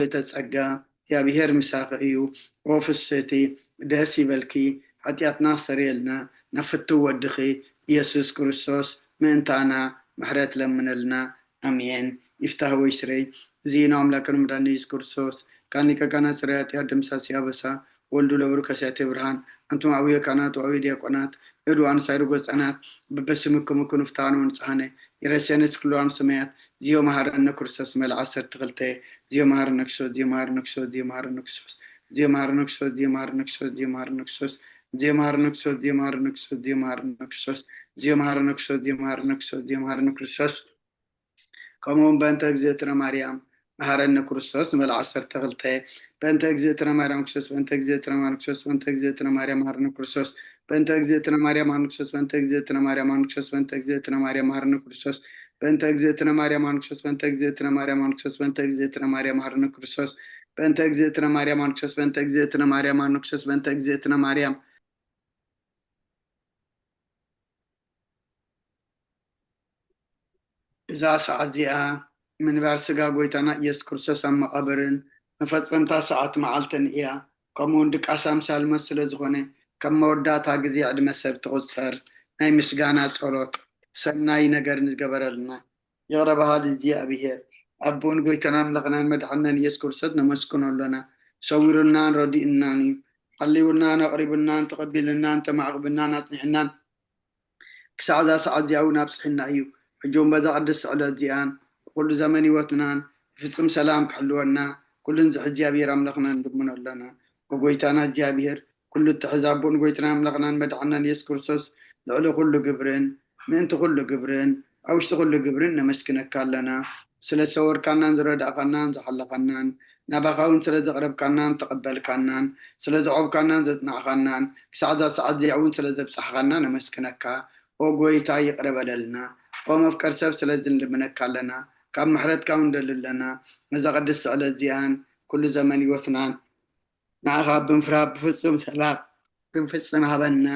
ሙሉእተ ጸጋ እግዚኣብሔር ምሳኺ እዩ። ኦ ፍስህቲ ደስ ይበልኪ፣ ሓጢኣትና ክሰርየልና ናብ ፍትው ወድኺ ኢየሱስ ክርስቶስ ምእንታና ምሕረት ለምነልና። ኣሜን። ይፍታህ ወይ ስረይ። እዚ ነው አምላክን መድኃኒት ኢየሱስ ክርስቶስ ካን ሊቀ ካህናት ጽሬ ኃጢአት ደምሳሲ አበሳ ወልዱ ለብሩ ከሲያቴ ብርሃን። አንቱም አብየ ካህናት ወአብየ ዲያቆናት እዱ አንሳይሩ ጎጸናት በበስምክሙ ክንፍታኑ ንጽሐነ ይረሴንስ ክሉ አንስመያት ዚዮ መሐረነ ክርስቶስ መል ዓሰርተ ክልተ ዚዮ መሐረነ ክርስቶስ ዚዮ መሐረነ ክርስቶስ ዚዮ መሐረነ ክርስቶስ ዚዮ መሐረነ ክርስቶስ ዚዮ መሐረነ ክርስቶስ ዚዮ መሐረነ ክርስቶስ ዚዮ መሐረነ ክርስቶስ ዚዮ መሐረነ ክርስቶስ ዚዮ መሐረነ ክርስቶስ ዚዮ መሐረነ ክርስቶስ ዚዮ መሐረነ ክርስቶስ ከምኡውን በእንተ እግዝእትነ ማርያም መሐረነ ክርስቶስ ንበል ዓሰርተ ክልተ በእንተ እግዝእትነ ማርያም ክርስቶስ በእንተ እግዝእትነ ማርያም ክርስቶስ በእንተ እግዝእትነ ማርያም መሐረነ ክርስቶስ በእንተ እግዝእትነ ማርያም መሐረነ ክርስቶስ በእንተ እግዝእትነ ማርያም መሐረነ ክርስቶስ በእንተ እግዝእትነ ማርያም መሐረነ ክርስቶስ በእንተ እግዝእትነ ማርያም መሐረነ ክርስቶስ በእንተ እግዝእትነ ማርያም መሐረነ ክርስቶስ በእንተ እግዝእትነ ማርያም መሐረነ ክርስቶስ በእንተ እግዝእትነ ማርያም መሐረነ ክርስቶስ በእንተ እግዝእትነ ማርያም መሐረነ ክርስቶስ በእንተ እግዝእትነ ማርያም እዛ ሰዓት እዚኣ ምንባር ስጋ ጎይታና ኢየሱስ ክርስቶስ ኣብ መቓብርን መፈጸምታ ሰዓት መዓልትን እያ። ከምኡውን ድቃስ ኣምሳል መስ ስለ ዝኾነ ካብ መወዳእታ ግዜ ዕድመ ሰብ ትቑጸር ናይ ምስጋና ጸሎት ሰናይ ነገር ንዝገበረልና ይቕረ በሃሊ እግዚኣብሔር ኣቦን ጎይታና ኣምላኽናን መድሓናን ኢየሱስ ክርስቶስ ነመስግኖ ኣሎና። ሰዊሩናን ረዲኡናን እዩ። ሓልዩናን ኣቕሪቡናን ተቐቢሉናን ተማዕቕብናን ኣጽኒሕናን ክሳዕ እዛ ሰዓት እዚኣ እውን ኣብፅሕና እዩ። ሕጂ እውን በዛ ቅድስቲ ዕለት እዚኣን ብኩሉ ዘመን ህይወትናን ብፍፅም ሰላም ክሕልወና ኩሉ ንዝሕ እግዚኣብሔር ኣምላኽና ንልምኖ ኣለና። ብጎይታና እግዚኣብሔር ኩሉ እትሕዝ ኣቦን ጎይታና ኣምላኽናን መድሓናን የሱስ ክርስቶስ ልዕሊ ኩሉ ግብርን ምእንቲ ኩሉ ግብርን ኣብ ውሽጢ ኩሉ ግብርን ነመስግነካ ኣለና። ስለ ዝሰወርካናን ዝረዳእካናን ዝሓለኻናን ናባኻ እውን ስለ ዘቕረብካናን ተቐበልካናን ስለ ዘዖብካናን ዘጽናዕኻናን ክሳዕ እዛ ሰዓት እዚኣ እውን ስለ ዘብጻሕኻና ነመስግነካ። ኦ ጎይታ ይቕረ በለልና። ኦ መፍቀር ሰብ ስለዚ ንልምነካ ኣለና። ካብ ምሕረትካ እውን ንደሊ ኣለና። ነዛ ቅድስቲ ዕለት እዚኣን ኩሉ ዘመን ህይወትናን ንኣኻ ብምፍራህ ብፍጹም ሰላም ክንፍጽም ሃበና።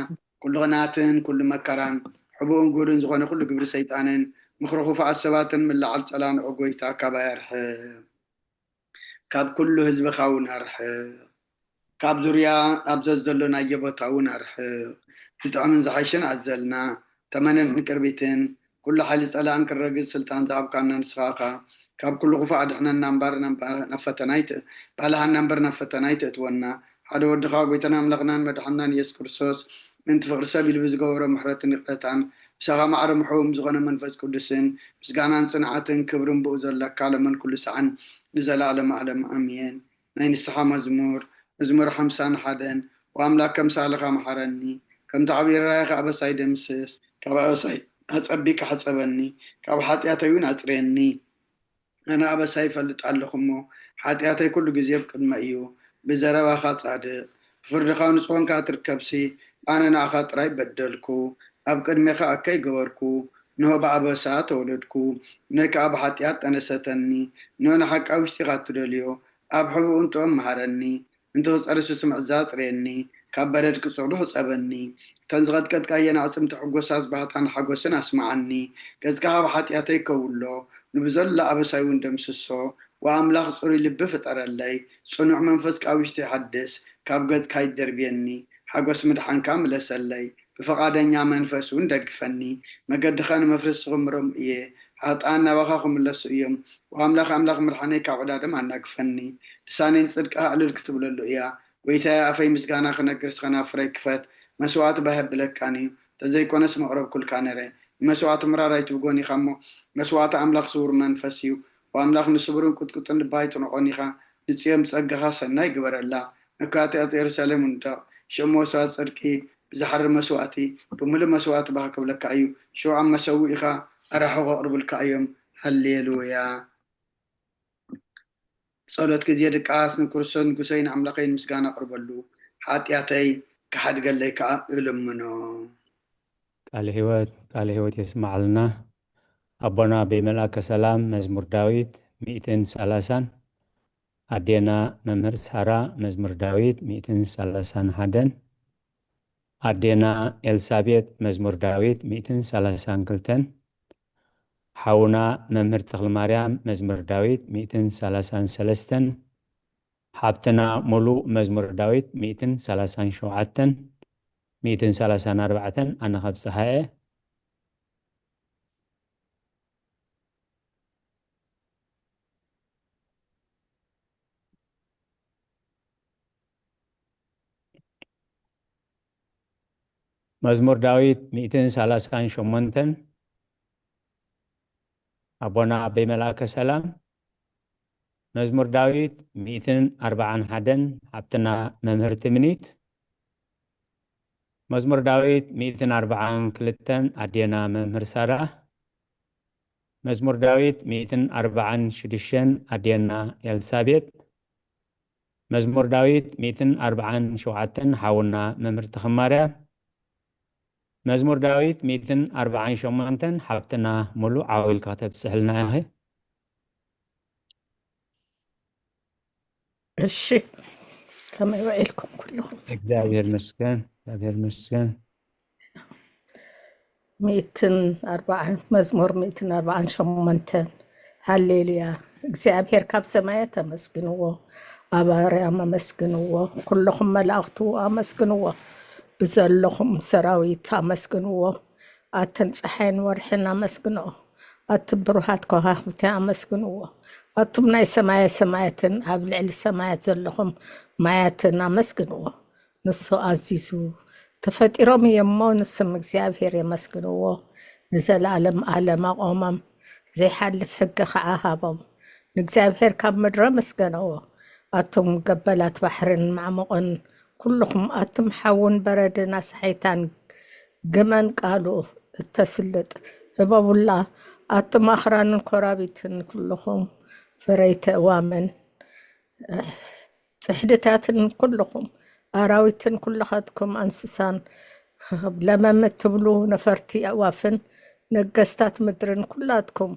ኩሉ ቅንኣትን ኩሉ መከራን ሕቡእን ግሁድን ዝኾነ ኩሉ ግብሪ ሰይጣንን ምኽሪ ክፉኣት ሰባትን ምልዓል ጸላንኦ ጎይታ ካባይ ኣርሕቕ። ካብ ኩሉ ህዝብኻ እውን ኣርሕቕ። ካብ ዙርያ ኣብ ዘዘሎናዮ ቦታ እውን ኣርሕቕ። ዝጥዕምን ዝሓይሽን ኣዘልና። ተመነን ንቅርቢትን ኩሉ ሓይሊ ጸላእን ክረግጽ ስልጣን ዝሃብካና ንስኻ ኢኻ። ካብ ኩሉ ክፉእ ኣድሕነና እምበር ናብ ፈተና ኣይት- ባልሃና እምበር ናብ ፈተና ኣይተእትወና። ሓደ ወድኻ ጎይታና ኣምላኽናን መድሓናን ኢየሱስ ክርስቶስ ምእንቲ ፍቕሪ ሰብ ኢሉ ብዝገበሮ ምሕረትን ይቕረታን ምሳኻ ማዕረ ምሕውም ዝኾነ መንፈስ ቅዱስን ምስጋናን ጽንዓትን ክብርን ብኡ ዘለካ ሎምን ኩሉ ሳዕን ንዘለኣለም ኣለም ኣሜን። ናይ ንስሓ መዝሙር። መዝሙር ሓምሳን ሓደን። ኦ ኣምላክ ከም ሳልኻ መሓረኒ፣ ከምቲ ዓብዪ ርራይኻ ኣበሳይ ደምስስ፣ ካብ ኣበሳይ ኣጸቢካ ሕጸበኒ፣ ካብ ሓጢኣተይ እውን ኣጽርየኒ። ኣነ ኣበሳይ ይፈልጥ ኣለኹ እሞ፣ ሓጢኣተይ ኩሉ ግዜ ኣብ ቅድመ እዩ። ብዘረባኻ ጻድቕ፣ ብፍርድኻ ንጹህ ኮንካ ትርከብሲ፣ ኣነ ንኣኻ ጥራይ በደልኩ፣ ኣብ ቅድሜኻ ኣከይ ገበርኩ፣ ንሆ ብኣበሳ ተወለድኩ፣ ነይ ከኣ ብሓጢኣት ጠነሰተኒ፣ ንሆ ንሓቂ ኣብ ውሽጢኻ እትደልዮ፣ ኣብ ሕቡእን ጥዑም መሃረኒ፣ ምእንቲ ክጸርስ ብስም ዕዛ ኣጥርየኒ፣ ካብ በረድ ቅጽዕሉ ሕጸበኒ። እተን ዝቐጥቀጥካየን ኣዕጽምቲ ሕጎሳስ ባህታን ሓጎስን ኣስምዓኒ። ገጽካ ካብ ሓጢኣተይ ከውሎ፣ ንብዘሎ ኣበሳይ እውን ደምስሶ። ወኣምላኽ ጽሩይ ልቢ ፍጠረለይ፣ ጽኑዕ መንፈስ ካብ ውሽጢ ሓድስ፣ ካብ ገጽካ ኣይትደርብየኒ። ሓጎስ ምድሓንካ ምለሰለይ፣ ብፍቓደኛ መንፈስ እውን ደግፈኒ። መገድኻ ንመፍረስ ክምሮም እየ፣ ሓጥኣን ናባኻ ክምለሱ እዮም። ወኣምላኽ ኣምላኽ ምድሓነይ ካብ ዕዳዶም ኣናግፈኒ። ልሳነይ ንጽድቅኻ ዕልል ክትብለሉ እያ። ጐይታየ፣ ኣፈይ ምስጋና ክነግር፣ ስኸና ፍረይ ክፈት። መስዋእቲ ባህ የብለካን እዩ፣ ተዘይኮነስ መቕረብኩልካ ነይረ። ንመስዋእቲ ምራር ኣይትብጎን ኢኻ እሞ፣ መስዋእቲ ኣምላኽ ስዉር መንፈስ እዩ። ወኣምላኽ ንስቡርን ቁጥቁጥን ልቢ ኣይትንዖን ኢኻ። ንጽዮን ብጸጋኻ ሰናይ ግበረላ። ንካትኣት የሩሳሌም ውንደቕ። ሽዑ መስዋእቲ ጽድቂ ብዝሓርር መስዋእቲ፣ ብምሉእ መስዋእቲ ባህ ክብለካ እዩ። ሽዑ ኣብ መሰውኢኻ ኣራሑ ከቕርቡልካ እዮም። ሃሌሉያ። ጸሎት ግዜ ድቃስ ንክርስቶስ ንጉሰይ ንኣምላኸይ ንምስጋና ኣቕርበሉ፣ ሓጢኣተይ ክሓድገለይ ከኣ እልምኖ። ቃለ ሕይወት፣ ቃለ ሕይወት የስምዓልና። ኣቦና ቤ መልኣከ ሰላም መዝሙር ዳዊት ሚእትን ሰላሳን፣ ኣዴና መምህር ሳራ መዝሙር ዳዊት ሚእትን ሰላሳን ሓደን፣ ኣዴና ኤልሳቤጥ መዝሙር ዳዊት ሚእትን ሰላሳን ክልተን፣ ሓውና መምህር ተኽለማርያም መዝሙር ዳዊት ሚእትን ሰላሳን ሰለስተን፣ ሓብትና ሙሉ መዝሙር ዳዊት ሚእትን ሰላሳን ሸውዓተን፣ ሚእትን ሰላሳን ኣርባዕተን ኣነ ከብጽሓ እየ። መዝሙር ዳዊት ሚእትን ሰላሳን ሸሞንተን ኣቦና ኣበይ መልኣከ ሰላም። መዝሙር ዳዊት ሚእትን ኣርባዓን ሓደን ሓብትና መምህር ትምኒት። መዝሙር ዳዊት ሚእትን ኣርባዓን ክልተን ኣዴና መምህር ሳራ። መዝሙር ዳዊት ሚእትን ኣርባዓን ሽዱሽተን ኣዴና ኤልሳቤጥ። መዝሙር ዳዊት ሚእትን ኣርባዓን ሸውዓተን ሓውና መምህር ተኽማርያም። መዝሙር ዳዊት ሚእትን ኣርባዓን ሸሞንተን ሓብትና ሙሉ ዓው ኢልካ ከተብጽሕልና ኢኺ። እሺ፣ ከመይ ውዒልኩም ኩልኹም? እግዚኣብሔር መስገን፣ እግዚኣብሔር መስገን። ሚእትን ኣርባዓን መዝሙር ሚእትን ኣርባዓን ሸሞንተን። ሃሌሉያ። እግዚኣብሔር ካብ ሰማያት ኣመስግንዎ፣ ኣብ ኣርያም ኣመስግንዎ፣ ኩልኹም መላእኽቱ ኣመስግንዎ፣ ብዘለኹም ሰራዊት ኣመስግንዎ። ኣተን ፀሓይን ወርሕን ኣመስግንኦ፣ ኣቱም ብሩሃት ከዋኽብቲ ኣመስግንዎ፣ ኣቱም ናይ ሰማየ ሰማያትን ኣብ ልዕሊ ሰማያት ዘለኹም ማያትን ኣመስግንዎ። ንሱ ኣዚዙ፣ ተፈጢሮም እዮሞ፣ ንስም እግዚኣብሔር የመስግንዎ። ንዘለኣለም ኣለም ኣቆሞም፣ ዘይሓልፍ ሕጊ ኸዓ ሃቦም። ንእግዚኣብሔር ካብ ምድሪ ኣመስገንዎ። ኣቱም ገበላት ባሕርን ማዕሙቕን፣ ኩልኹም ኣቱም ሓውን በረድን ኣስሓይታን፣ ግመን ቃሉ እተስልጥ ህበቡላ። ኣቱም ኣኽራንን ኮራቢትን፣ ኩልኹም ፈረይቲ እዋምን ጽሕድታትን፣ ኩልኹም ኣራዊትን ኩልኻትኩም ኣንስሳን፣ ለመም እትብሉ ነፈርቲ ኣዕዋፍን፣ ነገስታት ምድርን ኩላትኩም፣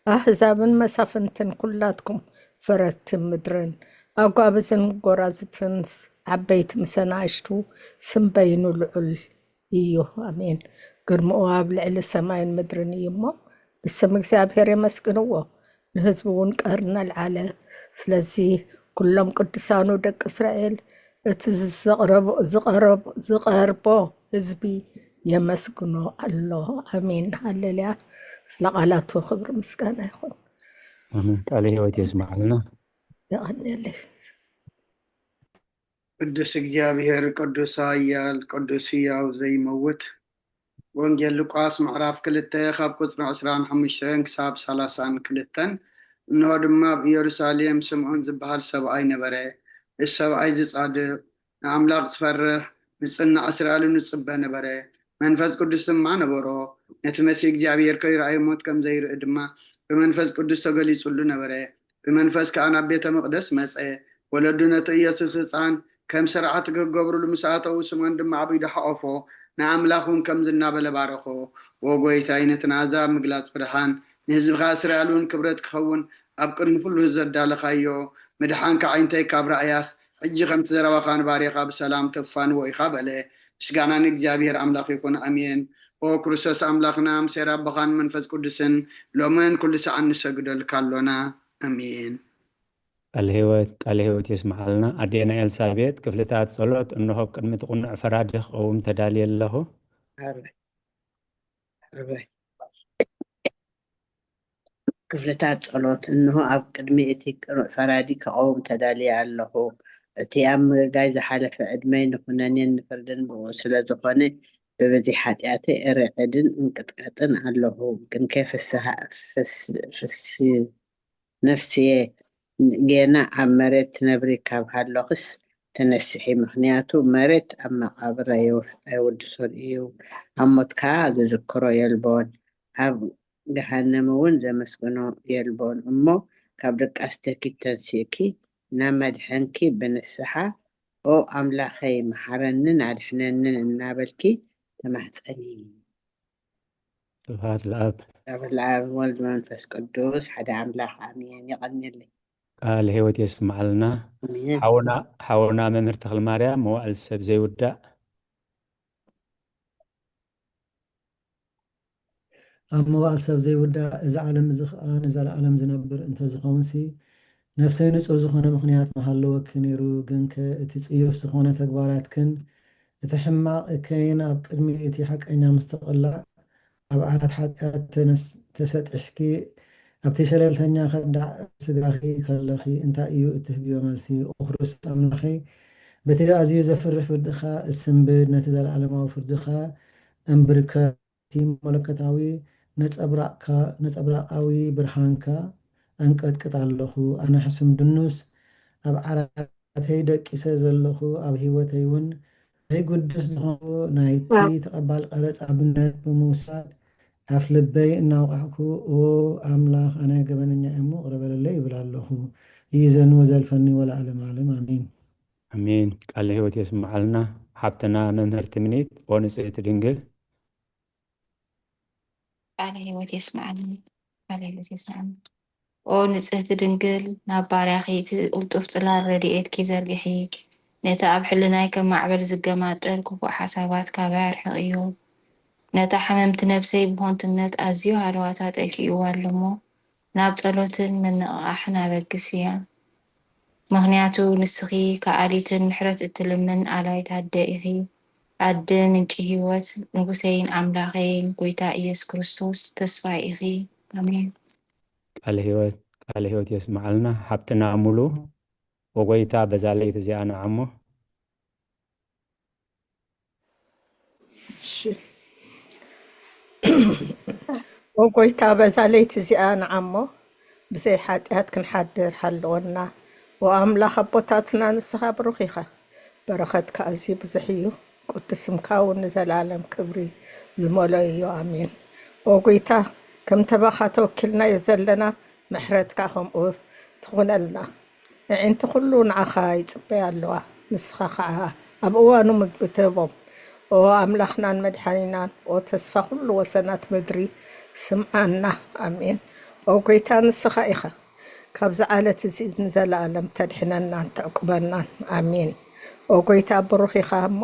ኣህዛብን መሳፍንትን ኩላትኩም ፈረቲ ምድርን፣ ኣጓብዝን ጎራዙትን፣ ዓበይቲ ምስ ኣናእሽቱ፣ ስም በይኑ ልዑል እዩ። ኣሜን። ግርምኡ ኣብ ልዕሊ ሰማይን ምድርን እዩ እሞ፣ ንስም እግዚኣብሔር የመስግንዎ፣ ንህዝቡ እውን ቀርኒ ኣልዓለ። ስለዚ ኩሎም ቅዱሳኑ ደቂ እስራኤል፣ እቲ ዝቐረቦ፣ ዝቐረቦ፣ ዝቐርቦ ህዝቢ የመስግኖ ኣሎ። ኣሜን። ሃሌሉያ። ስለ ቃላቱ ክብሪ ምስጋና ይኹን። ኣሜን። ቃለ ህይወት የስምዓልና። የቐንየለይ። ቅዱስ እግዚኣብሔር፣ ቅዱስ ኃያል፣ ቅዱስ ሕያው ዘይመውት። ወንጌል ሉቃስ ምዕራፍ ክልተ ካብ ቁጽሪ ዕስራን ሓሙሽተን ክሳብ ሰላሳን ክልተን። እንሆ ድማ ኣብ ኢየሩሳሌም ስምዖን ዝበሃል ሰብኣይ ነበረ። እዚ ሰብኣይ እዚ ጻድቕ፣ ንኣምላኽ ዝፈርህ፣ ንጽናዕ እስራኤልን ዝጽበ ነበረ። መንፈስ ቅዱስ ድማ ነበሮ። ነቲ መሲህ እግዚኣብሔር ከይረኣየ ሞት ከም ዘይርኢ ድማ ብመንፈስ ቅዱስ ተገሊጹሉ ነበረ። ብመንፈስ ከኣ ናብ ቤተ መቕደስ መጸ። ወለዱ ነቲ ኢየሱስ ህጻን ከም ስርዓት ክገብሩሉ ምስ ኣተዉ፣ ስምዖን ድማ ኣብ ኢዱ ሓቖፎ፣ ንኣምላኽ እውን ከምዚ እናበለ ባረኾ። "ዎ ጐይታይ፣ ነቲ ንኣህዛብ ምግላጽ ብርሃን፣ ንህዝብኻ እስራኤል እውን ክብረት ክኸውን ኣብ ቅድሚ ኩሉ ዘዳለኻዮ፣ ምድሓንካ ኣዒንተይ ካብ ረኣያስ፣ ሕጂ ከምቲ ዘረባኻ ንባርያኻ ብሰላም ተፋንዎ ኢኻ" በለ። ምስጋና ንእግዚኣብሔር ኣምላኽ ይኹን፣ ኣሜን። ኦ ክርስቶስ ኣምላኽና፣ ምስ ኣቦኻን መንፈስ ቅዱስን ሎምን ኩሉ ሰዓን ንሰግደልካ ኣሎና። ኣሜን። ቃል ህይወት፣ ቃል ህይወት የስምዓልና። ኣዴና ኤልሳቤጥ፣ ክፍልታት ጸሎት፣ እንሆ ኣብ ቅድሚ እቲ ቅኑዕ ፈራዲ ክቐውም ተዳልየ ኣለኹ። ኣረ፣ ኣረ። ክፍልታት ጸሎት፣ እንሆ ኣብ ቅድሚ እቲ ቅኑዕ ፈራዲ ክቐውም ተዳልየ ኣለኹ። እቲ ኣብ ምግጋይ ዝሓለፈ ዕድመይ ንኹነኔን ንፍርድን ብኡ ስለ ዝኾነ፣ ብብዝሒ ሓጢኣተይ እርዕድን እንቅጥቃጥን ኣለኹ። ግን ከይፍስሃ-፣ ፍስ-፣ ፍስ-፣ ነፍስየ ጌና ኣብ መሬት ትነብሪ ካብ ሃለኽስ ተነስሒ፣ ምኽንያቱ መሬት ኣብ መቓብር ኣይው-፣ ኣይውድሶን እዩ። ኣብ ሞት ከኣ ዝዝክሮ የልቦን፣ ኣብ ገሃነም እውን ዘመስግኖ የልቦን። እሞ ካብ ድቃስ ተኪት ተንሲእኪ ናብ መድሐንኪ ብንስሓ፣ "ኦ ኣምላኸይ፣ መሓረንን ኣድሕነንን" እናበልኪ ተማሕጸኒ። ስብሐት ለኣብ። ስብሐት ለኣብ፣ ወልድ፣ መንፈስ ቅዱስ፣ ሓደ ኣምላኽ፣ ኣሜን። የቐንየለይ። ቃል ህይወት የስምዓልና። ኣሜን። ሓውና፣ ሓውና መምህር ተኽለ ማርያም፣ መዋዕል ሰብ ዘይውዳእ። ኣብ መዋዕል ሰብ ዘይውዳእ፣ እዚ ዓለም እዚ ኸኣ ንዘለኣለም ዝነብር እንተዝኸውንሲ፣ ነፍሰይ ንጹር ዝኾነ ምኽንያት ምሃለወኪ ነይሩ፣ ግንከ እቲ ጽዩፍ ዝኾነ ተግባራትክን እቲ ሕማቕ እከይን ኣብ ቅድሚ እቲ ሓቀኛ ምስትቕላዕ ኣብ ዓራት ሓጢኣት ተነስ-፣ ተሰጢሕኪ ኣብቲ ሸለልተኛ ከዳዕ ስጋኺ ከለኺ እንታይ እዩ እትህብዮ መልሲ? ኦ ክርስቶስ ኣምላኸይ፣ በቲ ኣዝዩ ዘፍርህ ፍርድኻ እስንብድ፣ ነቲ ዘለኣለማዊ ፍርድኻ እምብርከ እቲ መለኮታዊ ነጸብራቕካ፣ ነጸብራቓዊ ብርሃንካ ኣንቀጥቅጥ ኣለኹ። ኣነ ሕሱም ድኑስ ኣብ ዓራተይ ደቂሰ ዘለኹ፣ ኣብ ህይወተይ እውን ዘይግዱስ ዝኾንኩ ናይቲ ተቐባል ቀረጽ ኣብነት ብምውሳድ ኣፍ ልበይ እናውቃዕኩ፣ ኦ ኣምላኽ፣ ኣነ ገበነኛ እየ እሞ ቅረ በለለይ ይብል ኣለኹ። ይእዘኒ ወዘልፈኒ ወለዓለመ ዓለም። ኣሜን። ኣሜን። ቃለ ህይወት የስምዓልና ሓብትና መምህር ትምኒት። ኦ ንጽሕቲ ድንግል። ቃለ ህይወት የስምዓልና። ቃለ ህይወት የስምዓልና። ኦ ንጽህቲ ድንግል፣ ናብ ባርያኺ እቲ ቅልጡፍ ጽላል ረድኤትኪ ዘርግሒ። ነቲ ኣብ ሕልናይ ከም ማዕበል ዝገማጠል ክፉእ ሓሳባት ካባይ ኣርሕቕዮ። ነታ ሓመምቲ ነብሰይ ብኾንትነት ኣዝዩ ሃለዋታ ጠልቂኡዋ ኣለሞ፣ ናብ ጸሎትን ምንቕቓሕን ኣበግስያ። ምኽንያቱ ንስኺ ከኣሊትን ምሕረት እትልምን ኣላይት ኣደ ኢኺ። ኣደ ምንጪ ህይወት፣ ንጉሰይን ኣምላኸይን፣ ጎይታ ኢየሱስ ክርስቶስ ተስፋይ ኢኺ። ኣሜን። ቃለ ህይወት፣ ቃለ ህይወት የስምዓልና ሓብትና ሙሉ። ወጎይታ በዛ ለይቲ እዚኣ ንዓሞ። እሺ። ወጎይታ በዛ ለይቲ እዚኣ ንዓሞ ብዘይ ሓጢኣት ክንሓድር ሃልወና። ወኣምላኽ ኣቦታትና ንስኻ ብሩኽ ኢኻ። በረኸትካ ኣዝዩ ብዙሕ እዩ። ቅዱስ ስምካ እውን ንዘለኣለም ክብሪ ዝመልኦ እዩ። ኣሜን። ወጎይታ ከም ተባኻ ተወኪልናዮ ዘለና ምሕረትካ ከምኡ ትኹነልና። ኣዒንቲ ኩሉ ንዓኻ ይጽበያ ኣለዋ፣ ንስኻ ኸዓ ኣብ እዋኑ ምግቢ ትህቦም። ኦ ኣምላኽናን መድሓኒናን፣ ኦ ተስፋ ኩሉ ወሰናት ምድሪ፣ ስምዓና። ኣሜን። ኦ ጎይታ ንስኻ ኢኻ ካብዚ ዓለት እዚ ንዘለኣለም ተድሕነናን ተዕቁበናን። ኣሜን። ኦ ጎይታ ብሩኽ ኢኻ እሞ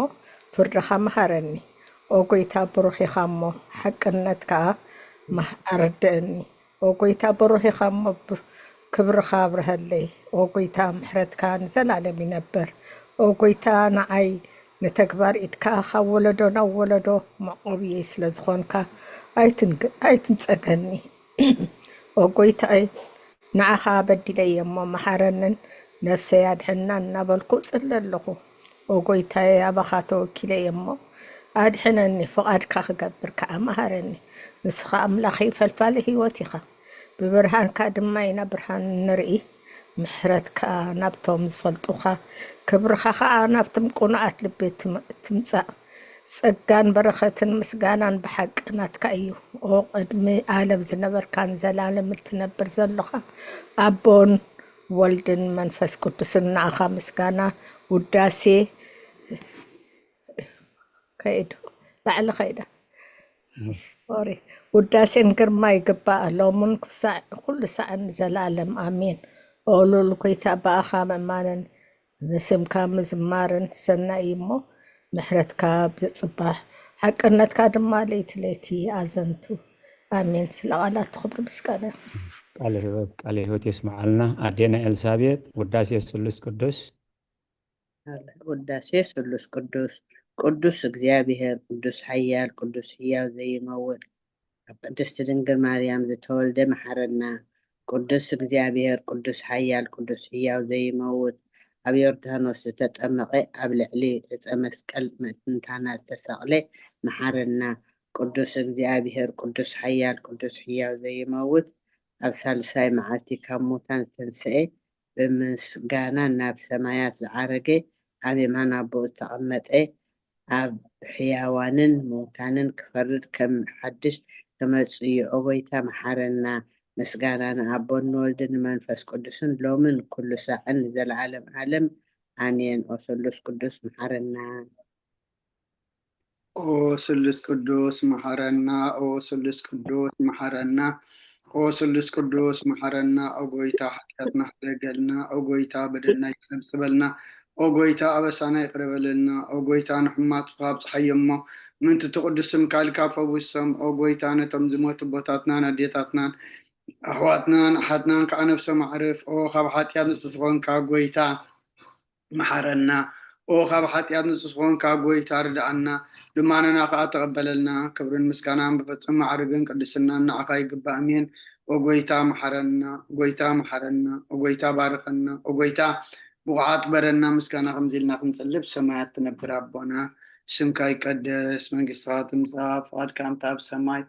ፍርድኻ መሃረኒ። ኦ ጎይታ ብሩኽ ኢኻ እሞ ሓቅነት ከኣ ኣርድእኒ። ኦ ጎይታ ብሩኽ ኢኻ እሞ ብ-፣ ክብርኻ ኣብርሀለይ። ኦ ጎይታ ምሕረትካ ንዘላለም ይነብር። ኦ ጎይታ ንዓይ ንተግባር ኢድካ ካብ ወለዶ ናብ ወለዶ መዕቆብየይ ስለ ዝኾንካ ኣይትንግ-፣ ኣይትንጸገኒ። ኦ ጎይታየ ንዓኻ በዲለየ እሞ መሓረንን ነፍሰይ ኣድሕናን እናበልኩ እጽሊ ኣለኹ። ኦ ጎይታየ ኣባኻ ተወኪለየ እሞ ኣድሕነኒ፣ ፍቓድካ ክገብር ከዓ መሃረኒ። ንስኻ ኣምላኸይ ፈልፋሊ ህይወት ኢኻ። ብብርሃንካ ድማ ኢና ብርሃን ንርኢ። ምሕረትካ ናብቶም ዝፈልጡኻ፣ ክብርኻ ኸዓ ናብቶም ቅኑዓት ልቢ ትም-፣ ትምጻእ። ጸጋን በረኸትን ምስጋናን ብሓቂ ናትካ እዩ። ኦ ቅድሚ ዓለም ዝነበርካን ዘላለም እትነብር ዘሎኻ ኣቦን ወልድን መንፈስ ቅዱስን ንኣኻ ምስጋና ውዳሴ ከይዱ ላዕሊ ከይዳ ሶሪ ውዳሴን ግርማ ይግባእ ሎምን ክሳዕ ኩሉ ሳዕን ዘላለም ኣሜን። ኦ ልዑል ጎይታ ብኣኻ ምእማንን ንስምካ ምዝማርን ሰናይ እዩ እሞ ምሕረትካ ብጽባሕ ሓቅነትካ ድማ ለይቲ ለይቲ ኣዘንቱ። ኣሜን። ስለ ቃላት ክብሪ ምስጋና ይኹን። ቃለ ህይወት ቃለ ህይወት የስምዓልና ኣዴና ኤልሳቤጥ። ውዳሴ ስሉስ ቅዱስ። ውዳሴ ስሉስ ቅዱስ። ቅዱስ እግዚኣብሔር ቅዱስ ሓያል ቅዱስ ሕያው ዘይመውት ኣብ ቅድስቲ ድንግል ማርያም ዝተወልደ መሓረና። ቅዱስ እግዚኣብሔር ቅዱስ ሓያል ቅዱስ ሕያው ዘይመውት ኣብ ዮርዳኖስ ዝተጠመቐ ኣብ ልዕሊ ዕፀ መስቀል ምእንታና ዝተሰቕለ መሓረና። ቅዱስ እግዚኣብሔር ቅዱስ ሓያል ቅዱስ ሕያው ዘይመውት ኣብ ሳልሳይ መዓልቲ ካብ ሙታን ዝተንስኤ ብምስጋና ናብ ሰማያት ዝዓረገ ኣብ የማን ኣቦኡ ዝተቐመጠ ኣብ ሕያዋንን ምውታንን ክፈርድ ከም ሓድሽ ክመጽእ እዩ። ኦ ጎይታ መሓረና። ምስጋና ንኣቦን ንወልድን ንመንፈስ ቅዱስን ሎምን ኩሉ ሳዕን ንዘለዓለም ዓለም ኣሜን። ኦ ስሉስ ቅዱስ መሓረና። ኦ ስሉስ ቅዱስ መሓረና። ኦ ስሉስ ቅዱስ መሓረና። ኦ ስሉስ ቅዱስ መሓረና። ኦ ጎይታ ሓጢኣትና ሕደገልና። ኦ ጎይታ በደልና ይጸብጽበልና። ኦ ጎይታ ኣበሳና ይቕረ በለልና። ኦ ጎይታ ንሕማትካ ኣብጽሓዮ እሞ ምእንቲ እቲ ቅዱስ ስምካ ኢልካ ፈውሶም። ኦ ጎይታ ነቶም ዝሞቱ ኣቦታትናን ኣዴታትናን ኣሕዋትናን ኣሓትናን ከዓ ነፍሶም ኣዕርፍ። ኦ ካብ ሓጢኣት ንጹህ ዝኾንካ ጎይታ፣ መሓረና። ኦ ካብ ሓጢኣት ንጹህ ዝኾንካ ጎይታ፣ ርድኣና። ልማነና ከዓ ተቐበለልና። ክብርን ምስጋናን ብፍጹም ማዕርግን ቅድስናን ንዓኻ ይግባእ። ኣሜን። ኦ ጎይታ፣ መሓረና። ጎይታ፣ መሓረና። ኦ ጎይታ፣ ባርኸና። ኦ ጎይታ፣ ብቑዓት በረና። ምስጋና ከምዚ ኢልና ክንጽልብ፣ ሰማያት ትነብር ኣቦና፣ ስምካ ይቀደስ፣ መንግስትኻ ትምጻእ፣ ፍቓድካ እንተ ኣብ ሰማይ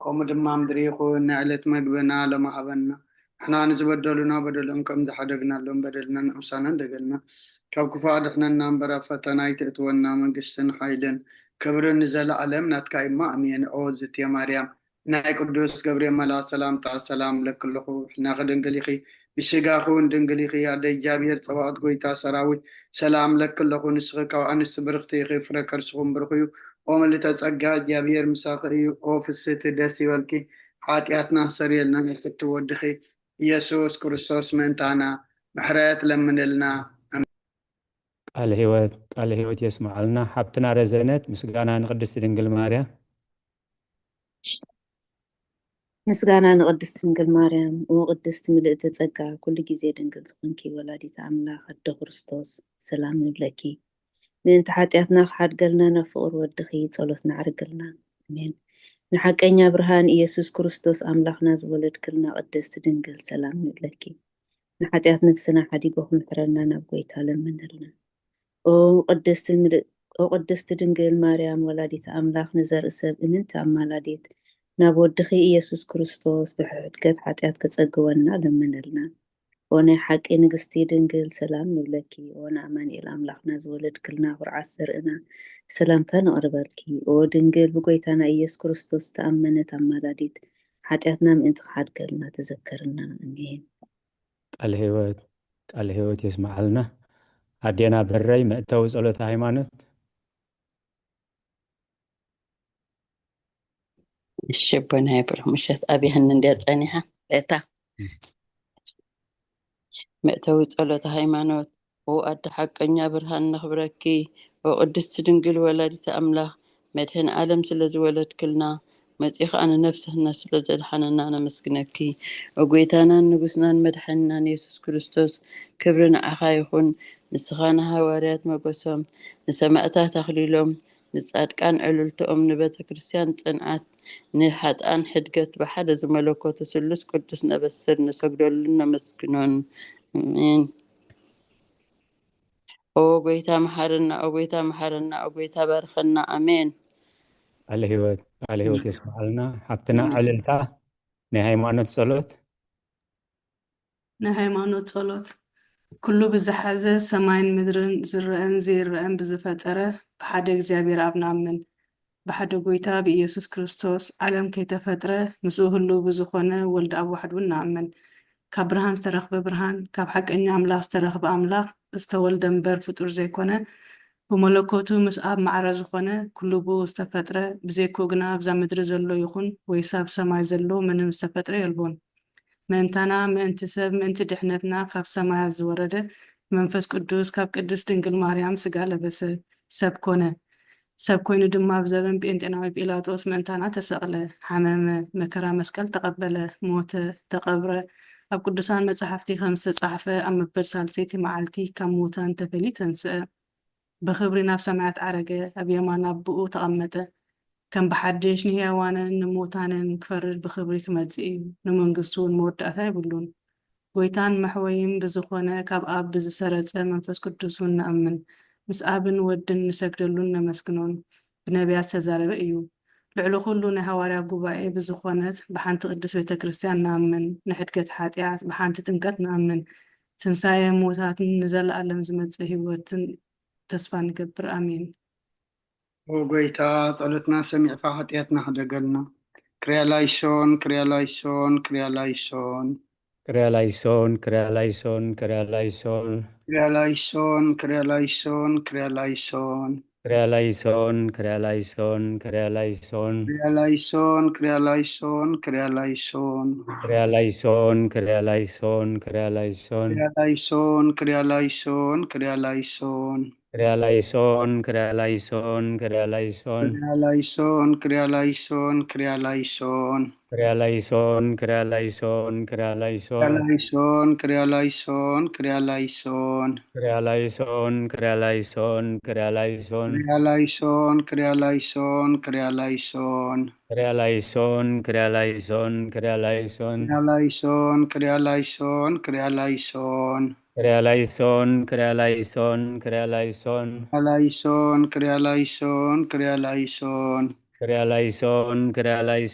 ከምኡ ድማ ምድሪ ይኹን። ናይ ዕለት መግብና ሎሚ ሃበና። ንሕና ንዝበደሉና በደሎም ከም ዝሓደግናሎም በደልና ንኣምሳና እንደገልና። ካብ ክፉእ ኣድሕነና እምበር ኣብ ፈተና ኣይተእትወና። መንግስትን ሓይልን ክብርን ንዘለኣለም ናትካ እማ። ኣሜን። ኦ ዝትየ ማርያም፣ ናይ ቅዱስ ገብርኤል መልኣክ ሰላምታ ሰላም እብለኪ ኣለኹ። ሕልናኺ ድንግል ኢኺ፣ ብስጋኺ እውን ድንግል ኢኺ። ኣደ እግዚኣብሔር ጸባኦት ጎይታ ሰራዊት ሰላም እብለኪ ኣለኹ። ንስኺ ካብ ኣንስቲ ብርኽቲ ኢኺ፣ ፍረ ከርስኹም ብሩኽ እዩ። ኦ ምልዕተ ጸጋ፣ እግዚኣብሔር ምሳኺ እዩ። ኦ ፍስህቲ፣ ደስ ይበልኪ፣ ሓጢኣትና ሰሪየልና፣ ናይ ፍትው ወድኺ ኢየሱስ ክርስቶስ ምእንታና ምሕረት ለምንልና። ቃለ ሕይወት፣ ቃለ ሕይወት የስምዓልና ሓብትና ረዘነት። ምስጋና ንቅድስቲ ድንግል ማርያም። ምስጋና ንቅድስቲ ድንግል ማርያም። ኦ ቅድስቲ ምልእተ ጸጋ፣ ኩሉ ግዜ ድንግል ዝኾንኪ ወላዲተ ኣምላኽ ኣደ ክርስቶስ፣ ሰላም ንብለኪ። ምእንቲ ሓጢኣትና ክሓድገልና ናብ ፍቕሪ ወድኺ ጸሎት ነዕርግልና። ኣሜን። ንሓቀኛ ብርሃን ኢየሱስ ክርስቶስ ኣምላኽና ዝወለድክልና ቅድስቲ ድንግል፣ ሰላም ንብለኪ። ንሓጢኣት ነፍስና ሓዲጉ ክምሕረና ናብ ጎይታ ለምንልና። ኦ ቅድስቲ ምል-፣ ኦ ቅድስቲ ድንግል ማርያም ወላዲተ ኣምላኽ፣ ንዘርኢ ሰብ እምንቲ ኣማላዲት፣ ናብ ወድኺ ኢየሱስ ክርስቶስ ብሕድገት ሓጢኣት ከጸግወና ለምንልና። ኦ ናይ ሓቂ ንግስቲ ድንግል፣ ሰላም ንብለኪ። ኦ ንኣማኑኤል ኣምላኽና ዝወለድክልና ኩርዓት ዘርእና፣ ሰላምታ ነቕርበልኪ። ኦ ድንግል ብጎይታና ኢየሱስ ክርስቶስ ዝተኣመነት ኣማላዲት፣ ሓጢኣትና ምእንቲ ክሓድገልና ተዘከርና። ኣሜን። ቃለ ሕይወት፣ ቃለ ሕይወት የስምዓልና። ኣዴና በረይ መእተዊ ጸሎተ ሃይማኖት። እሺ ኣቦና፣ ብሩኽ ምሸት። ኣብያህኒ እንድያ ጸኒሓ እታ መእተዊ ጸሎተ ሃይማኖት። ኦ ኣደ ሓቀኛ ብርሃን ነኽብረኪ። ኦ ቅድስቲ ድንግል ወላዲተ ኣምላኽ፣ መድህን ዓለም ስለ ዝወለድክልና፣ መጺኡ ኸኣ ንነፍስና ስለ ዘድሓነና ነመስግነኪ። ኦ ጎይታናን ንጉስናን መድሓኒናን የሱስ ክርስቶስ፣ ክብሪ ንዓኻ ይኹን። ንስኻ ንሃዋርያት መጎሶም፣ ንሰማእታት ኣኽሊሎም፣ ንጻድቃን ዕልልትኦም፣ ንቤተ ክርስቲያን ጽንዓት፣ ንሓጥኣን ሕድገት ብሓደ ዝመለኮቱ ስሉስ ቅዱስ ነበስር ንሰግደሉን ነመስግኖን። ኣሜን። ኦ ጎይታ መሓረና፣ ኦ ጎይታ መሓረና፣ ኦ ጎይታ ባርኸና። ኣሜን። ቃለ ሕይወት፣ ቃለ ሕይወት የስምዓልና። ሓብትና ኣሜን። ዕልልታ ናይ ሃይማኖት ጸሎት። ናይ ሃይማኖት ጸሎት። ኩሉ ብዝሓዘ ሰማይን ምድርን ዝረአን ዘይረአን ብዝፈጠረ ብሓደ እግዚኣብሔር ኣብ ንኣምን። ብሓደ ጎይታ ብኢየሱስ ክርስቶስ ዓለም ከይተፈጥረ ምስኡ ህልው ብዝኾነ ወልድ ኣብ ዋሕድ እውን ንኣምን። ካብ ብርሃን ዝተረኽበ ብርሃን፣ ካብ ሓቀኛ ኣምላኽ ዝተረኽበ ኣምላኽ፣ ዝተወልደ እምበር ፍጡር ዘይኮነ፣ ብመለኮቱ ምስ ኣብ ማዕረ ዝኾነ፣ ኩሉ ብኡ ዝተፈጥረ፣ ብዘይክኡ ግና ኣብዛ ምድሪ ዘሎ ይኹን ወይስ ኣብ ሰማይ ዘሎ ምንም ዝተፈጥረ የልቦን። ምእንታና፣ ምእንቲ ሰብ፣ ምእንቲ ድሕነትና ካብ ሰማያት ዝወረደ መንፈስ ቅዱስ ካብ ቅድስት ድንግል ማርያም ስጋ ለበሰ፣ ሰብ ኮነ። ሰብ ኮይኑ ድማ ኣብ ዘበን ጴንጤናዊ ጲላጦስ ምእንታና ተሰቕለ፣ ሓመመ፣ መከራ መስቀል ተቐበለ፣ ሞተ፣ ተቐብረ። ኣብ ቅዱሳን መጻሕፍቲ ከም ዝተጻሕፈ ኣብ መበል ሳልሰይቲ መዓልቲ ካብ ሙታን ተፈልዩ ተንስአ። ብኽብሪ ናብ ሰማያት ዓረገ፣ ኣብ የማን ኣቦኡ ተቐመጠ። ከም ብሓድሽ ንሕያዋንን ንሙታንን ክፈርድ ብኽብሪ ክመጽእ እዩ፣ ንመንግስቱ እውን መወዳእታ የብሉን። ጎይታን መሕወይን ብዝኾነ ካብ ኣብ ብዝሰረጸ መንፈስ ቅዱስ እውን ንኣምን፣ ምስ ኣብን ወድን ንሰግደሉን ነመስግኖን። ብነቢያት ዝተዛረበ እዩ። ልዕሊ ኩሉ ናይ ሃዋርያ ጉባኤ ብዝኾነት ብሓንቲ ቅድስት ቤተ ክርስቲያን ንኣምን፣ ንሕድገት ሓጢኣት ብሓንቲ ጥምቀት ንኣምን፣ ትንሳኤ ሙታትን ንዘለኣለም ዝመጽእ ህይወትን ተስፋ ንገብር። ኣሜን። ኦ ጎይታ፣ ጸሎትና ሰሚዕካ ሓጢኣትና ሕደገልና። ክርያላይሶን፣ ክርያላይሶን፣ ክርያላይሶን። ክርያላይሶን፣ ክርያላይሶን፣ ክርያላይሶን። ክርያላይሶን፣ ክርያላይሶን፣ ክርያላይሶን። ክርያላይሶን፣ ክርያላይሶን፣ ክርያላይሶን። ክርያላይሶን፣ ክርያላይሶን፣ ክርያላይሶን። ክርያላይሶን፣ ክርያላይሶን፣ ክርያላይሶን። ክርያላይሶን፣ ክርያላይሶን፣ ክርያላይሶን። ክርያላይሶን፣ ክርያላይሶን፣ ክርያላይሶን። ክርያላይሶን፣ ክርያላይሶን፣ ክርያላይሶን። ክሪያላይሶን፣ ክሪያላይሶን፣ ክሪያላይሶን። ክሪያላይሶን፣ ክሪያላይሶን፣ ክሪያላይሶን። ክሪያላይሶን፣ ክሪያላይሶን፣ ክሪያላይሶን። ክሪያላይሶን፣ ክሪያላይሶን፣ ክሪያላይሶን። ክሪያላይሶን፣ ክሪያላይሶን፣ ክሪያላይሶን። ክሪያላይሶን፣ ክሪያላይሶን፣ ክሪያላይሶን። ክሪያላይሶን፣ ክሪያላይሶን፣ ክሪያላይሶን። ክሪያላይሶን፣ ክሪያላይሶን፣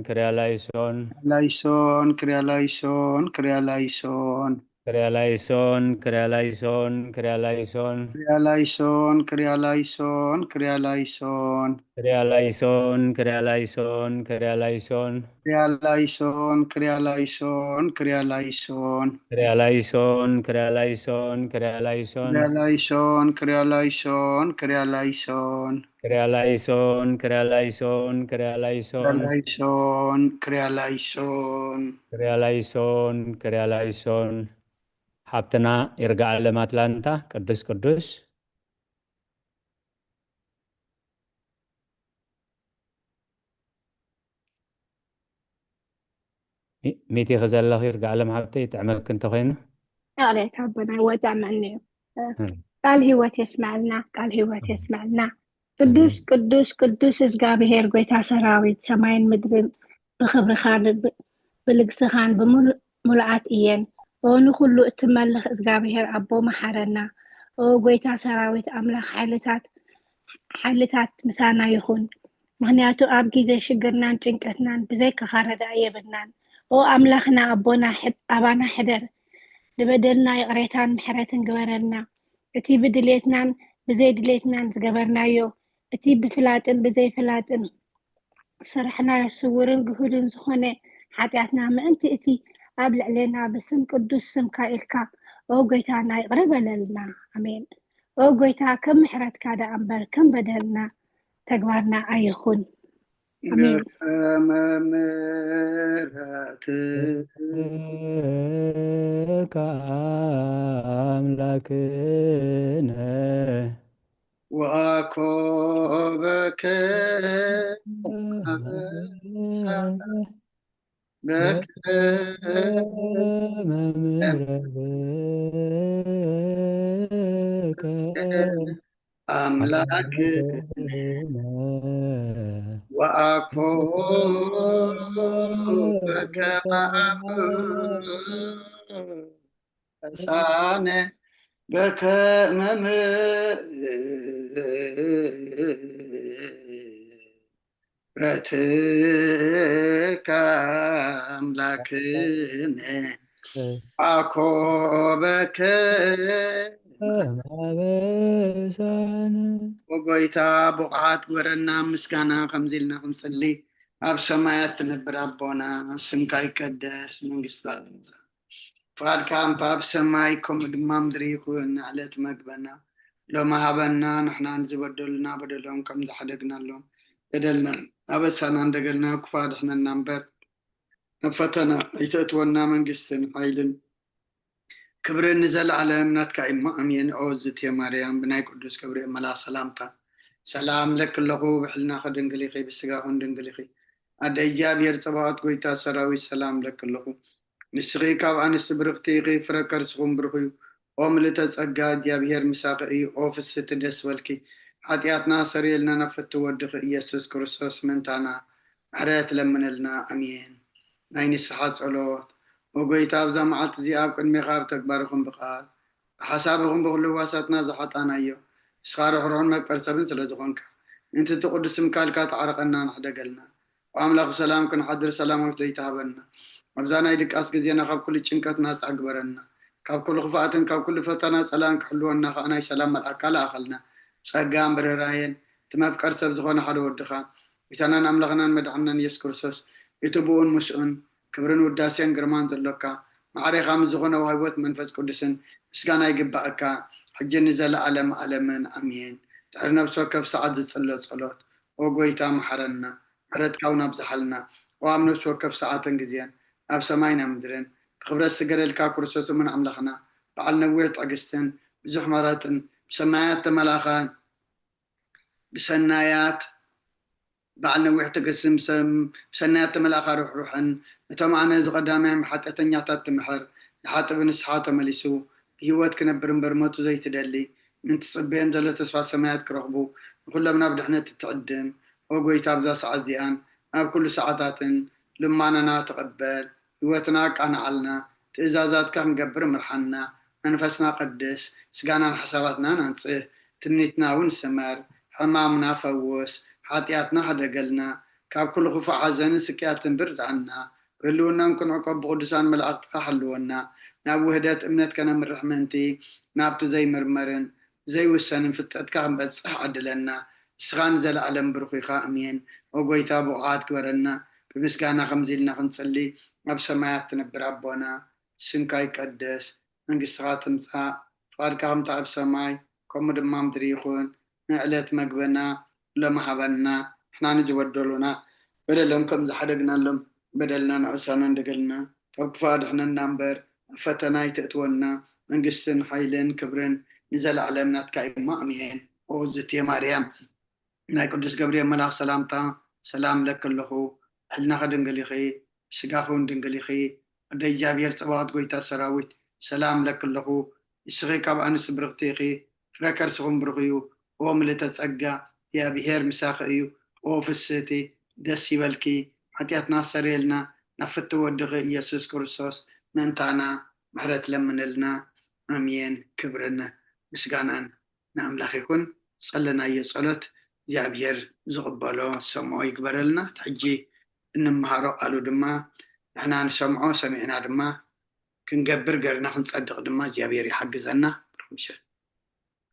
ክሪያላይሶን። ክሪያላይሶን፣ ክሪያላይሶን፣ ክሪያላይሶን። ክሪያላይሶን፣ ክሪያላይሶን፣ ክሪያላይሶን። ክሪያላይሶን፣ ክሪያላይሶን፣ ክሪያላይሶን። ክሪያላይሶን፣ ክሪያላይሶን፣ ክሪያላይሶን። ክሪያላይሶን፣ ክሪያላይሶን፣ ክሪያላይሶን። ክሪያላይሶን፣ ክሪያላይሶን፣ ክሪያላይሶን። ክሪያላይሶን፣ ክሪያላይሶን፣ ክሪያላይሶን። ክሪያላይሶን፣ ክሪያላይሶን፣ ክሪያላይሶን። ክሪያላይሶን፣ ክሪያላይሶን፣ ክሪያላይሶን። ክሪያላይሶን፣ ክሪያላይሶን። ክሪያላይሶን፣ ክሪያላይሶን። ሓብትና ይርጋዓለም ኣትላንታ፣ ቅዱስ ቅዱስ። ሚ-፣ ሚቲኺ ዘለኺ ይርጋዓለም ሓብተይ፣ ይጥዕመኪ እንተኾይኑ። ይቕሬታ ኣቦና፣ ይወጣ መን እዩ? እም። ቃል ህይወት የስመዐልና፣ ቃል ህይወት እም። የስመዐልና። ቅዱስ ቅዱስ ቅዱስ እግዚኣብሔር ጎይታ ሰራዊት፣ ሰማይን ምድርን ብኽብርኻን ብ-፣ ብልግስኻን ብምሉ-፣ ምሉኣት እየን። ኦ ንኹሉ እትመልኽ እግዚኣብሔር ኣቦ መሓረና። ኦ ጎይታ ሰራዊት ኣምላኽ ሓይልታት፣ ሓይልታት ምሳና ይኹን። ምኽንያቱ ኣብ ግዜ ሽግርናን ጭንቀትናን ብዘይካኻ ረዳኢ የብልናን። ኦ ኣምላኽና ኣቦና ሕድ-፣ ኣባና ሕደር። ንበደልና ይቕሬታን ምሕረትን ግበረልና። እቲ ብድሌትናን ብዘይድሌትናን ዝገበርናዮ፣ እቲ ብፍላጥን ብዘይፍላጥን ዝሰራሕናዮ ስውርን ግሁድን ዝኾነ ሓጢኣትና ምእንቲ እቲ ኣብ ልዕሌና ብስም ቅዱስ ስምካ ኢልካ ኦ ጎይታና ይቕረ በለልና። ኣሜን። ኦ ጎይታ ከም ምሕረትካ ደኣ እምበር ከም በደልና ተግባርና ኣይኹን። ኣሜን። በከመ ምሕረትከ እካ ኣምላክነ ወአኮበከ በከመ መምህረከ አምላክ ወአኮበከ ቅዱሳነ በከመ ምሕረትከ አምላክነ አኮበከ ማበሳነ ወጎይታ ብቑዓት ግበረና ምስጋና ከምዚ ኢልና ክንጽሊ። ኣብ ሰማያት ትነብር ኣቦና፣ ስምካ ይቀደስ፣ መንግስትካ ትምጻእ፣ ፍቓድካ እንተ ኣብ ሰማይ ከምኡ ድማ ምድሪ ይኹን። ንዕለት መግበና ሎሚ ሃበና፣ ንሕና ንዝበደሉና በደሎም ከም ዝሓደግናሎም በደልና ኣበሳና እንደገልና፣ ክፉእ ኣድሕነና እምበር ናብ ፈተና ኣይተእትወና፣ መንግስትን ሓይልን ክብርን ንዘለኣለም ናትካ እዩ እሞ፣ ኣሜን። ኦ ዝትየ ማርያም፣ ብናይ ቅዱስ ገብርኤል መልኣኽ ሰላምታ ሰላም ለኪ ኣለኹ። ብሕልናኺ ድንግል ኢኺ፣ ብስጋኽን ድንግል ኢኺ። ኣደ እግዚኣብሔር ጸባኦት፣ ጎይታ ሰራዊት፣ ሰላም ለኪ ኣለኹ። ንስኺ ካብ ኣንስቲ ብርኽቲ ኢኺ፣ ፍረ ከርስኹም ብሩኽ እዩ። ኦ ምልእተ ጸጋ፣ እግዚኣብሔር ምሳኺ እዩ። ኦ ፍስሕቲ ደስ በልኪ፣ ሓጢኣትና ሰርየልና፣ ናብ ፍትው ወድኺ ኢየሱስ ክርስቶስ ምእንታና ምሕረት ለምንልና። ኣሜን። ናይ ንስሓ ጸሎት። ኦ ጎይታ፣ ኣብዛ መዓልቲ እዚኣ ኣብ ቅድሜኻ ኣብ ተግባርኹም ብቓል ብሓሳብኹም ብኹሉ ህዋሳትና ዝሓጣናዮ፣ ንስኻ ርሕሩሕን መፍቀር ሰብን ስለ ዝኾንካ፣ ምእንቲ እቲ ቅዱስ ስምካ ኢልካ ተዓረቐና፣ ንሕደገልና። ኦ ኣምላኽ፣ ብሰላም ክንሓድር ሰላማዊት ለይቲ ሃበና። ኣብዛ ናይ ድቃስ ግዜና ካብ ኩሉ ጭንቀት ናጻ ግበረና። ካብ ኩሉ ክፍኣትን ካብ ኩሉ ፈተና ጸላእን ክሕልወና ከኣ ናይ ሰላም መልኣካ ለኣኸልና። ብጸጋን ብርህራሄን እቲ መፍቀር ሰብ ዝኾነ ሓደ ወድኻ፣ ጎይታናን ኣምላኽናን መድሓንናን ኢየሱስ ክርስቶስ፣ እቲ ብኡን ምስኡን ክብርን ውዳሴን ግርማን ዘሎካ፣ ማዕሬኻ ምስ ዝኾነ ወሃቢ ህይወት መንፈስ ቅዱስን ምስጋና ይግባኣካ፣ ሕጂ ንዘለኣለም ኣለምን ኣሜን። ድሕሪ ነፍሲ ወከፍ ሰዓት ዝጽሎ ጸሎት፣ ኦ ጎይታ መሓረና፣ ምሕረትካ እውን ኣብዝሓልና። ኦ ኣብ ነፍሲ ወከፍ ሰዓትን ግዜን፣ ኣብ ሰማይን ኣብ ምድርን፣ ብኽብረት ዝገደልካ ክርስቶስ እሙን ኣምላኽና፣ በዓል ነዊሕ ትዕግስትን ብዙሕ ምሕረትን፣ ብሰማያት ተመላኻን ብሰናያት በዓል ነዊሕ ትዕግስትን ብሰም-፣ ብሰናያት ተመላእካ ርሕሩሕን፣ ነቶም ኣነ እዚ ቀዳማይ ሓጢኣተኛታት ትምሕር፣ ንሓጥእ ብንስሓ ተመሊሱ ብህይወት ክነብር እምበር ሞቱ ዘይትደሊ፣ ምእንቲ ጽበዮም ዘሎ ተስፋ ሰማያት ክረኽቡ፣ ንኹሎም ናብ ድሕነት እትዕድም፣ ኦ ጎይታ፣ ኣብዛ ሰዓት እዚኣን ኣብ ኩሉ ሰዓታትን ልማናና ተቐበል፣ ህይወትና ኣቃንዓልና፣ ትእዛዛትካ ክንገብር ምርሓና፣ መንፈስና ቀድስ፣ ስጋናን ሓሳባትናን ኣንጽህ፣ ትምኒትና እውን ስመር፣ ሕማምና ፈውስ፣ ሓጢኣትና ሕደገልና፣ ካብ ኩሉ ክፉእ ሓዘንን ስቅያትን ብርድኣና፣ ክህልውናን ክንዕቆ ብቅዱሳን መላእኽትኻ ሓልወና፣ ናብ ውህደት እምነት ከነምርሕ ምእንቲ ናብቲ ዘይምርመርን ዘይውሰንን ፍልጠትካ ክንበጽሕ ዓድለና። ንስኻ ንዘለኣለም ብሩኽ ኢኻ። ኣሜን። ኦ ጎይታ፣ ብቑዓት ግበረና። ብምስጋና ከምዚ ኢልና ክንጽሊ፣ ኣብ ሰማያት ትነብር ኣቦና፣ ስምካ ይቀደስ፣ መንግስትኻ ትምጻእ፣ ፍቓድካ ከምቲ ኣብ ሰማይ፣ ከምኡ ድማ ምድሪ ይኹን። ንዕለት መግብና ሎሚ ሃበና፣ ንሕና ንዝበደሉና በደሎም ከም ዝሓደግናሎም በደልና ንኣሳና እንደገልና፣ ካብ ክፉእ ኣድሕነና እምበር፣ ኣብ ፈተና ኣይተእትወና፣ መንግስትን ሓይልን ክብርን ንዘለኣለም ናትካ እዩ እሞ፣ ኣሜን። ኦ ዝትየ ማርያም፣ ናይ ቅዱስ ገብርኤል መልኣኽ ሰላምታ፣ ሰላም እለኪ ኣለኹ፣ ሕልናኺ ድንግል ኢኺ፣ ስጋኺ እውን ድንግል ኢኺ፣ ወደ እግዚኣብሔር ጸባኦት ጎይታ ሰራዊት፣ ሰላም እለኪ ኣለኹ፣ ንስኺ ካብ ኣንስቲ ብርኽቲ ኢኺ፣ ፍረ ከርስኹም ብሩኽ እዩ፣ ኦ ምልእተ ጸጋ፣ እግዚኣብሔር ምሳኺ እዩ፣ ኦ ፍስህቲ፣ ደስ ይበልኪ፣ ሓጢኣትና ኣስተሰርየልና፣ ናብ ፍትው ወድኺ ኢየሱስ ክርስቶስ ምእንታና ምሕረት ለምንልና፣ ኣሜን። ክብርን ምስጋናን ንኣምላኽ ይኹን። ጸለናዮ ጸሎት እግዚኣብሔር ዝቕበሎ ዝሰምዖ ይግበረልና። እቲ ሕጂ እንመሃሮ ቃሉ ድማ ንሕና ንሰምዖ፣ ሰሚዕና ድማ ክንገብር፣ ገርና ክንጸድቕ ድማ እግዚኣብሔር ይሓግዘና። ብሩኽ ምሸት።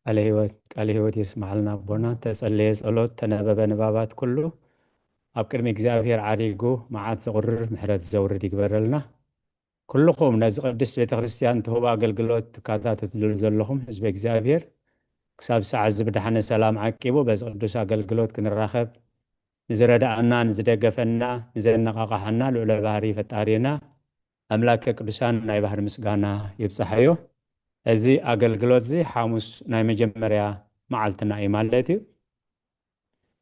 ቃለ ህይወት፣ ቃለ ህይወት የስምዓልና ኣቦና። ተጸለየ ጸሎት፣ ተነበበ ንባባት ኩሉ ኣብ ቅድሚ እግዚኣብሔር ዓሪጉ መዓት ዘቑርር ምሕረት ዘውርድ ይግበረልና። ኩልኹም ነዚ ቅድስት ቤተ ክርስቲያን ትህቡ ኣገልግሎት ትከታተሉ ዘለኹም ህዝቢ እግዚኣብሔር፣ ክሳብ ሰዓት እዚ ብደሓነ ሰላም ዓቂቡ በዚ ቅዱስ ኣገልግሎት ክንራኸብ ንዝረድኣና፣ ንዝደገፈና፣ ንዘነቓቕሓና ልዑለ ባህሪ ፈጣሪና ኣምላከ ቅዱሳን ናይ ባህሪ ምስጋና ይብጽሓዮ። እዚ ኣገልግሎት እዚ ሓሙስ ናይ መጀመርያ መዓልትና እዩ ማለት እዩ።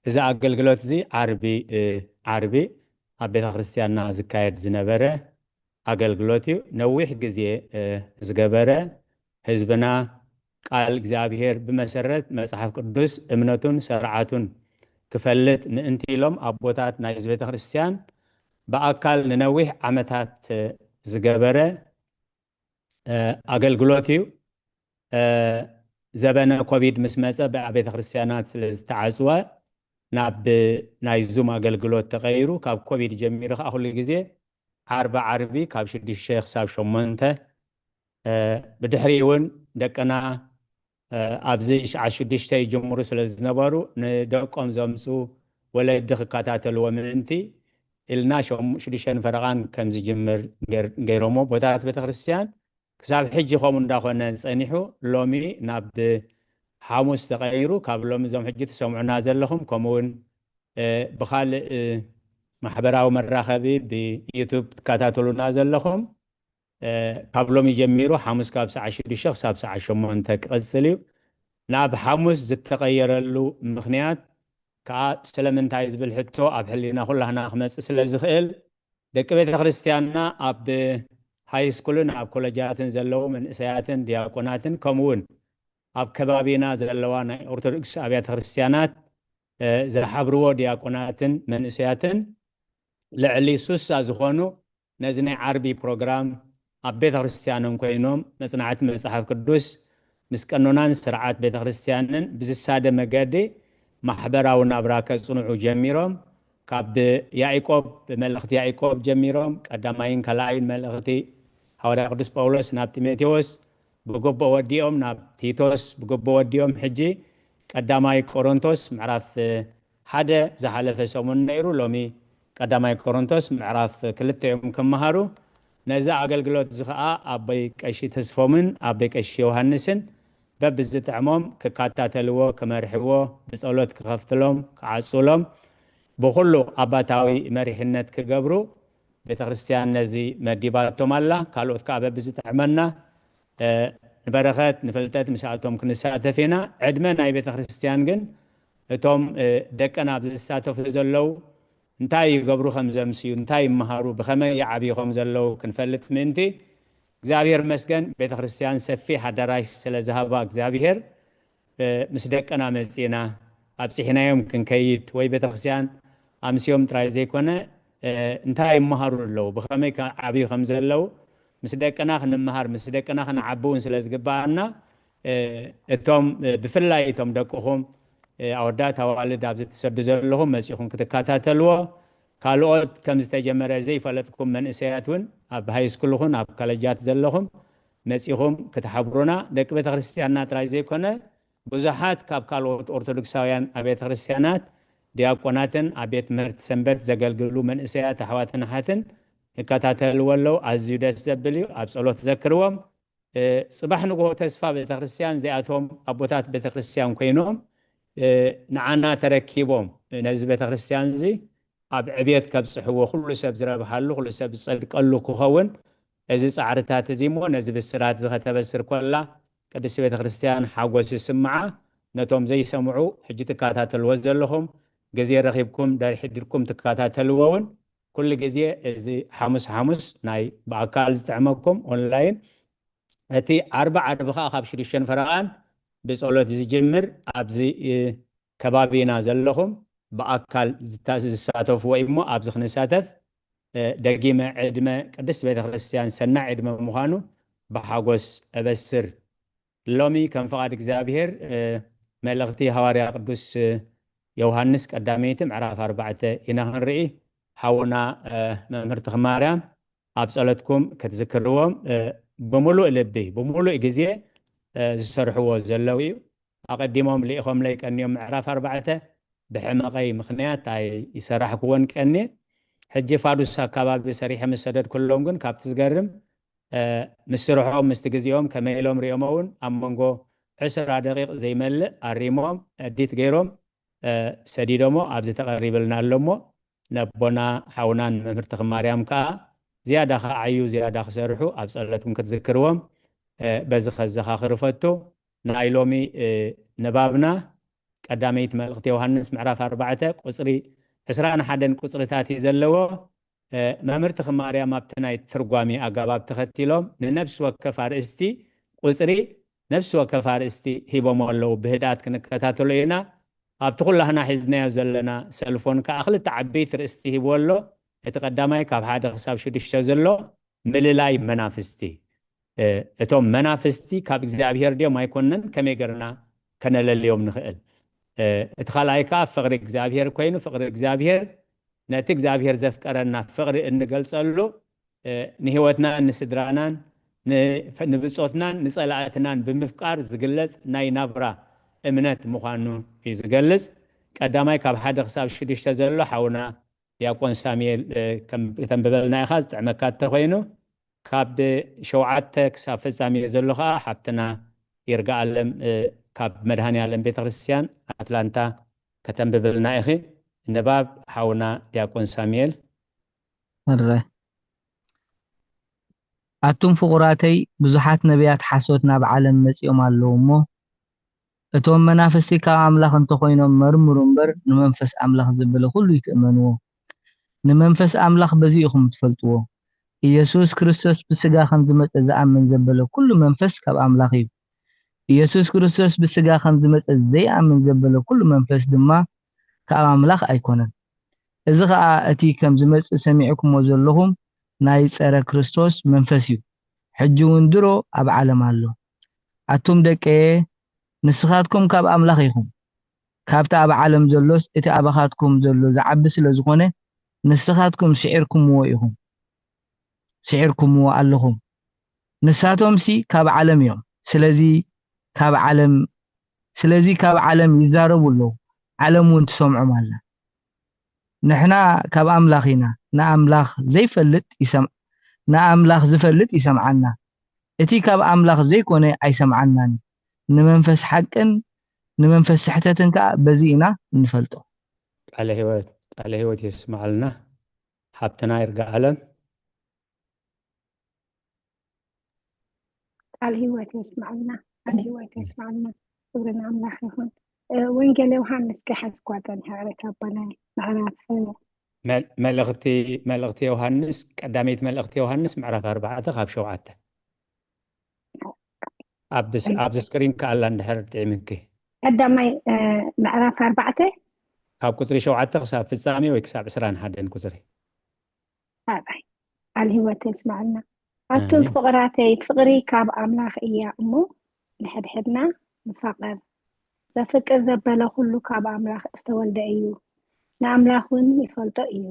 እዚ ኣገልግሎት እዚ ዓርቢ፣ እ፣ ዓርቢ ኣብ ቤተ ክርስቲያንና ዝካየድ ዝነበረ ኣገልግሎት እዩ። ነዊሕ ግዜ፣ እ፣ ዝገበረ ህዝብና ቃል እግዚኣብሔር ብመሰረት መጽሓፍ ቅዱስ እምነቱን ስርዓቱን ክፈልጥ ምእንቲ ኢሎም ኣቦታት ናይዚ ቤተ ክርስቲያን ብኣካል ንነዊሕ ዓመታት፣ እ፣ ዝገበረ፣ እ፣ ኣገልግሎት እዩ። እ፣ ዘበነ ኮቪድ ምስ መጸ ብኣቤተ ክርስቲያናት ስለ ዝተዓጽወ ናብ ናይ ዙም ኣገልግሎት ተቐይሩ። ካብ ኮቪድ ጀሚሩ ከኣ ኩሉ ግዜ ዓርቢ ዓርቢ ካብ ሽዱሽተ ክሳብ ሸሞንተ፣ እ፣ ብድሕሪ እውን ደቅና፣ እ፣ ኣብዚ ሸዓ ሽዱሽተ ይጅምሩ ስለ ዝነበሩ ንደቆም ዘምጹ ወለዲ ክከታተልዎ ምእንቲ ኢልና ሸም-፣ ሽዱሽተ ፈረቓን ከም ዝጅምር ገር-፣ ገይሮሞ ቦታት ቤተ ክርስቲያን ክሳብ ሕጂ ከምኡ እንዳኾነ ጸኒሑ ሎሚ ናብ ሓሙስ ተቐይሩ። ካብ ሎሚ እዞም ሕጂ ትሰምዑና ዘለኹም ከምኡ እውን፣ እ፣ ብኻልእ፣ እ፣ ማሕበራዊ መራኸቢ ብዩቱብ ትከታተሉና ዘለኹም፣ እ፣ ካብ ሎሚ ጀሚሩ ሓሙስ ካብ ሰዓት ሽዱሽተ ክሳብ ሰዓት ሸሞንተ ክቕጽል እዩ። ናብ ሓሙስ ዝተቐየረሉ ምኽንያት ከኣ ስለምንታይ ዝብል ሕቶ ኣብ ሕሊና ኩላህና ክመጽእ ስለ ዝኽእል ደቂ ቤተ ክርስቲያንና ኣብ ሃይ ስኩልን ኣብ ኮለጃትን ዘለዉ መንእሰያትን ዲያቆናትን ከምኡ እውን ኣብ ከባቢና ዘለዋ ናይ ኦርቶዶክስ ኣብያተ ክርስቲያናት፣ እ፣ ዝሓብርዎ ዲያቆናትን መንእሰያትን ልዕሊ ሱሳ ዝኾኑ ነዚ ናይ ዓርቢ ፕሮግራም ኣብ ቤተ ክርስቲያኖም ኮይኖም መጽናዕቲ መጽሓፍ ቅዱስ ምስ ቀኖናን ስርዓት ቤተ ክርስቲያንን ብዝሳደ መገዲ ማሕበራዊ ናብራ ከጽንዑ ጀሚሮም። ካብ ያዕቆብ፣ መልእኽቲ ያዕቆብ ጀሚሮም ቀዳማይን ካልኣይን መልእኽቲ ሃዋርያ ቅዱስ ጳውሎስ ናብ ጢሞቴዎስ ብግቡእ ወዲኦም፣ ናብ ቲቶስ ብግቡእ ወዲኦም። ሕጂ ቀዳማይ ቆሮንቶስ ምዕራፍ ሓደ ዝሓለፈ ሰሙን ነይሩ። ሎሚ ቀዳማይ ቆሮንቶስ ምዕራፍ ክልተ እዮም ክመሃሩ። ነዚ ኣገልግሎት እዚ ኸኣ ኣቦይ ቀሺ ተስፎምን ኣቦይ ቀሺ ዮሃንስን በብዝጥዕሞም ክከታተልዎ፣ ክመርሕዎ፣ ብጸሎት ክኸፍትሎም፣ ክዓጹሎም፣ ብኹሉ ኣባታዊ መሪሕነት ክገብሩ ቤተ ክርስቲያን ነዚ መዲባቶም ኣላ። ካልኦት ከኣ በብዝጥዕመና፣ እ፣ ንበረኸት ንፍልጠት ምስኣቶም ክንሳተፍ ኢና። ዕድመ ናይ ቤተ ክርስቲያን ግን እቶም ደቀና ኣብዚ ዝሳተፉ ዘለዉ እንታይ ይገብሩ ከም ዘምስዩ፣ እንታይ ይመሃሩ፣ ብኸመይ ይዓብዩ ከም ዘለዉ ክንፈልጥ ምእንቲ እግዚኣብሔር መስገን ቤተ ክርስቲያን ሰፊሕ ኣዳራሽ ስለ ዝሃባ እግዚኣብሔር ምስ ደቀና መጺእና ኣብጺሕናዮም ክንከይድ ወይ ቤተ ክርስቲያን ኣምስዮም ጥራይ ዘይኮነ እንታይ ይመሃሩ ኣለዉ፣ ብኸመይ ዓብዩ ከም ዘለዉ ምስ ደቅና ክንመሃር ምስ ደቅና ክንዓቢ እውን ስለ ዝግባኣና እቶም ብፍላይ እቶም ደቅኹም ኣወዳት ኣዋልድ ኣብዚ ትሰዱ ዘለኹም መጺኹም ክትከታተልዎ ካልኦት ከም ዝተጀመረ ዘይፈለጥኩም መንእሰያት እውን ኣብ ሃይስኩል ኹን ኣብ ካለጃት ዘለኹም መጺኹም ክትሓብሩና ደቂ ቤተ ክርስቲያንና ጥራይ ዘይኮነ ብዙሓት ካብ ካልኦት ኦርቶዶክሳውያን ኣብያተ ክርስቲያናት ዲያቆናትን ኣብ ቤት ትምህርቲ ሰንበት ዘገልግሉ መንእሰያት ኣሕዋትን ኣሓትን ይከታተልዎ ኣለዉ። ኣዝዩ ደስ ዘብል እዩ። ኣብ ጸሎት ዘክርዎም። ጽባሕ ንግሆ ተስፋ ቤተክርስትያን እዚኣቶም ኣቦታት ቤተክርስትያን ኮይኖም ንዓና ተረኪቦም ነዚ ቤተክርስትያን እዚ ኣብ ዕብየት ከብፅሕዎ ኩሉ ሰብ ዝረብሓሉ ኩሉ ሰብ ዝፀድቀሉ ክኸውን እዚ ፃዕርታት እዚ እሞ ነዚ ብስራት እዚ ከተበስር ኮላ ቅድስቲ ቤተክርስትያን ሓጎስ ይስምዓ። ነቶም ዘይሰምዑ ሕጂ ትከታተልዎ ዘለኹም ግዜ ረኺብኩም ደርሒድኩም ትከታተልዎ እውን ኩሉ ግዜ እዚ ሓሙስ ሓሙስ ናይ ብኣካል ዝጥዕመኩም ኦንላይን እቲ ዓርቢ ዓርቢ ከዓ ካብ ሽዱሽተን ፈረቓን ብጸሎት ዝጅምር ኣብዚ ከባቢና ዘለኹም ብኣካል ዝሳተፉ ወይ እሞ ኣብዚ ክንሳተፍ ደጊመ ዕድመ ቅድስት ቤተክርስትያን ሰናይ ዕድመ ምዃኑ ብሓጎስ እበስር። ሎሚ ከም ፍቓድ እግዚኣብሔር መልእኽቲ ሃዋርያ ቅዱስ ዮሃንስ ቀዳመይቲ ምዕራፍ ኣርባዕተ ኢና ክንርኢ። ሓውና መምህር ተኽማርያም ኣብ ጸሎትኩም ክትዝክርዎም ብምሉእ ልቢ ብምሉእ ግዜ ዝሰርሕዎ ዘለዉ እዩ። ኣቐዲሞም ልኢኾምለይ ቀንዮም ምዕራፍ ኣርባዕተ ብሕመቐይ ምኽንያት ኣይሰራሕክዎን ቀንየ። ሕጂ ፋዱስ ኣካባቢ ሰሪሐ ምስ ሰደድኩሎም ግን ካብቲ ዝገርም ምስ ስርሖም ምስቲ ግዜኦም ከመይ ኢሎም ሪኦሞ እውን ኣብ መንጎ ዕስራ ደቂቕ ዘይመልእ ኣሪሞም ኤዲት ገይሮም ሰዲዶሞ ኣብዚ ተቐሪብልና ኣሎ እሞ ነቦና ሓውናን መምህር ተኽማርያም ከዓ ዝያዳ ክዓዩ ዝያዳ ክሰርሑ ኣብ ጸሎትኩም ክትዝክርዎም በዚ ከዘኻኽር እፈቱ። ናይ ሎሚ ንባብና ቀዳመይቲ መልእኽቲ ዮሃንስ ምዕራፍ ኣርባዕተ ቁፅሪ ዕስራን ሓደን ቁፅርታት እዩ ዘለዎ። መምህር ተኽማርያም ኣብቲ ናይ ትርጓሜ ኣገባብ ተኸቲሎም ንነብሲ ወከፍ ኣርእስቲ ቁፅሪ ነብሲ ወከፍ ኣርእስቲ ሂቦሞ ኣለዉ። ብህድኣት ክንከታተሎ ኢና። ኣብቲ ኩላህና ሒዝናዮ ዘለና ሰልፎን ከዓ ክልተ ዓበይቲ ርእስቲ ሂብዎ ኣሎ። እቲ ቀዳማይ ካብ ሓደ ክሳብ ሽዱሽተ ዘሎ ምልላይ መናፍስቲ እቶም መናፍስቲ ካብ እግዚኣብሔር ድዮም ኣይኮነን ከመይ ገርና ከነለልዮም ንኽእል እቲ ካልኣይ ከዓ ፍቕሪ እግዚኣብሔር ኮይኑ ፍቕሪ እግዚኣብሔር ነቲ እግዚኣብሔር ዘፍቀረና ፍቕሪ እንገልጸሉ ንህይወትናን ንስድራናን ንብጾትናን ንጸላእትናን ብምፍቃር ዝግለጽ ናይ ናብራ እምነት ምዃኑ እዩ ዝገልጽ ቀዳማይ ካብ ሓደ ክሳብ ሽዱሽተ ዘሎ ሓውና ዲያቆን ሳሙኤል ከተንብበልና ኢኻ ዝጥዕመካ እንተኮይኑ ካብ ሸውዓተ ክሳብ ፍጻሜ ዘሎ ከዓ ሓብትና ይርጋ ኣለም ካብ መድሃኒ ኣለም ቤተክርስትያን ኣትላንታ ከተንብብልና ኢኺ። ንባብ ሓውና ዲያቆን ሳሙኤል። ኣቱም ፍቑራተይ ብዙሓት ነቢያት ሓሶት ናብ ዓለም መጺኦም ኣለዉ እሞ እቶም መናፍስቲ ካብ ኣምላኽ እንተኾይኖም መርምሩ እምበር ንመንፈስ ኣምላኽ ዘበለ ኩሉ ይትእመንዎ። ንመንፈስ ኣምላኽ በዚ ኢኹም ትፈልጥዎ። ኢየሱስ ክርስቶስ ብስጋ ከም ዝመጸ ዝኣምን ዘበለ ኩሉ መንፈስ ካብ ኣምላኽ እዩ። ኢየሱስ ክርስቶስ ብስጋ ከም ዝመጸ ዘይኣምን ዘበለ ኩሉ መንፈስ ድማ ካብ ኣምላኽ ኣይኮነን። እዚ ኸኣ እቲ ከም ዝመጽእ ሰሚዕኩሞ ዘለኹም ናይ ጸረ ክርስቶስ መንፈስ እዩ። ሕጂ እውን ድሮ ኣብ ዓለም ኣሎ። ኣቱም ደቀየ ንስኻትኩም ካብ ኣምላኽ ኢኹም። ካብቲ ኣብ ዓለም ዘሎስ እቲ ኣባኻትኩም ዘሎ ዝዓቢ ስለ ዝኾነ ንስኻትኩም ስዒርኩምዎ ኢኹም። ስዒርኩምዎ ኣለኹም። ንሳቶምሲ ካብ ዓለም እዮም። ስለዚ ካብ ዓለም ስለዚ ካብ ዓለም ይዛረቡ ኣለዉ። ዓለም እውን ትሰምዖም ኣላ። ንሕና ካብ ኣምላኽ ኢና። ንኣምላኽ ዘይፈልጥ ይሰም ንኣምላኽ ዝፈልጥ ይሰምዓና። እቲ ካብ ኣምላኽ ዘይኮነ ኣይሰምዓናን። ንመንፈስ ሓቅን ንመንፈስ ስሕተትን ከኣ በዚ ኢና እንፈልጦ። ቃለ ህይወት ቃለ ህይወት የስምዓልና ሓብትና ይርጋ ዓለም። ቃል ህይወት የስማዕልና ቃል ህይወት የስማዕልና ክብሪ ንኣምላኽ ይኹን እ፣ ወንጌል ዮሃንስ ከሓዝኳ ጸኒሐ፣ ዕረፍቲ ኣቦናይ፣ ምዕራፍ፣ እ፣ መል-፣ መልእኽቲ፣ መልእኽቲ ዮሃንስ፣ ቀዳመይቲ መልእኽቲ ዮሃንስ ምዕራፍ ኣርባዕተ ካብ ሸውዓተ። ኣብ ስ-፣ ኣብዚ ስክሪን ከኣላ እንድሕር ጥዒምኪ። ቀዳማይ፣ እ፣ ምዕራፍ ኣርባዕተ። ካብ ቁጽሪ ሸውዓተ ክሳብ ፍጻሜ ወይ ክሳብ ዕስራን ሓደን ቁጽሪ። ኣባይ ቃል ህይወት የስማዕልና። ኣቱም ኣሜን። ፍቕራተይ፣ ፍቕሪ ካብ ኣምላኽ እያ እሞ፣ ንሕድሕድና ንፋቐር። ዘፍቅር ዘበለ ኩሉ ካብ ኣምላኽ ዝተወልደ እዩ፣ ንኣምላኽ እውን ይፈልጦ እዩ።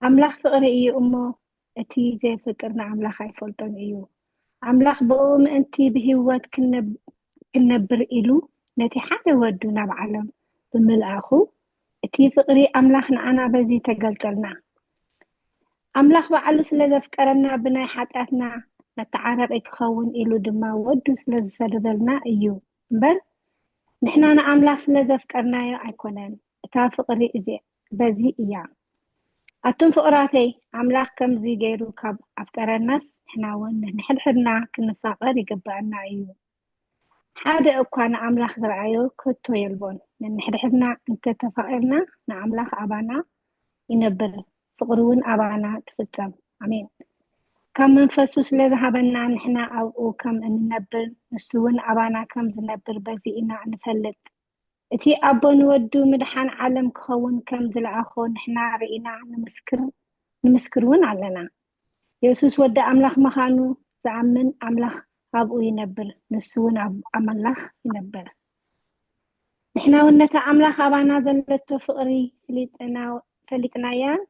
ኣምላኽ ፍቕሪ እዩ እሞ፣ እቲ ዘየፍቅር ንኣምላኽ ኣይፈልጦን እዩ። ኣምላኽ ብእኡ ምእንቲ ብህይወት ክንነብ-፣ ክንነብር ኢሉ ነቲ ሓደ ወዱ ናብ ዓለም ብምልኣኹ፣ እቲ ፍቕሪ ኣምላኽ ንዓና በዚ ተገልጸልና። ኣምላኽ ባዕሉ ስለ ዘፍቀረና ብናይ ሓጢኣትና መተዓረቒ ክኸውን ኢሉ ድማ ወዱ ስለ ዝሰደደልና እዩ እምበር፣ ንሕና ንኣምላኽ ስለ ዘፍቀርናዮ ኣይኮነን። እታ ፍቕሪ እዚ፣ በዚ እያ። ኣቱም ፍቕራተይ፣ ኣምላኽ ከምዚ ገይሩ ካብ ኣፍቀረናስ፣ ንሕና እውን ንሕድሕድና ክንፋቐር ይግብኣና እዩ። ሓደ እኳ ንኣምላኽ ዝረኣዮ ከቶ የልቦን። ነንሕድሕድና እንተተፋቒርና፣ ንኣምላኽ ኣባና ይነብር፣ ፍቕሩ እውን ኣባና ትፍጸም። ኣሜን። ካብ መንፈሱ ስለ ዝሃበና፣ ንሕና ኣብኡ ከም እንነብር፣ ንሱ እውን ኣባና ከም ዝነብር በዚ ኢና እንፈልጥ። እቲ ኣቦ ንወዱ ምድሓን ዓለም ክኸውን ከም ዝለኣኾ ንሕና ርኢና ንምስክር፣ ንምስክር እውን ኣለና። የሱስ ወዲ ኣምላኽ ምዃኑ ዝኣምን ኣምላኽ ኣብኡ ይነብር፣ ንሱ እውን ኣብ ኣምላኽ ይነብር። ንሕና እውን ነታ ኣምላኽ ኣባና ዘለቶ ፍቕሪ ፍሊጥና-፣ ፈሊጥናያን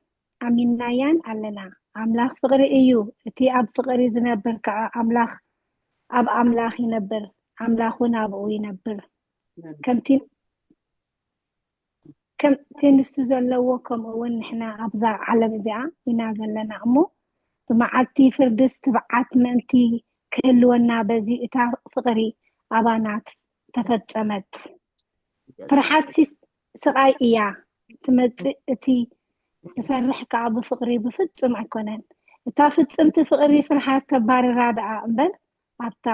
ኣሚንናያን ኣለና። ኣምላኽ ፍቕሪ እዩ። እቲ ኣብ ፍቕሪ ዝነብር ከኣ ኣምላኽ ኣብ ኣምላኽ ይነብር፣ ኣምላኽ እውን ኣብኡ ይነብር። ከምቲ፣ ከምቲ ንሱ ዘለዎ፣ ከምኡ እውን ንሕና ኣብዛ ዓለም እዚኣ ኢና ዘለና እሞ፣ ብመዓልቲ ፍርድስ ትብዓት ምእንቲ ክህልወና፣ በዚ እታ ፍቕሪ ኣባና ት-፣ ተፈጸመት። ፍርሓት ሲስ-፣ ስቓይ እያ ትመጽእ፣ እቲ ዝፈርሕ ከኣ ብፍቕሪ ብፍጹም ኣይኮነን። እታ ፍጽምቲ ፍቕሪ ፍርሓት ተባርራ ደኣ እምበር፣ ኣብታ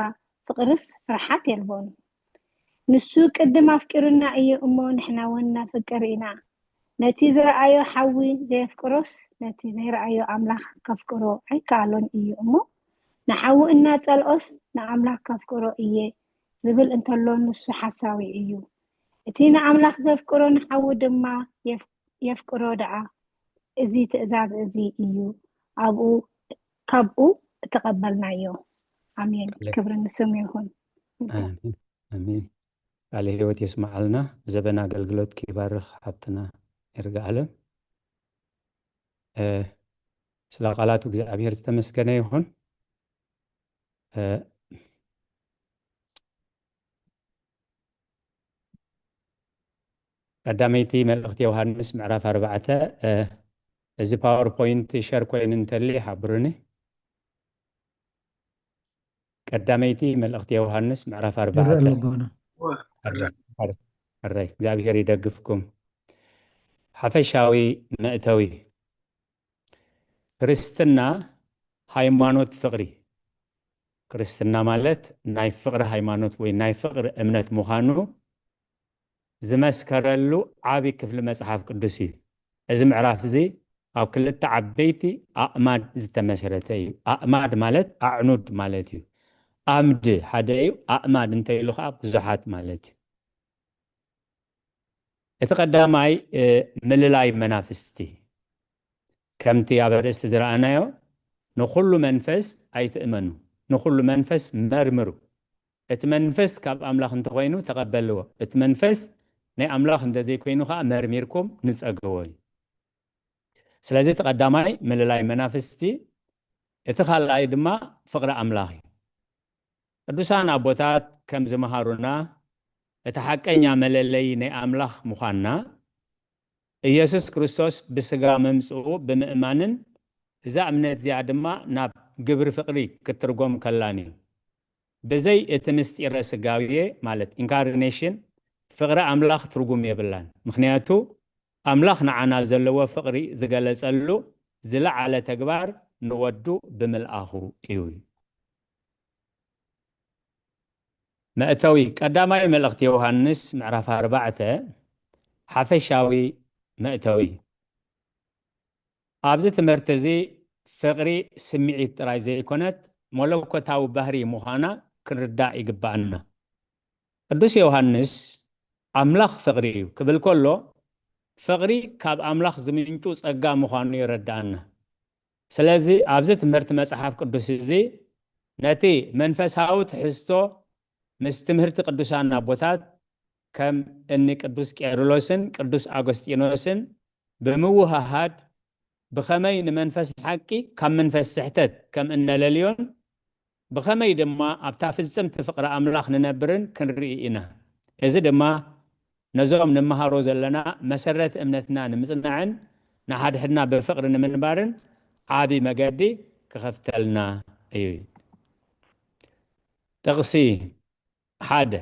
ፍቕርስ ፍርሓት የልቦን። ንሱ ቅድም ኣፍቂሩና እዩ እሞ፣ ንሕና እውን ነፍቅር ኢና። ነቲ ዝረኣዮ ሓዊ ዘየፍቅሮስ፣ ነቲ ዘይረኣዮ ኣምላኽ ከፍቅሮ ኣይከኣሎን እዩ እሞ፣ ንሓዊ እናጸልኦስ ንኣምላኽ ከፍቅሮ እየ ዝብል እንተሎ፣ ንሱ ሓሳዊ እዩ። እቲ ንኣምላኽ ዘፍቅሮ ንሓዊ ድማ የፍ-፣ የፍቅሮ ደኣ። እዚ ትእዛዝ እዚ እዩ፣ ኣብኡ፣ ካብኡ እተቐበልናዮ። ኣሜን። ኣሜን። ክብሪ ንስሙ ይኹን። ኣሜን። ኣሜን። ቃለ ህይወት የስምዓልና። ዘበን ኣገልግሎት ይባርኽ ሓብትና ይርጋ ኣለም። እ፣ ስለ ቃላቱ እግዚኣብሔር ዝተመስገነ ይኹን። እ፣ ቀዳመይቲ መልእኽቲ ዮሃንስ ምዕራፍ ኣርባዕተ፣ እ፣ እዚ ፓወርፖይንት ሸር ኮይኑ እንተሊ ሓብሩኒ። ቀዳመይቲ መልእኽቲ ዮሃንስ ምዕራፍ ይረአ ኣሎ ኣርባዕተ። ኣቦና። ኣረ-፣ ኣረ-፣ ኣረ፣ እግዚኣብሔር ይደግፍኩም። ሓፈሻዊ መእተዊ። ክርስትና ሃይማኖት ፍቕሪ። ክርስትና ማለት ናይ ፍቕሪ ሃይማኖት ወይ ናይ ፍቕሪ እምነት ምዃኑ ዝመስከረሉ ዓቢ ክፍሊ መጽሓፍ ቅዱስ እዩ። እዚ ምዕራፍ እዚ ኣብ ክልተ ዓበይቲ ኣእማድ ዝተመስረተ እዩ። ኣእማድ ማለት ኣዕኑድ ማለት እዩ። ኣምድ ሓደ እዩ፣ ኣእማድ እንተኢሉ ኸዓ ብዙሓት ማለት እዩ። እቲ ቀዳማይ፣ እ፣ ምልላይ መናፍስቲ። ከምቲ ኣብ ኣርእስቲ ዝረኣናዮ፣ ንኹሉ መንፈስ ኣይትእመኑ፣ ንኹሉ መንፈስ መርምሩ። እቲ መንፈስ ካብ ኣምላኽ እንተኾይኑ ተቐበልዎ፣ እቲ መንፈስ ናይ ኣምላኽ እንተዘይኮይኑ ኸዓ መርሚርኩም ንጸግዎ እዩ። ስለዚ እቲ ቀዳማይ ምልላይ መናፍስቲ፣ እቲ ካልኣይ ድማ ፍቕሪ ኣምላኽ እዩ። ቅዱሳን ኣቦታት ከም ዝመሃሩና፣ እቲ ሓቀኛ መለለዪ ናይ ኣምላኽ ምዃንና፣ ኢየሱስ ክርስቶስ ብስጋ ምምጽኡ ብምእማንን፣ እዛ እምነት እዚኣ ድማ ናብ ግብሪ ፍቕሪ ክትትርጎም ከላን እዩ። ብዘይ እቲ ምስጢረ ስጋዌ፣ ማለት ኢንካርኔሽን፣ ፍቕሪ ኣምላኽ ትርጉም የብላን። ምኽንያቱ፣ ኣምላኽ ንዓና ዘለዎ ፍቕሪ ዝገለጸሉ ዝለዓለ ተግባር ንወዱ ብምልኣኹ እዩ። መእተዊ ቀዳማይ መልእኽቲ ዮሃንስ ምዕራፍ ኣርባዕተ ሓፈሻዊ መእተዊ። ኣብዚ ትምህርቲ እዚ ፍቕሪ ስምዒት ጥራይ ዘይኮነት መለኮታዊ ባህሪ ምዃና ክንርዳእ ይግብኣና። ቅዱስ ዮሃንስ ኣምላኽ ፍቕሪ እዩ ክብል ከሎ ፍቕሪ ካብ ኣምላኽ ዝምንጩ ጸጋ ምዃኑ የረድኣና። ስለዚ ኣብዚ ትምህርቲ መጽሓፍ ቅዱስ እዚ ነቲ መንፈሳዊ ትሕዝቶ ምስ ትምህርቲ ቅዱሳን ኣቦታት ከም እኒ ቅዱስ ቄርሎስን ቅዱስ ኣጎስጢኖስን ብምውህሃድ ብኸመይ ንመንፈስ ሓቂ ካብ መንፈስ ስሕተት ከም እነለልዮን ብኸመይ ድማ ኣብታ ፍጽምቲ ፍቕሪ ኣምላኽ ንነብርን ክንርኢ ኢና። እዚ ድማ ነዞም ንመሃሮ ዘለና መሰረት እምነትና ንምጽናዕን ንሓድሕድና ብፍቕሪ ንምንባርን ዓቢ መገዲ ክኸፍተልና እዩ። ጥቕሲ ሓደ።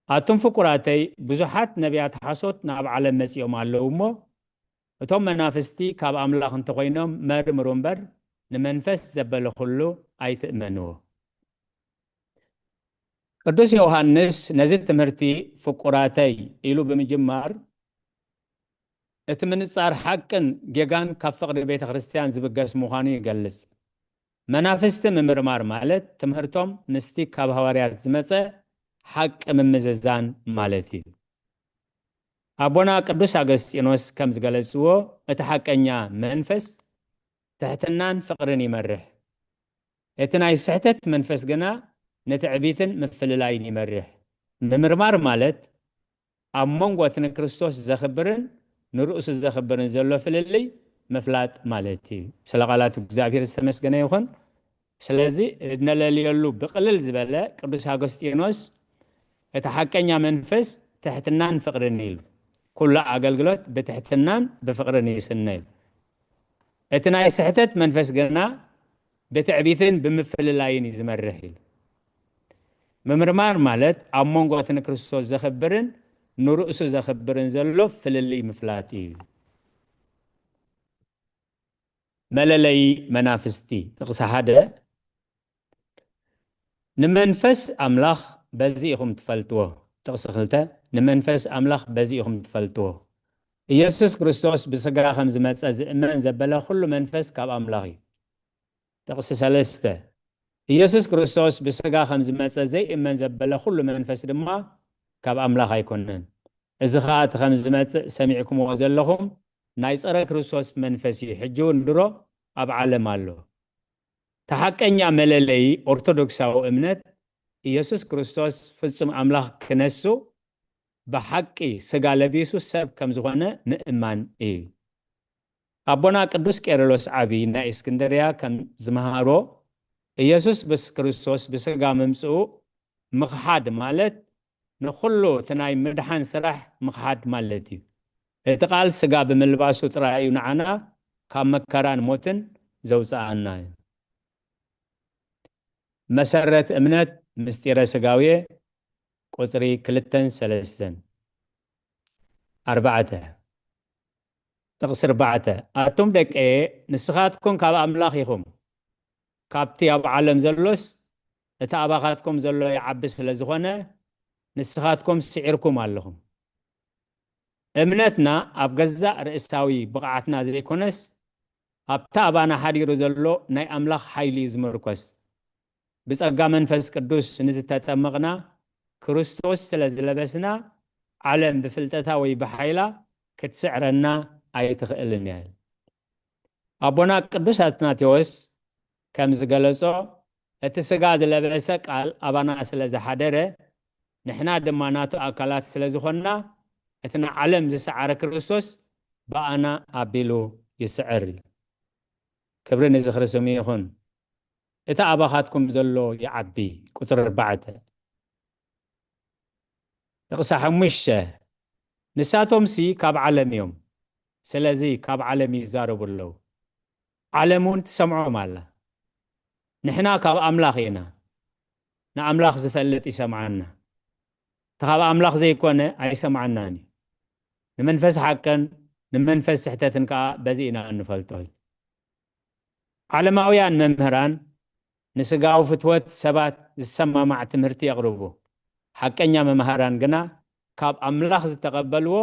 ኣቱም ፍቁራተይ፣ ብዙሓት ነቢያት ሓሶት ናብ ዓለም መጺኦም ኣለዉ እሞ፣ እቶም መናፍስቲ ካብ ኣምላኽ እንተኾይኖም መርምሩ እምበር፣ ንመንፈስ ዘበለ ኩሉ ኣይትእመንዎ። ቅዱስ ዮሃንስ ነዚ ትምህርቲ ፍቁራተይ ኢሉ ብምጅማር፣ እቲ ምንጻር ሓቅን ጌጋን ካብ ፍቕሪ ቤተ ክርስቲያን ዝብገስ ምዃኑ ይገልጽ። መናፍስቲ ምምርማር ማለት ትምህርቶም ምስቲ ካብ ሃዋርያት ዝመጸ ሓቂ ምምዝዛን ማለት እዩ። ኣቦና ቅዱስ ኣገስጢኖስ ከም ዝገለጽዎ፣ እቲ ሓቀኛ መንፈስ ትሕትናን ፍቕርን ይመርሕ። እቲ ናይ ስሕተት መንፈስ ግና ንትዕቢትን ምፍልላይን ይመርሕ። ምምርማር ማለት ኣብ መንጎ እቲ ንክርስቶስ ዘኽብርን ንርእሱ ዘኽብርን ዘሎ ፍልልይ ምፍላጥ ማለት እዩ። ስለ ቃላት እግዚኣብሔር ዝተመስገነ ይኹን። ስለዚ እነለልየሉ ብቕልል ዝበለ ቅዱስ ኣጎስጢኖስ እቲ ሓቀኛ መንፈስ ትሕትናን ፍቕርን ኢሉ፣ ኩሉ ኣገልግሎት ብትሕትናን ብፍቕርን ይስነ ኢሉ። እቲ ናይ ስሕተት መንፈስ ግና ብትዕቢትን ብምፍልላይን እዩ ዝመርሕ ኢሉ። ምምርማር ማለት ኣብ መንጎ እቲ ንክርስቶስ ዘኽብርን ንርእሱ ዘኽብርን ዘሎ ፍልልይ ምፍላጥ እዩ። መለለዪ መናፍስቲ። ጥቕሲ ሓደ። ንመንፈስ ኣምላኽ በዚ ኢኹም ትፈልጥዎ። ጥቕሲ ክልተ። ንመንፈስ ኣምላኽ በዚ ኢኹም ትፈልጥዎ። ኢየሱስ ክርስቶስ ብስጋ ከም ዝመጸ ዝእመን ዘበለ ኩሉ መንፈስ ካብ ኣምላኽ እዩ። ጥቕሲ ሰለስተ። ኢየሱስ ክርስቶስ ብስጋ ከም ዝመጸ ዘይእመን ዘበለ ኩሉ መንፈስ ድማ ካብ ኣምላኽ ኣይኮነን። እዚ ኸኣ እቲ ከም ዝመጽእ ሰሚዕኩምዎ ዘለኹም ናይ ጸረ ክርስቶስ መንፈስ እዩ። ሕጂ እውን ድሮ ኣብ ዓለም ኣሎ። እቲ ሓቀኛ መለለዪ ኦርቶዶክሳዊ እምነት፣ ኢየሱስ ክርስቶስ ፍጹም ኣምላኽ ክነሱ፣ ብሓቂ ስጋ ለቢሱ ሰብ ከም ዝኾነ ምእማን እዩ። ኣቦና ቅዱስ ቄርሎስ ዓቢ ናይ እስክንድርያ ከም ዝመሃሮ፣ ኢየሱስ ብስ-፣ ክርስቶስ ብስጋ ምምጽኡ ምኽሓድ ማለት ንኹሉ እቲ ናይ ምድሓን ስራሕ ምኽሓድ ማለት እዩ። እቲ ቃል ስጋ ብምልባሱ ጥራይ እዩ ንዓና ካብ መከራን ሞትን ዘውጽኣና እዩ። መሰረት እምነት ምስጢረ ስጋውየ ቁጽሪ ክልተን ሰለስተን። ኣርባዕተ። ጥቕሲ ኣርባዕተ። ኣቱም ደቀየ፣ ንስኻትኩም ካብ ኣምላኽ ኢኹም። ካብቲ ኣብ ዓለም ዘሎስ እቲ ኣባኻትኩም ዘሎ ይዓቢ ስለ ዝኾነ፣ ንስኻትኩም ስዒርኩም ኣለኹም። እምነትና ኣብ ገዛእ ርእሳዊ ብቕዓትና ዘይኮነስ፣ ኣብቲ ኣባና ሓዲሩ ዘሎ ናይ ኣምላኽ ሓይሊ እዩ ዝምርኮስ። ብጸጋ መንፈስ ቅዱስ ንዝተጠመቕና፣ ክርስቶስ ስለ ዝለበስና፣ ዓለም ብፍልጠታ ወይ ብሓይላ ክትስዕረና ኣይትኽእልን እያ። ኣቦና ቅዱስ ኣትናቴዎስ ከም ዝገለጾ፣ እቲ ስጋ ዝለበሰ ቃል ኣባና ስለ ዝሓደረ፣ ንሕና ድማ ናቱ ኣካላት ስለ ዝኾንና፣ እቲ ንዓለም ዝሰዓረ ክርስቶስ ብኣና ኣቢሉ ይስዕር እዩ። ክብሪ ንዝኽሪ ስሙ ይኹን። እቲ ኣባኻትኩም ዘሎ ይዓቢ። ቁጽሪ ኣርባዕተ። ጥቕሲ ሓሙሽተ። ንሳቶምሲ ካብ ዓለም እዮም፣ ስለዚ ካብ ዓለም ይዛረቡ ኣለዉ፣ ዓለም እውን ትሰምዖም ኣላ። ንሕና ካብ ኣምላኽ ኢና፣ ንኣምላኽ ዝፈልጥ ይሰምዓና፣ እቲ ካብ ኣምላኽ ዘይኮነ ኣይሰምዓናን እዩ። ንመንፈስ ሓቅን ንመንፈስ ስሕተትን ከኣ በዚ ኢና እንፈልጦ። ዓለማውያን መምህራን ንስጋዊ ፍትወት ሰባት ዝሰማማዕ ትምህርቲ የቕርቡ። ሓቀኛ መምሃራን ግና ካብ ኣምላኽ ዝተቐበልዎ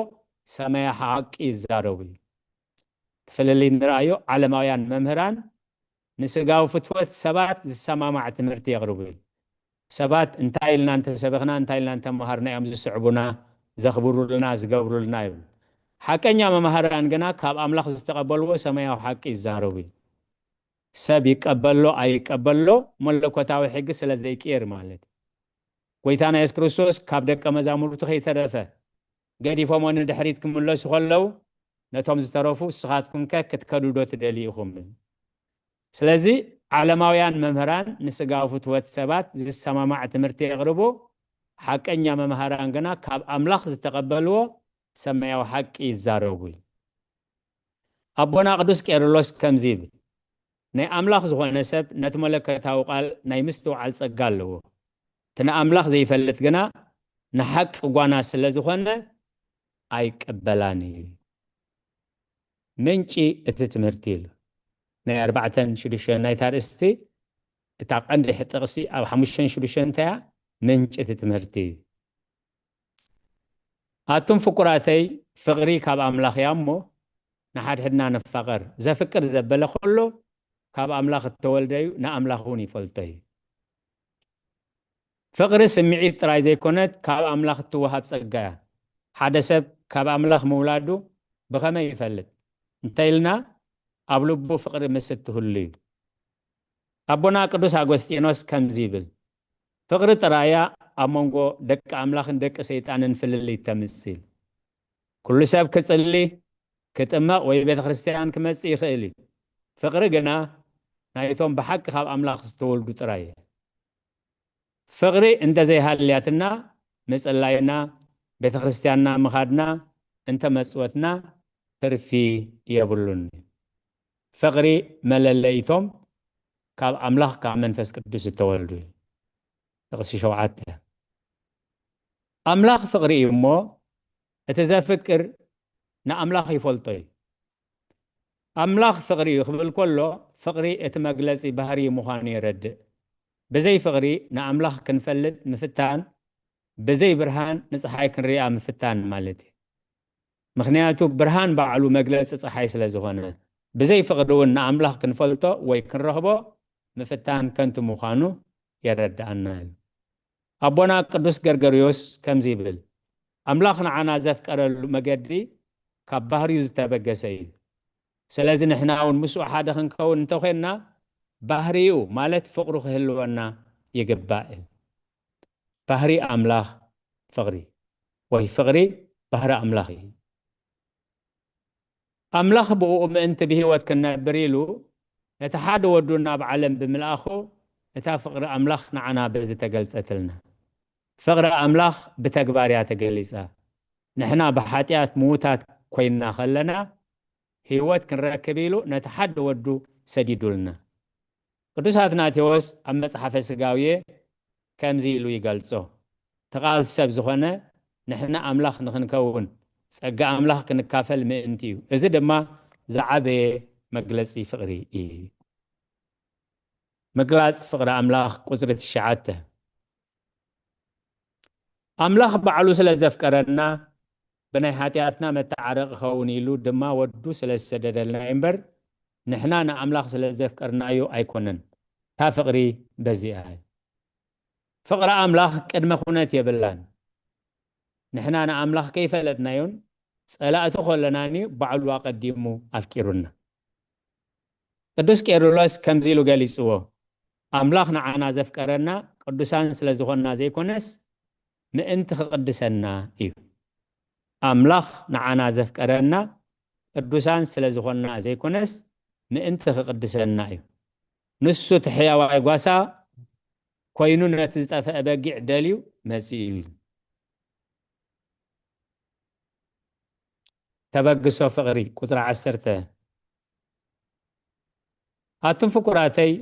ሰማያዊ ሓቂ ይዛረቡ እዩ። ፍልልይ ንርኣዮ። ዓለማውያን መምህራን ንስጋዊ ፍትወት ሰባት ዝሰማማዕ ትምህርቲ የቕርቡ እዩ። ሰባት እንታይ ኢልና እንተሰበኽና፣ እንታይ ኢልና እንተመሃርና እዮም ዝስዕቡና፣ ዘኽብሩልና፣ ዝገብሩልና ይብል። ሓቀኛ መምሃራን ግና ካብ ኣምላኽ ዝተቐበልዎ ሰማያዊ ሓቂ ይዛረቡ እዩ። ሰብ ይቀበሎ ኣይቀበሎ መለኮታዊ ሕጊ ስለ ዘይቅየር ማለት እዩ። ጎይታና የሱስ ክርስቶስ ካብ ደቀ መዛሙርቱ ከይተረፈ ገዲፎሞ ንድሕሪት ክምለሱ ከለዉ ነቶም ዝተረፉ እስኻትኩም ከ ክትከዱ ዶ ትደልዩ ኢኹም? ስለዚ ዓለማውያን መምህራን ንስጋዊ ፍትወት ሰባት ዝሰማማዕ ትምህርቲ የቕርቡ፣ ሓቀኛ መምሃራን ግና ካብ ኣምላኽ ዝተቐበልዎ ሰማያዊ ሓቂ ይዛረቡ እዩ። ኣቦና ቅዱስ ቄርሎስ ከምዚ ይብል፣ ናይ ኣምላኽ ዝኾነ ሰብ ነቲ መለኮታዊ ቃል ናይ ምስትውዓል ጸጋ ኣለዎ። እቲ ንኣምላኽ ዘይፈልጥ ግና ንሓቂ ጓና ስለ ዝኾነ ኣይቀበላን እዩ። ምንጪ እቲ ትምህርቲ ኢሉ ናይ ኣርባዕተን ሽዱሽተን ናይታ ኣርእስቲ እታ ቀንዲ ጥቕሲ ኣብ ሓሙሽተን ሽዱሽተን እንታይ እያ? ምንጪ እቲ ትምህርቲ እዩ። ኣቱም ፍቁራተይ፣ ፍቕሪ ካብ ኣምላኽ እያ እሞ ንሓድሕድና ንፋቐር። ዘፍቅር ዘበለ ኩሉ ካብ ኣምላኽ እተወልደ እዩ፣ ንኣምላኽ እውን ይፈልጦ እዩ። ፍቕሪ ስምዒት ጥራይ ዘይኮነት ካብ ኣምላኽ እትወሃብ ጸጋ እያ። ሓደ ሰብ ካብ ኣምላኽ ምውላዱ ብኸመይ ይፈልጥ እንተኢልና ኣብ ልቡ ፍቕሪ ምስ እትህሉ እዩ። ኣቦና ቅዱስ ኣጎስጢኖስ ከምዚ ይብል፣ ፍቕሪ ጥራይ እያ ኣብ መንጎ ደቂ ኣምላኽን ደቂ ሰይጣንን ፍልልይ ተምጽእ። ኩሉ ሰብ ክጽሊ፣ ክጥመቕ ወይ ቤተ ክርስቲያን ክመጽእ ይኽእል እዩ። ፍቕሪ ግና ናይቶም ብሓቂ ካብ ኣምላኽ ዝተወልዱ ጥራይ እያ። ፍቕሪ እንተ ዘይሃልያትና ምጽላይና፣ ቤተ ክርስቲያንና ምኻድና እንተ መጽወትና ትርፊ የብሉን። ፍቕሪ መለለይቶም ካብ ኣምላኽ ካብ መንፈስ ቅዱስ ዝተወልዱ እዩ። ጥቕሲ ሸውዓተ ኣምላኽ ፍቕሪ እዩ እሞ እቲ ዘፍቅር ንኣምላኽ ይፈልጦ እዩ። ኣምላኽ ፍቕሪ እዩ ክብል ከሎ ፍቕሪ እቲ መግለጺ ባህሪ ምዃኑ የረድእ። ብዘይ ፍቕሪ ንኣምላኽ ክንፈልጥ ምፍታን ብዘይ ብርሃን ንፀሓይ ክንሪኣ ምፍታን ማለት እዩ። ምኽንያቱ ብርሃን ባዕሉ መግለፂ ፀሓይ ስለ ዝኾነ ብዘይ ፍቕሪ እውን ንኣምላኽ ክንፈልጦ ወይ ክንረኽቦ ምፍታን ከንቱ ምዃኑ የረድኣና እዩ። ኣቦና ቅዱስ ገርገርዮስ ከምዚ ይብል፣ ኣምላኽ ንዓና ዘፍቀረሉ መገዲ ካብ ባህርዩ ዝተበገሰ እዩ። ስለዚ ንሕና እውን ምስኡ ሓደ ክንከውን እንተኮንና ባህርዩ ማለት ፍቕሩ ክህልወና ይግባእ። ባህሪ ኣምላኽ ፍቕሪ ወይ ፍቕሪ ባህሪ ኣምላኽ እዩ። ኣምላኽ ብእኡ ምእንቲ ብህይወት ክንነብር ኢሉ ነቲ ሓደ ወዱ ናብ ዓለም ብምልኣኹ እታ ፍቕሪ ኣምላኽ ንዓና በዚ ተገልጸትልና። ፍቕሪ ኣምላኽ ብተግባር እያ ተገሊጻ። ንሕና ብሓጢኣት ምዉታት ኮይንና ከለና ህይወት ክንረክብ ኢሉ ነቲ ሓደ ወዱ ሰዲዱልና። ቅዱስ ኣትናቴዎስ ኣብ መጽሓፈ ስጋውየ ከምዚ ኢሉ ይገልጾ፣ እቲ ቃል ሰብ ዝኾነ ንሕና ኣምላኽ ንኽንከውን ጸጋ ኣምላኽ ክንካፈል ምእንቲ እዩ። እዚ ድማ ዝዓበየ መግለጺ ፍቕሪ እዩ። ምግላጽ ፍቕሪ ኣምላኽ ቁጽሪ ትሽዓተ ኣምላኽ ባዕሉ ስለ ዘፍቀረና ብናይ ሓጢኣትና መተዓረቂ ኸውን ኢሉ ድማ ወዱ ስለ ዝሰደደልና እዩ እምበር ንሕና ንኣምላኽ ስለ ዘፍቀርናዮ ኣይኮነን። እታ ፍቕሪ በዚኣ እዩ። ፍቕሪ ኣምላኽ ቅድመ ኩነት የብላን። ንሕና ንኣምላኽ ከይፈለጥናዮን ጸላእቱ ከለናን እዩ ባዕሉ ኣቐዲሙ ኣፍቂሩና። ቅዱስ ቄርሎስ ከምዚ ኢሉ ገሊጽዎ፣ ኣምላኽ ንዓና ዘፍቀረና ቅዱሳን ስለ ዝኾንና ዘይኮነስ ምእንቲ ክቕድሰና እዩ። ኣምላኽ ንዓና ዘፍቀረና ቅዱሳን ስለ ዝኾንና ዘይኮነስ ምእንቲ ክቕድሰና እዩ። ንሱ እቲ ሕያዋይ ጓሳ ኮይኑ ነቲ ዝጠፍአ በጊዕ ደልዩ መጺኡ እዩ። ተበግሶ ፍቕሪ ቁጽሪ ዓሰርተ ኣቱም ፍቁራተይ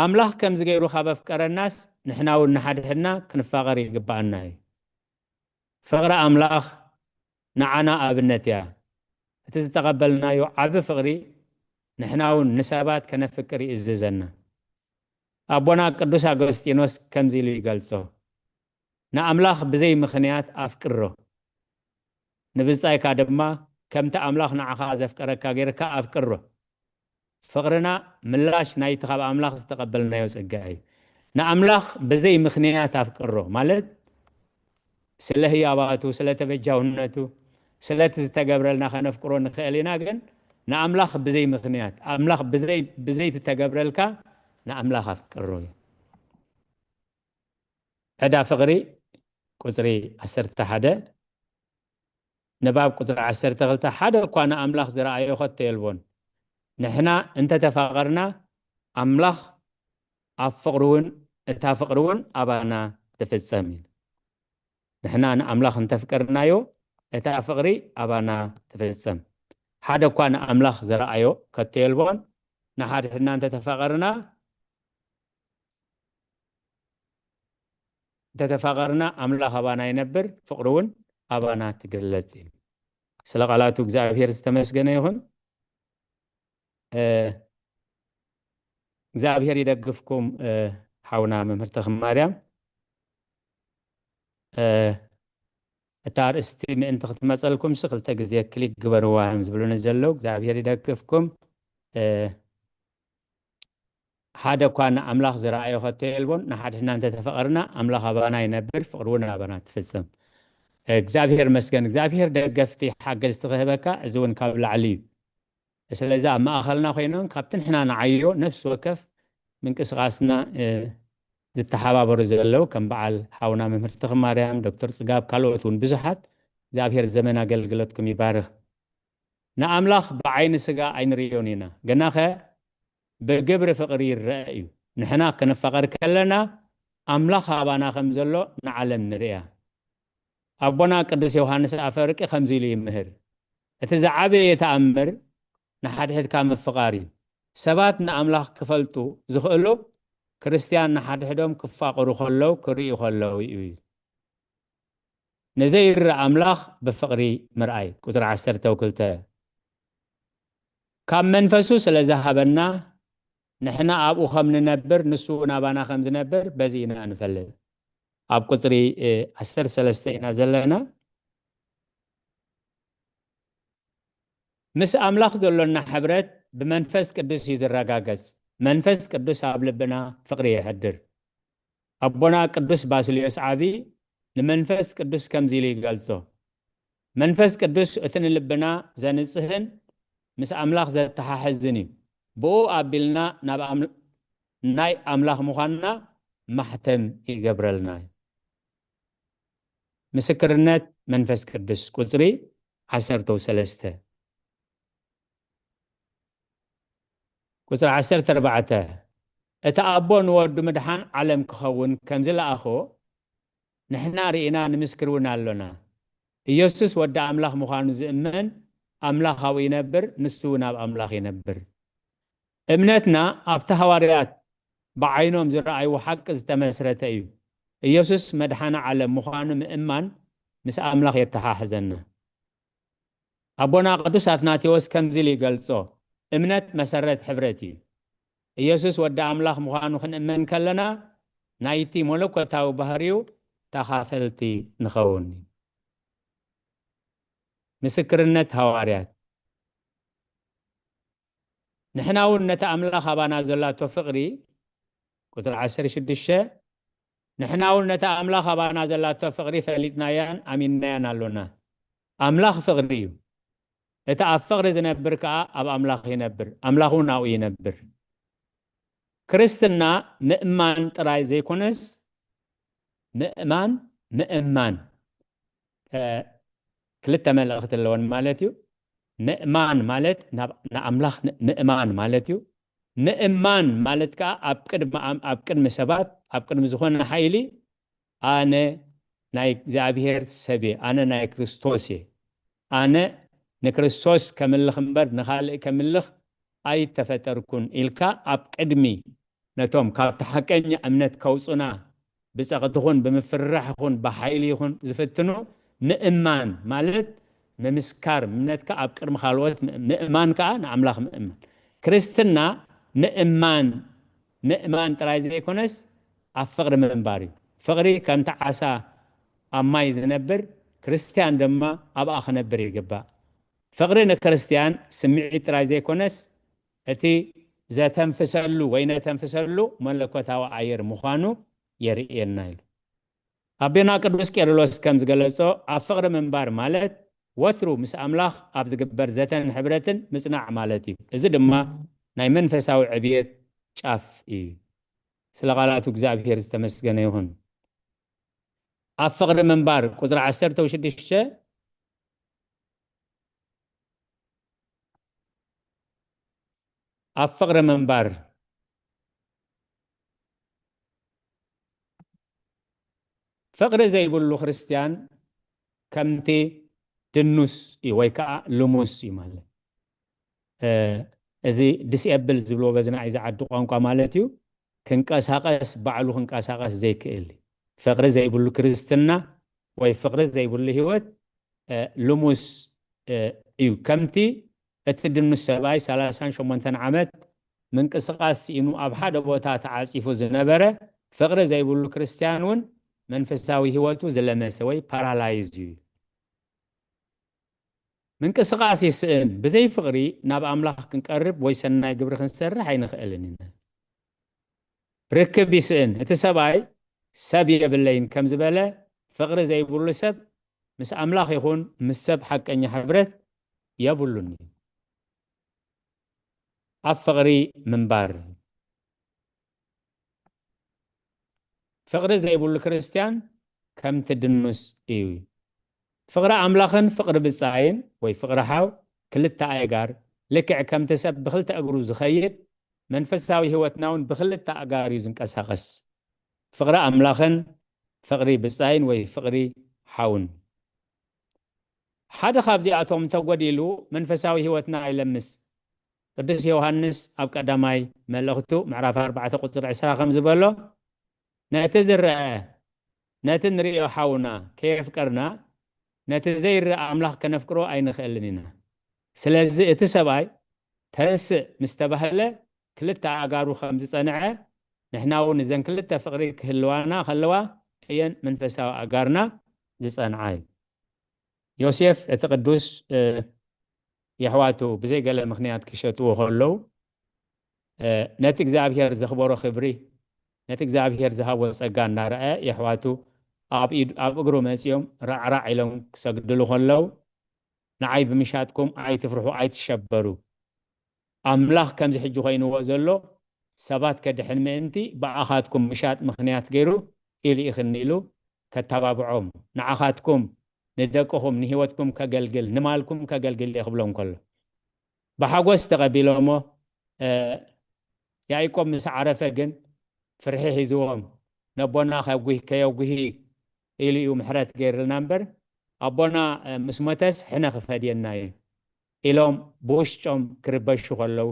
ኣምላኽ ከምዚ ገይሩ ካብ ኣፍቀረናስ ንሕና እውን ንሓድሕድና ክንፋቐር ይግብኣና እዩ። ፍቕሪ ኣምላኽ ንዓና ኣብነት እያ። እቲ ዝተቐበልናዮ ዓቢ ፍቕሪ ንሕና እውን ንሰባት ከነፍቅር ይእዝዘና። ኣቦና ቅዱስ ኣገስጢኖስ ከምዚ ኢሉ ይገልጾ፣ "ንኣምላኽ ብዘይ ምኽንያት ኣፍቅሮ፣ ንብጻይካ ድማ ከምቲ ኣምላኽ ንዓኻ ዘፍቀረካ ጌርካ ኣፍቅሮ።" ፍቕርና ምላሽ ናይቲ ካብ ኣምላኽ ዝተቐበልናዮ ጸጋ እዩ። ንኣምላኽ ብዘይ ምኽንያት ኣፍቅሮ ማለት ስለ ህያባቱ፣ ስለ ተበጃውነቱ፣ ስለቲ ዝተገብረልና ከነፍቅሮ ንኽእል ኢና። ግን ንኣምላኽ ብዘይ ምኽንያት፣ ኣምላኽ ብዘይ፣ ብዘይ ትተገብረልካ ንኣምላኽ ኣፍቅሮ እዩ። ዕዳ ፍቕሪ ቁጽሪ ዓሰርተ ሓደ፣ ንባብ ቁጽሪ ዓሰርተ ክልተ፣ ሓደ እኳ ንኣምላኽ ዝረኣዮ ከቶ የልቦን። ንሕና እንተተፋቐርና፣ ኣምላኽ ኣብ ፍቕሪ እውን፣ እታ ፍቕሪ እውን ኣባና ትፍጸም እዩ። ንሕና ንኣምላኽ እንተፍቀርናዮ፣ እታ ፍቕሪ ኣባና ትፍጸም። ሓደ እኳ ንኣምላኽ ዝረኣዮ ከቶ የልቦን። ንሓድሕድና እንተተፋቐርና፣ እንተተፋቐርና፣ ኣምላኽ ኣባና ይነብር፣ ፍቕሪ እውን ኣባና ትግለጽ እዩ። ስለ ቃላቱ እግዚኣብሔር ዝተመስገነ ይኹን። እ፣ እግዚኣብሔር ይደግፍኩም፣ እ፣ ሓውና መምህር ተኽማርያም። እ፣ እታ ኣርእስቲ ምእንቲ ክትመጸልኩም ሲ ክልተ ግዜ ክሊክ ግበርዋ እዮም ዝብሉኒ ዘለዉ። እግዚኣብሔር ይደግፍኩም። እ፣ ሓደ እኳ ንኣምላኽ ዝረኣዮ ከቶ የልቦን። ንሓድሕድና እንተተፈቐርና፣ ኣምላኽ ኣባና ይነብር፣ ፍቕሪ እውን ኣባና ትፍጽም። እግዚኣብሔር መስገን። እግዚኣብሔር ደገፍቲ ሓገዝቲ ክህበካ፣ እዚ እውን ካብ ላዕሊ እዩ። ስለዚ ኣብ ማእኸልና ኮይኖም ካብቲ ንሕና ንዓዮ ነፍሲ ወከፍ ምንቅስቓስና፣ እ፣ ዝተሓባበሩ ዘለዉ ከም በዓል ሓውና መምህር ተኽማርያም፣ ዶክተር ጽጋብ፣ ካልኦት እውን ብዙሓት፣ እግዚኣብሔር ዘመን ኣገልግሎትኩም ይባርኽ። ንኣምላኽ ብዓይኒ ስጋ ኣይንርእዮን ኢና፣ ግናኸ ብግብሪ ፍቕሪ ይረአ እዩ። ንሕና ክንፋቐር ከለና፣ ኣምላኽ ኣባና ከም ዘሎ ንዓለም ንርእያ። ኣቦና ቅዱስ ዮሃንስ ኣፈወርቂ ከምዚ ኢሉ ይምህር፣ "እቲ ዝዓበየ ተኣምር ንሓድሕድካ ምፍቓር እዩ። ሰባት ንኣምላኽ ክፈልጡ ዝኽእሉ ክርስትያን ንሓድሕዶም ክፋቐሩ ከለዉ፣ ክርእዩ ከለዉ እዩ" ይብል። ንዘይርእ ኣምላኽ ብፍቕሪ ምርኣይ። ቁጽሪ ዓሰርተ ክልተ፣ ካብ መንፈሱ ስለ ዝሃበና፣ ንሕና ኣብኡ ከም ንነብር፣ ንሱ እውን ኣባና ከም ዝነብር በዚ ኢና ንፈልጥ። ኣብ ቁጽሪ፣ እ፣ ዓሰርተ ሰለስተ ኢና ዘለና። ምስ ኣምላኽ ዘሎና ሕብረት ብመንፈስ ቅዱስ እዩ ዝረጋገጽ። መንፈስ ቅዱስ ኣብ ልብና ፍቕሪ የሕድር። ኣቦና ቅዱስ ባስልዮስ ዓቢ ንመንፈስ ቅዱስ ከምዚ ኢሉ ይገልጾ፣ "መንፈስ ቅዱስ እቲ ንልብና ዘንጽህን ምስ ኣምላኽ ዘተሓሕዝን እዩ። ብኡ ኣቢልና ናብ ኣም-፣ ናይ ኣምላኽ ምዃንና ማሕተም ይገብረልና እዩ።" ምስክርነት መንፈስ ቅዱስ፣ ቁጽሪ ዓሰርተ ሰለስተ። ቁጽሪ ዓሰርተ ኣርባዕተ፣ "እቲ ኣቦ ንወዱ ምድሓን ዓለም ክኸውን ከም ዝለኣኾ፣ ንሕና ርኢና ንምስክር እውን ኣሎና። ኢየሱስ ወዲ ኣምላኽ ምዃኑ ዝእመን፣ ኣምላኽ ኣብኡ ይነብር፣ ንሱ እውን ኣብ ኣምላኽ ይነብር።" እምነትና ኣብቲ ሃዋርያት ብዓይኖም ዝረኣይዎ ሓቂ ዝተመስረተ እዩ። ኢየሱስ መድሓኒ ዓለም ምዃኑ ምእማን ምስ ኣምላኽ የተሓሕዘና። ኣቦና ቅዱስ ኣትናቴዎስ ከምዚ ኢሉ ይገልጾ፣ "እምነት መሰረት ሕብረት እዩ። ኢየሱስ ወዲ ኣምላኽ ምዃኑ ክንእመን ከለና፣ ናይቲ መለኮታዊ ባህሪኡ ተኻፈልቲ ንኸውን እዩ።" ምስክርነት ሃዋርያት። ንሕና እውን ነቲ ኣምላኽ ኣባና ዘላቶ ፍቕሪ፣ ቁጽሪ ዓሰርተ ሽዱሽተ፣ ንሕና እውን ነቲ ኣምላኽ ኣባና ዘላቶ ፍቕሪ ፈሊጥናያን ኣሚንናያን ኣሎና። ኣምላኽ ፍቕሪ እዩ። እቲ ኣብ ፍቕሪ ዝነብር ከኣ ኣብ ኣምላኽ ይነብር፣ ኣምላኽ እውን ኣብኡ ይነብር። ክርስትና ምእማን ጥራይ ዘይኮነስ፣ ምእማን፣ ምእማን፣ እ፣ ክልተ መልእኽቲ ኣለወን ማለት እዩ። ምእማን ማለት ናብ፣ ንኣምላኽ ን-፣ ምእማን ማለት እዩ። ምእማን ማለት ከኣ ኣብ ቅድሚ ኣም-፣ ኣብ ቅድሚ ሰባት፣ ኣብ ቅድሚ ዝኾነ ሓይሊ፣ "ኣነ ናይ እግዚኣብሔር ሰብ እየ፣ ኣነ ናይ ክርስቶስ እየ፣ ኣነ ንክርስቶስ ከምልኽ እምበር ንኻልእ ከምልኽ ኣይተፈጠርኩን" ኢልካ ኣብ ቅድሚ ነቶም ካብቲ ሓቀኛ እምነት ከውጹና ብጸቕቲ ይኹን ብምፍርራሕ ይኹን ብሓይሊ ይኹን ዝፍትኑ፣ ምእማን ማለት ምምስካር እምነትካ ኣብ ቅድሚ ካልኦት ም-፣ ምእማን ከኣ ንኣምላኽ ምእማን። ክርስትና ምእማን ምእማን ጥራይ ዘይኮነስ ኣብ ፍቕሪ ምንባር እዩ። ፍቕሪ ከምቲ ዓሳ ኣብ ማይ ዝነብር፣ ክርስትያን ድማ ኣብኣ ክነብር ይግባእ። ፍቕሪ ንክርስትያን ስምዒት ጥራይ ዘይኮነስ እቲ ዘተንፍሰሉ ወይ ነተንፍሰሉ መለኮታዊ ኣየር ምዃኑ የርእየና ኢሉ። ኣቦና ቅዱስ ቄርሎስ ከም ዝገለጾ፣ ኣብ ፍቕሪ ምንባር ማለት ወትሩ ምስ ኣምላኽ ኣብ ዝግበር ዘተን ሕብረትን ምጽናዕ ማለት እዩ። እዚ ድማ ናይ መንፈሳዊ ዕብየት ጫፍ እዩ። ስለ ቃላቱ እግዚኣብሔር ዝተመስገነ ይኹን። ኣብ ፍቕሪ ምንባር ቁጽሪ ዓሰርተ ሽዱሽተ፣ ኣብ ፍቕሪ ምንባር። ፍቕሪ ዘይብሉ ክርስትያን ከምቲ ድኑስ እዩ ወይ ከዓ ልሙስ እዩ ማለት። እ፣ እዚ ዲስኤብል ዝብልዎ በዚ ንዓይ ዝዓዲ ቋንቋ ማለት እዩ። ክንቀሳቐስ፣ ባዕሉ ክንቀሳቐስ ዘይክእል። ፍቕሪ ዘይብሉ ክርስትና ወይ ፍቕሪ ዘይብሉ ህይወት፣ እ፣ ልሙስ፣ እ፣ እዩ። ከምቲ እቲ ድኑስ ሰብኣይ ሰላሳን ሸሞንተን ዓመት ምንቅስቓስ ስኢኑ ኣብ ሓደ ቦታ ተዓጺፉ ዝነበረ፣ ፍቕሪ ዘይብሉ ክርስትያን እውን መንፈሳዊ ህይወቱ ዝለመሰ ወይ ፓራላይዝ እዩ። ምንቅስቓስ ይስእን። ብዘይ ፍቕሪ ናብ ኣምላኽ ክንቀርብ ወይ ሰናይ ግብሪ ክንሰርሕ ኣይንኽእልን ኢና። ርክብ ይስእን። እቲ ሰብኣይ ሰብ የብለይን ከም ዝበለ፣ ፍቕሪ ዘይብሉ ሰብ ምስ ኣምላኽ ይኹን ምስ ሰብ ሓቀኛ ሕብረት የብሉን እዩ። ኣብ ፍቕሪ ምንባር። ፍቕሪ ዘይብሉ ክርስትያን ከምቲ ድኑስ እዩ። ፍቕሪ ኣምላኽን ፍቕሪ ብጻይን ወይ ፍቕሪ ሓው ክልተ ኣእጋር፣ ልክዕ ከምቲ ሰብ ብኽልተ እግሩ ዝኸይድ፣ መንፈሳዊ ህይወትና እውን ብኽልተ ኣእጋር እዩ ዝንቀሳቐስ። ፍቕሪ ኣምላኽን ፍቕሪ ብጻይን ወይ ፍቕሪ ሓውን። ሓደ ካብዚኣቶም እንተጎዲሉ መንፈሳዊ ህይወትና ኣይለምስ። ቅዱስ ዮሃንስ ኣብ ቀዳማይ መልእኽቱ ምዕራፍ ኣርባዕተ ቁጽሪ ዕስራ ከም ዝበሎ፣ ነቲ ዝረአ፣ ነቲ ንርእዮ ሓውና ከየፍቀርና፣ ነቲ ዘይረአ ኣምላኽ ከነፍቅሮ ኣይንኽእልን ኢና። ስለዚ እቲ ሰብኣይ ተንስእ ምስ ተባህለ ክልተ ኣእጋሩ ከም ዝጸንዐ፣ ንሕና እውን እዘን ክልተ ፍቕሪ ክህልዋና ከለዋ እየን መንፈሳዊ ኣእጋርና ዝጸንዓ እዩ። ዮሴፍ እቲ ቅዱስ፣ እ፣ የሕዋቱ ብዘይ ገለ ምኽንያት ክሸጥዎ ከለዉ፣ እ፣ ነቲ እግዚኣብሔር ዘኽበሮ ክብሪ፣ ነቲ እግዚኣብሔር ዝሃቦ ጸጋ እናረኣየ የሕዋቱ ኣብ ኢድ-፣ ኣብ እግሩ መጺኦም ራዕራዕ ኢሎም ክሰግድሉ ከለዉ፣ ንዓይ ብምሻጥኩም ኣይትፍርሑ፣ ኣይትሸበሩ። ኣምላኽ ከምዚ ሕጂ ኮይንዎ ዘሎ ሰባት ከድሕን ምእንቲ ብኣኻትኩም ምሻጥ ምኽንያት ገይሩ ይልኢኽኒ ኢሉ ከተባብዖም፣ ንዓኻትኩም፣ ንደቅኹም፣ ንህይወትኩም ከገልግል፣ ንማልኩም ከገልግል እየ ክብሎም ከሎ፣ ብሓጎስ ተቐቢሎሞ። እ፣ ያዕቆብ ምስ ዓረፈ ግን ፍርሒ ሒዝዎም፣ ነቦና ከጉህ-፣ ከየጉሂ ኢሉ እዩ ምሕረት ገይርልና እምበር፣ ኣቦና፣ እ፣ ምስ ሞተስ ሕነ ክፈድየና እዩ ኢሎም ብውሽጦም ክርበሹ ከለዉ፣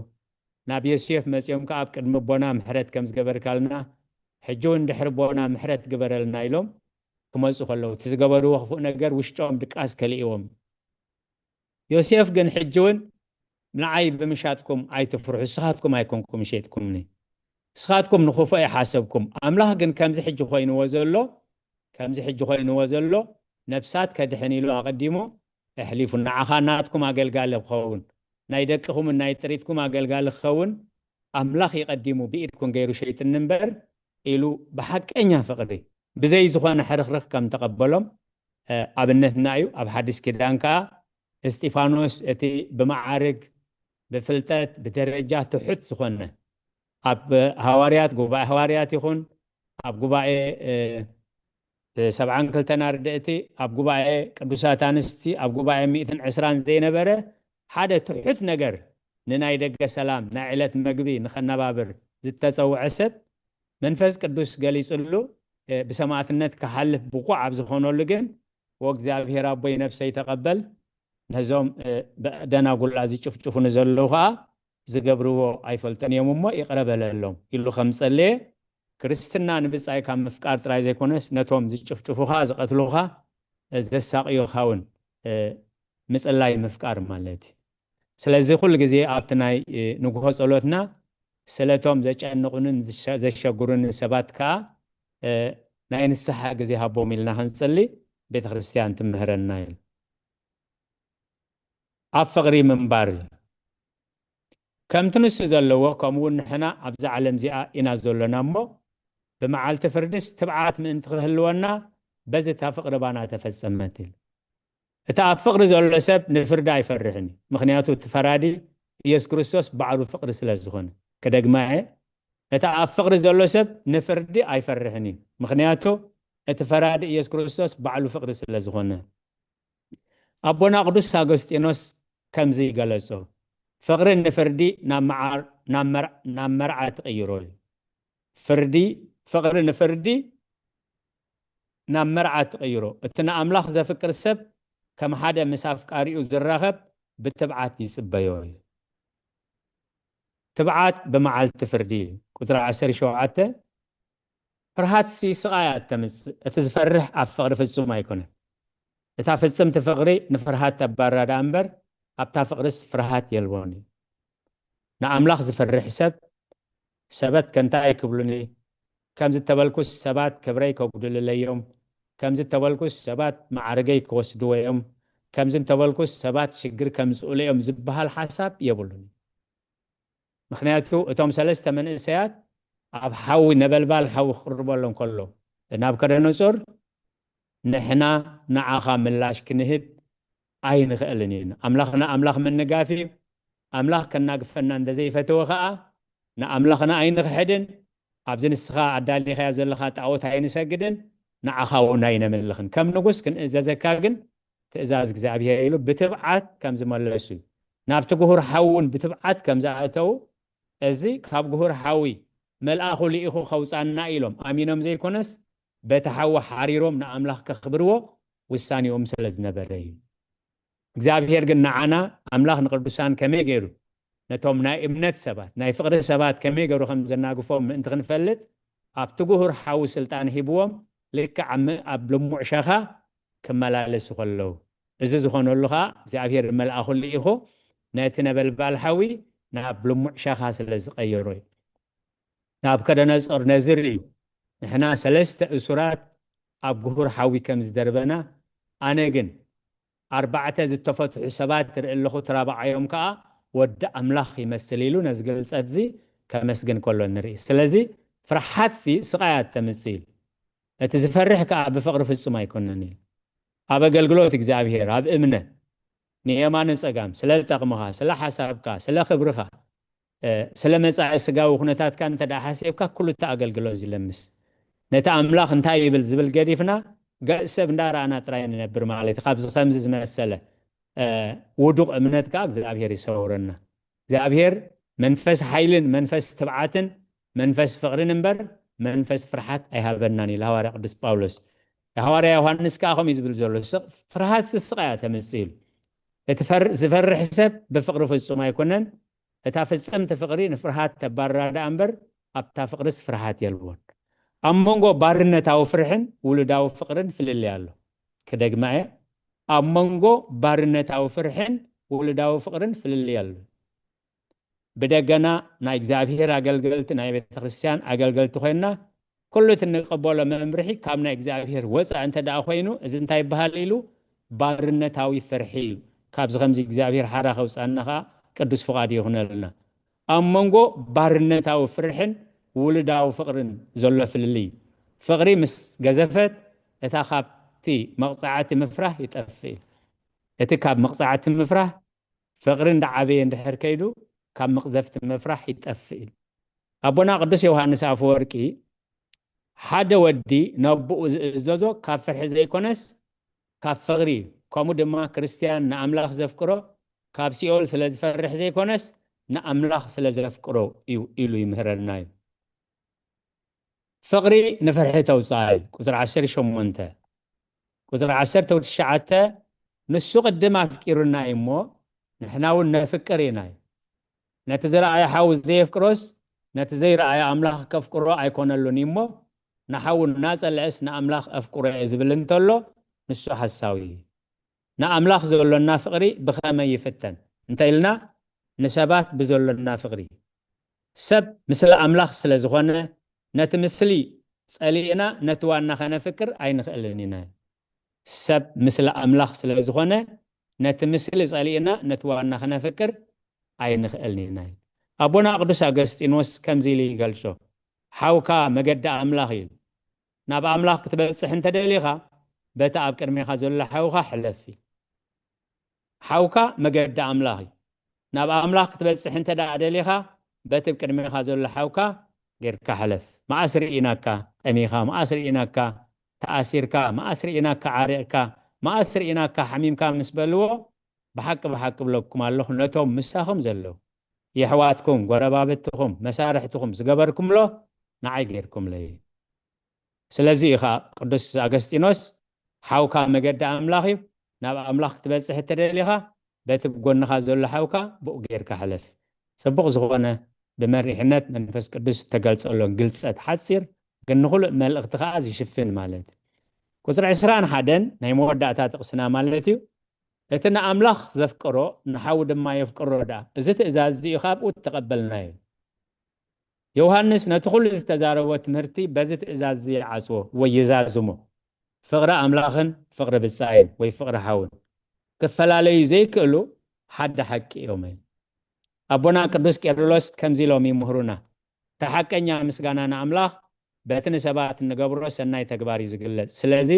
ናብ ዮሴፍ መጺኦም ከኣ ኣብ ቅድሚ ኣቦና ምሕረት ከም ዝገበርካልና፣ ሕጂ እውን ድሕሪ ኣቦና ምሕረት ግበረልና ኢሎም ክመጹ ከለዉ፣ እቲ ዝገበርዎ ክፉእ ነገር ውሽጦም ድቃስ ከልእዎም። ዮሴፍ ግን ሕጂ እውን ንዓይ ብምሻጥኩም ኣይትፍርሑ፣ ንስኻትኩም ኣይኮንኩም ሸይጥኩምኒ፣ ንስኻትኩም ንኽፉእ ኣይሓሰብኩም። ኣምላኽ ግን ከምዚ ሕጂ ኮይንዎ ዘሎ፣ ከምዚ ሕጂ ኮይንዎ ዘሎ ነብሳት ከድሕን ኢሉ ኣቐዲሙ ኣሕሊፉ፣ ንዓኻ ናትኩም ኣገልጋሊ ክኸውን፣ ናይ ደቅኹምን ናይ ጥሪትኩም ኣገልጋሊ ክኸውን ኣምላኽ እዩ ቀዲሙ ብኢድኩም ገይሩ ሸይጥኒ እምበር ኢሉ ብሓቀኛ ፍቕሪ ብዘይ ዝኾነ ሕርኽርኽ ከም ተቐበሎም፣ እ፣ ኣብነትና እዩ። ኣብ ሓዲስ ኪዳን ከኣ እስጢፋኖስ እቲ ብመዓርግ፣ ብፍልጠት፣ ብደረጃ ትሑት ዝኾነ ኣብ ሃዋርያት፣ ጉባኤ ሃዋርያት ይኹን ኣብ ጉባኤ፣ እ፣ እ፣ ሰብዓን ክልተን ኣርድእቲ፣ ኣብ ጉባኤ ቅዱሳት ኣንስቲ፣ ኣብ ጉባኤ ሚእትን ዕስራን ዘይነበረ ሓደ ትሑት ነገር ንናይ ደገ ሰላም፣ ናይ ዕለት መግቢ ንኸነባብር ዝተጸውዐ ሰብ መንፈስ ቅዱስ ገሊጽሉ፣ እ፣ ብሰማዕትነት ክሓልፍ ብቑዕ ኣብ ዝኾነሉ ግን፣ "ወእግዚኣብሔር ኣቦይ ነፍሰይ ተቐበል፣ ነዞም፣ እ፣ ብደናጉላ ዝጭፍጭፉ ንዘለዉ ኸኣ ዝገብርዎ ኣይፈልጡን እዮም እሞ ይቕረ በለሎም" ኢሉ ከም ጸለየ፣ ክርስትና ንብጻይ ካብ ምፍቃር ጥራይ ዘይኮነስ ነቶም ዝጭፍጭፉኻ፣ ዝቐትሉኻ፣ እ፣ ዘሳቕዩኻ እውን፣ እ፣ ምጽላይ ምፍቃር ማለት እዩ። ስለዚ ኩሉ ግዜ ኣብቲ ናይ፣ እ፣ ንግሆ ጸሎትና ስለቶም ዘጨንቑንን ዘሸጉሩንን ሰባት ከኣ ናይ ንስሓ ግዜ ሃቦም ኢልና ክንጽሊ ቤተ ክርስትያን ትምህረና እዩ። ኣብ ፍቕሪ ምንባር እዩ። ከምቲ ንሱ ዘለዎ ከምኡ እውን ንሕና ኣብዛ ዓለም እዚኣ ኢና ዘሎና እሞ ብመዓልቲ ፍርድስ ትብዓት ምእንቲ ክህልወና በዚ እታ ፍቕሪ ባና ተፈጸመት ኢሉ። እቲ ኣብ ፍቕሪ ዘሎ ሰብ ንፍርዲ ኣይፈርሕን እዩ፣ ምኽንያቱ እቲ ፈራዲ ኢየሱስ ክርስቶስ ባዕሉ ፍቕሪ ስለ ዝኾነ። ክደግማ እየ፣ እቲ ኣብ ፍቕሪ ዘሎ ሰብ ንፍርዲ ኣይፈርሕን እዩ፣ ምኽንያቱ እቲ ፈራዲ ኢየሱስ ክርስቶስ ባዕሉ ፍቕሪ ስለ ዝኾነ። ኣቦና ቅዱስ ኣጎስጢኖስ ከምዚ ይገለጾ፣ ፍቕሪ ንፍርዲ ናብ መዓር- ናብ መር- ናብ መርዓ ትቕይሮ እዩ። ፍርዲ ፍቕሪ ንፍርዲ ናብ መርዓ ትቕይሮ። እቲ ንኣምላኽ ዘፍቅር ሰብ ከም ሓደ ምስ ኣፍቃሪኡ ዝራኸብ ብትብዓት ይጽበዮ እዩ። ትብዓት ብመዓልቲ ፍርዲ እዩ። ቁጽሪ ዓሰርተ ሸውዓተ ፍርሃትሲ ስቓይ እያ እተምጽእ፣ እቲ ዝፈርሕ ኣብ ፍቕሪ ፍጹም ኣይኮነን። እታ ፍጽምቲ ፍቕሪ ንፍርሃት ተባራ ደኣ እምበር ኣብታ ፍቕርስ ፍርሃት የልቦን እዩ። ንኣምላኽ ዝፈርሕ ሰብ ሰባት ከ እንታይ ክብሉኒ፣ ከምዚ ተበልኩስ ሰባት ክብረይ ከጉድልለዮም፣ ከምዚ ተበልኩስ ሰባት ማዕርገይ ክወስድዎ እዮም፣ ከምዚ እንተበልኩስ ሰባት ሽግር ከምጽኡሉ እዮም ዝበሃል ሓሳብ የብሉን። ምኽንያቱ እቶም ሰለስተ መንእሰያት ኣብ ሓዊ ነበልባል ሓዊ ክቕርበሎም ከሎ ናቡከደነጾር ንሕና ንዓኻ ምላሽ ክንህብ ኣይንኽእልን ኢና። ኣምላኽና ኣምላኽ ምንጋፍ እዩ። ኣምላኽ ከናግፈና እንተዘይፈተወ ኸኣ ንኣምላኽና ኣይንኽሕድን፣ ኣብዚ ንስኻ ኣዳሊኻዮ ዘለኻ ጣዖት ኣይንሰግድን፣ ንዓኻ እውን ኣይነምልኽን። ከም ንጉስ ክንእዘዘካ ግን ትእዛዝ እግዚኣብሔር ኢሉ ብትብዓት ከም ዝመለሱ እዩ። ናብቲ ግሁር ሓዊ እውን ብትብዓት ከም ዝኣተዉ እዚ ካብ ግሁር ሓዊ መልኣኹ ልኢኹ ከውፃና ኢሎም ኣሚኖም ዘይኮነስ በቲ ሓዊ ሓሪሮም ንኣምላኽ ከኽብርዎ ውሳኔኦም ስለ ዝነበረ እዩ። እግዚኣብሔር ግን ንዓና ኣምላኽ ንቅዱሳን ከመይ ገይሩ ነቶም ናይ እምነት ሰባት ናይ ፍቕሪ ሰባት ከመይ ገይሩ ከም ዘናግፎም ምእንቲ ክንፈልጥ ኣብቲ ግሁር ሓዊ ስልጣን ሂብዎም ልክዕ ኣብ ም- ኣብ ልሙዕ ሸኻ ክመላለሱ ከለዉ እዚ ዝኾነሉ ኸዓ እግዚኣብሔር መልኣኹ ልኢኹ ነቲ ነበልባል ሓዊ ናብ ልሙዕ ሸኻ ስለ ዝቐየሮ እዩ። ናቡከደነጾር ነዚ ርእዩ ንሕና ሰለስተ እሱራት ኣብ ግሁር ሓዊ ከም ዝደርበና ኣነ ግን ኣርባዕተ ዝተፈትሑ ሰባት ርኢ ኣለኹ፣ እቲ ራብዓዮም ከኣ ወዲ ኣምላኽ ይመስል ኢሉ ነዚ ግልጸት እዚ ከመስግን ከሎ ንርኢ። ስለዚ ፍርሓትሲ ስቓያት ተምጽእ ኢሉ። እቲ ዝፈርሕ ከኣ ብፍቕሪ ፍጹም ኣይኮነን ኢሉ። ኣብ ኣገልግሎት እግዚኣብሔር፣ ኣብ እምነት፣ ንየማነ ጸጋም፣ ስለ ጠቕምኻ፣ ስለ ሓሳብካ፣ ስለ ክብርኻ፣ ስለ መጻኢ ስጋዊ ኩነታትካ እንተ ደኣ ሓሲብካ ኩሉ እቲ ኣገልግሎት ዝለምስ ነቲ ኣምላኽ እንታይ ይብል ዝብል ገዲፍና ገጽ ሰብ እንዳረኣና ጥራይ ንነብር ማለት እዩ። ካብዚ ከምዚ ዝመሰለ ውዱቕ እምነት ከኣ እግዚኣብሔር ይሰውረና። እግዚኣብሔር መንፈስ ሓይልን መንፈስ ትብዓትን መንፈስ ፍቕርን እምበር መንፈስ ፍርሓት ኣይሃበናን ኢሉ ሃዋርያ ቅዱስ ጳውሎስ። ሃዋርያ ዮሃንስ ከኣ ከምኡ እዩ ዝብል ዘሎ፣ ፍርሃት ስስቓ እያ ተምጽእ ኢሉ። እቲ ዝፈርሕ ሰብ ብፍቕሪ ፍጹም ኣይኮነን፣ እታ ፍጽምቲ ፍቕሪ ንፍርሃት ተባርራ ደኣ እምበር ኣብታ ፍቕርስ ፍርሃት የልቦን። ኣብ መንጎ ባርነታዊ ፍርሕን ውሉዳዊ ፍቕርን ፍልልይ ኣሎ። ክደግማ እየ፣ ኣብ መንጎ ባርነታዊ ፍርሕን ውሉዳዊ ፍቕርን ፍልልይ ኣሎ። ብደገና ናይ እግዚኣብሔር ኣገልገልቲ ናይ ቤተ ክርስቲያን ኣገልገልቲ ኮይንና ኩሉ እቲ እንቀበሎ መምርሒ ካብ ናይ እግዚኣብሔር ወፃእ እንተ ደኣ ኮይኑ እዚ እንታይ ይበሃል ኢሉ ባርነታዊ ፍርሒ እዩ። ካብዚ ከምዚ እግዚኣብሔር ሓራ ከውፃና ከዓ ቅዱስ ፍቓድ ይኹነልና። ኣብ መንጎ ባርነታዊ ፍርሕን ውሉዳዊ ፍቕርን ዘሎ ፍልልይ እዩ። ፍቕሪ ምስ ገዘፈት እታ ካብቲ መቕፃዕቲ ምፍራህ ይጠፍእ እዩ። እቲ ካብ መቕፃዕቲ ምፍራህ ፍቕሪ እንዳዓበየ እንድሕር ከይዱ ካብ መቕዘፍቲ ምፍራህ ይጠፍእ እዩ። ኣቦና ቅዱስ ዮሃንስ ኣፈወርቂ ሓደ ወዲ ነቦኡ ዝእዘዞ ካብ ፍርሒ ዘይኮነስ ካብ ፍቕሪ እዩ። ከምኡ ድማ ክርስትያን ንኣምላኽ ዘፍቅሮ ካብ ሲኦል ስለ ዝፈርሕ ዘይኮነስ ንኣምላኽ ስለ ዘፍቅሮ እዩ ኢሉ ይምህረና እዩ። ፍቕሪ ንፍርሒ ተውፅኣ እዩ። ቁፅሪ ዓሰርተ ሸሞንተ ቁፅሪ ዓሰርተ ትሽዓተ ንሱ ቅድም ኣፍቂሩና እዩ እሞ ንሕና እውን ነፍቅር ኢና እዩ። ነቲ ዝረኣየ ሓው ዘየፍቅሮስ ነቲ ዘይረኣየ ኣምላኽ ከፍቅሮ ኣይኮነሉን እዩ እሞ ንሓው እናጸልዐስ ንኣምላኽ ኣፍቅሮ እየ ዝብል እንተሎ ንሱ ሓሳዊ እዩ። ንኣምላኽ ዘሎና ፍቕሪ ብኸመይ ይፍተን እንተ ኢልና ንሰባት ብዘሎና ፍቕሪ ሰብ ምስለ ኣምላኽ ስለ ዝኾነ፣ ነቲ ምስሊ ጸሊእና ነቲ ዋና ከነፍቅር ኣይንኽእልን ኢና። ሰብ ምስለ ኣምላኽ ስለ ዝኾነ፣ ነቲ ምስሊ ጸሊእና ነቲ ዋና ከነፍቅር ኣይንኽእልን ኢና። ኣቦና ቅዱስ ኣገስጢኖስ ከምዚ ኢሉ ይገልጾ፣ ሓውካ መገዲ ኣምላኽ እዩ። ናብ ኣምላኽ ክትበጽሕ እንተ ደሊኻ፣ በቲ ኣብ ቅድሜኻ ዘሎ ሓውካ ሕለፍ እዩ። ሓውካ መገዲ ኣምላኽ እዩ። ናብ ኣምላኽ ክትበጽሕ እንተ ደኣ ደሊኻ፣ በቲ ኣብ ቅድሜኻ ዘሎ ሓውካ ጌርካ ሕለፍ። መኣስ ርኢናካ ጠሚኻ፣ መኣስ ርኢናካ ተኣሲርካ፣ መኣስ ርኢናካ ዓሪቕካ፣ መኣስ ርኢናካ ሓሚምካ ምስ በልዎ፣ ብሓቂ ብሓቂ ብለኩም ኣለኹ፣ ነቶም ምሳኹም ዘለዉ የሕዋትኩም፣ ጎረባብትኹም፣ መሳርሕትኹም ዝገበርኩምሎ ንዓይ ጌርኩምለይ። ስለዚ እዩ ኸኣ ቅዱስ ኣገስጢኖስ፣ ሓውካ መገዲ ኣምላኽ እዩ፣ ናብ ኣምላኽ ክትበጽሕ እተደሊኻ፣ በቲ ብጎንኻ ዘሎ ሓውካ ብኡ ጌርካ ሕለፍ። ጽቡቕ ዝኾነ ብመሪሕነት መንፈስ ቅዱስ እተገልጸሎን ግልጸት ሓጺር ግን ንኹሉእ መልእኽቲ ኸኣ ዝሽፍን ማለት እዩ። ቁጽሪ ዕስራን ሓደን ናይ መወዳእታ ጥቕስና ማለት እዩ። እቲ ንኣምላኽ ዘፍቅሮ ንሓዉ ድማ የፍቅሮ ደኣ። እዚ ትእዛዝ እዚ እዩ ካብኡ እተቐበልናዮ። ዮሃንስ ነቲ ኹሉ ዝተዛረቦ ትምህርቲ በዚ ትእዛዝ እዚ ይዓጽዎ ወይ ይዛዝሞ። ፍቕሪ ኣምላኽን ፍቕሪ ብጻይን ወይ ፍቕሪ ሓውን ክፈላለዩ ዘይክእሉ ሓደ ሓቂ እዮም። ኣቦና ቅዱስ ቄርሎስ ከምዚ ኢሎም ይምህሩና፣ "እቲ ሓቀኛ ምስጋና ንኣምላኽ በቲ ንሰባት እንገብሮ ሰናይ ተግባር እዩ ዝግለጽ። ስለዚ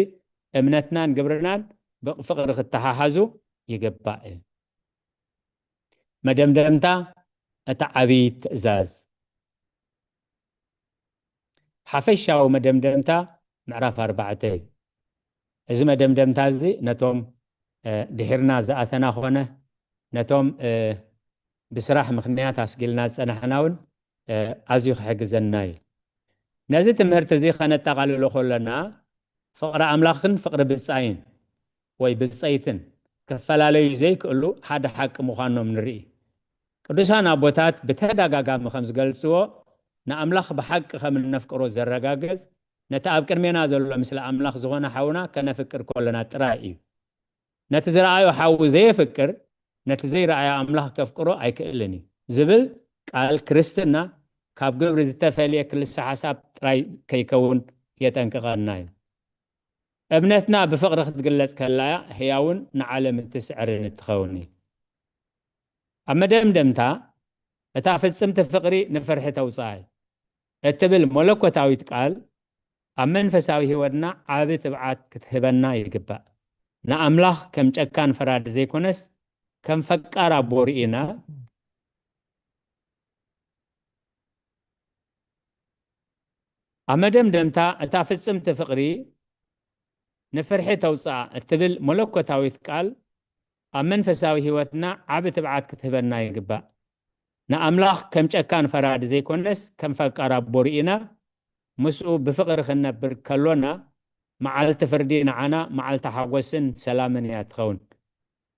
እምነትናን ግብርናን ብፍቕሪ ክተሓሓዙ ይግባእ እዩ።" መደምደምታ፣ እቲ ዓብዪ ትእዛዝ። ሓፈሻዊ መደምደምታ ምዕራፍ ኣርባዕተ እዩ። እዚ መደምደምታ እዚ ነቶም፣ እ፣ ድሒርና ዝኣተና ኾነ ነቶም፣ እ፣ ብስራሕ ምኽንያት ኣስጊልና ዝጸናሕና እውን፣ እ፣ ኣዝዩ ክሕግዘና እዩ። ነዚ ትምህርቲ እዚ ኸነጠቓልሎ ከለና፣ ፍቕሪ ኣምላኽን ፍቕሪ ብጻይን ወይ ብጸይትን ክፈላለዩ ዘይክእሉ ሓደ ሓቂ ምዃኖም ንርኢ። ቅዱሳን ኣቦታት ብተደጋጋሚ ከም ዝገልጽዎ፣ ንኣምላኽ ብሓቂ ከም እነፍቅሮ ዘረጋግጽ፣ ነቲ ኣብ ቅድሜና ዘሎ ምስሊ ኣምላኽ ዝኾነ ሓውና ከነፍቅር ከሎና ጥራይ እዩ። ነቲ ዝረኣዮ ሓው ዘየፍቅር፣ ነቲ ዘይረኣዮ ኣምላኽ ከፍቅሮ ኣይክእልን እዩ ዝብል ቃል ክርስትና፣ ካብ ግብሪ ዝተፈልየ ክልሰ ሓሳብ ጥራይ ከይከውን የጠንቅቐና እዩ። እምነትና ብፍቕሪ ክትግለጽ ከላ እያ ህያውን ንዓለም እትስዕርን እትኸውን እዩ። ኣብ መደምደምታ፣ እታ ፍጽምቲ ፍቕሪ ንፍርሒ ተውጽኣ እትብል መለኮታዊት ቃል፣ ኣብ መንፈሳዊ ህይወትና ዓቢ ትብዓት ክትህበና ይግባእ። ንኣምላኽ ከም ጨካን ፈራዲ ዘይኮነስ፣ ከም ፈቃር ኣቦ ርኢና፣ ኣብ መደምደምታ፣ እታ ፍጽምቲ ፍቕሪ ንፍርሒ ተውጽኣ እትብል መለኮታዊት ቃል፣ ኣብ መንፈሳዊ ህይወትና ዓቢ ትብዓት ክትህበና ይግባእ። ንኣምላኽ ከም ጨካን ፈራዲ ዘይኮነስ፣ ከም ፈቃር ኣቦ ርኢና፣ ምስኡ ብፍቕሪ ክንነብር ከሎና፣ መዓልቲ ፍርዲ ንዓና መዓልቲ ሓጎስን ሰላምን እያ ትኸውን።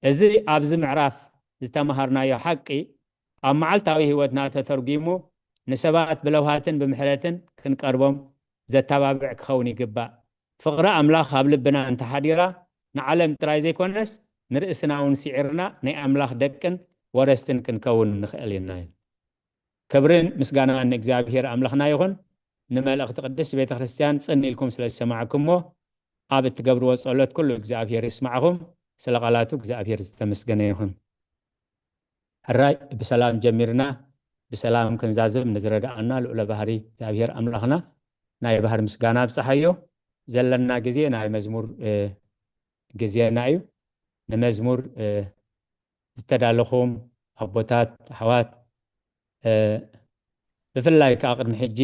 እዚ ኣብዚ ምዕራፍ ዝተማሃርናዮ ሓቂ፣ ኣብ መዓልታዊ ህይወትና ተተርጒሙ፣ ንሰባት ብለውሃትን ብምሕረትን ክንቀርቦም ዘተባብዕ ክኸውን ይግባእ። ፍቕሪ ኣምላኽ ኣብ ልብና እንተሓዲራ፣ ንዓለም ጥራይ ዘይኮነስ፣ ንርእስና እውን ስዒርና ናይ ኣምላኽ ደቅን ወረስትን ክንከውን ንኽእል ኢና። ክብርን ምስጋናን ንእግዚኣብሔር ኣምላኽና ይኹን። ንመልእኽቲ ቅድስት ቤተ ክርስቲያን ጽን ኢልኩም ስለ ዝሰማዕኩሞ፣ ኣብ እትገብርዎ ጸሎት ኩሉ እግዚኣብሔር ይስማዕኹም። ስለ ቃላቱ እግዚኣብሔር ዝተመስገነ ይኹን። ሕራይ ብሰላም ጀሚርና፣ ብሰላም ክንዛዝም ንዝረድኣና ልዑለ ባህሪ እግዚኣብሔር ኣምላኽና ናይ ባህር ምስጋና ኣብጽሓዮ። ዘለና ግዜ ናይ መዝሙር፣ እ፣ ግዜና እዩ። ንመዝሙር፣ እ፣ ዝተዳለኹም ኣቦታት፣ ኣሕዋት፣ እ፣ ብፍላይ ከኣ ቅድሚ ሕጂ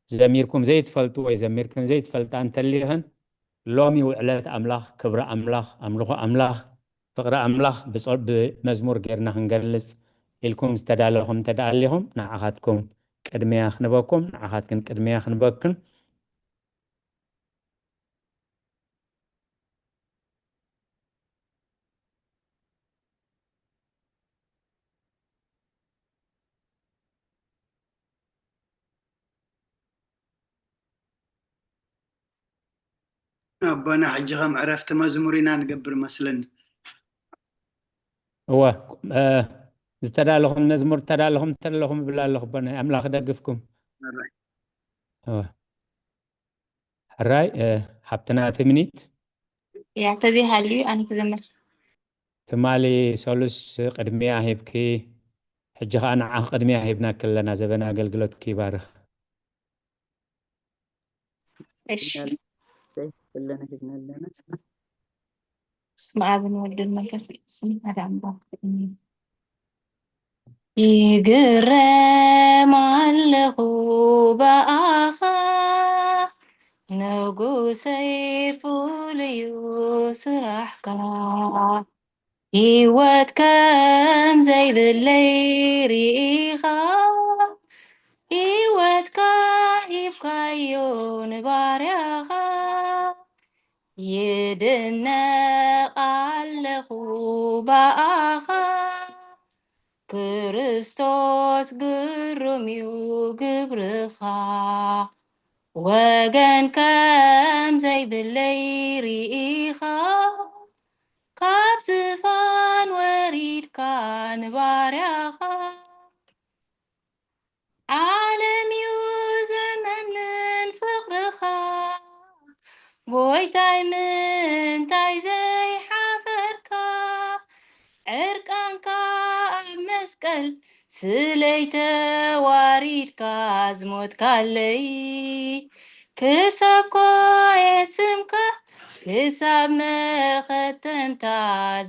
ዘሚርኩም ዘይትፈልጡ ወይ ዘሚርክን ዘይትፈልጣ እንተሊኽን፣ ሎሚ ውዕለት ኣምላኽ፣ ክብሪ ኣምላኽ፣ ኣምልኾ ኣምላኽ፣ ፍቕሪ ኣምላኽ ብጾ-፣ ብመዝሙር ጌርና ክንገልጽ ኢልኩም ዝተዳለኹም እንተ ደኣ ኣሊኹም፣ ንዓኻትኩም ቅድሚያ ክንበኩም፣ ንዓኻትክን ቅድሚያ ክንበክን። ኣቦና፣ ሕጂ ከም ዕረፍቲ መዝሙር ኢና ንገብር መስለኒ። እወ፣ እ፣ ዝተዳለኹም መዝሙር ተዳለኹም ተለኹም እብል ኣለኹ። ኣቦና ኣምላኽ ይደግፍኩም። ሕራይ፣ እ፣ ሓብትና ትምኒት። ያ፣ ተዘይሃልዩ ኣነ ክዝምር። ትማሊ ሰሉስ ቅድሚያ ሂብኪ፣ ሕጂ ኸኣ ንዓኺ ቅድሚያ ሂብናኪ ኣለና። ዘበን ኣገልግሎትኪ ይባርኽ። እሺ። ኣለና ሂብና ኣለና። በስመ አብ ወወልድ ወመንፈስ ቅዱስ አሐዱ አምላክ አሜን። ይግረም ኣለኹ ብኣኻ ንጉሰይ ፍሉዩ ስራሕካ። ህይወት ከም ዘይብለይ ርኢኻ፣ ህይወትካ ሂብካዮ ንባርያኻ። ይድነቕ ኣለኹ ብኣኻ፣ ክርስቶስ ግሩም እዩ ግብርኻ። ወገን ከም ዘይብለይ ርኢኻ፣ ካብ ዝፋን ወሪድካ ንባርያኻ። ዓለም እዩ ዘመንን ፍቕርኻ፣ ጎይታይ ምንታይ ዘይሓፈርካ፣ ዕርቃንካ ኣብ መስቀል ስለይ ተዋሪድካ ዝሞትካለይ፣ ክሳብ ኮየ ስምካ ክሳብ መኸተምታ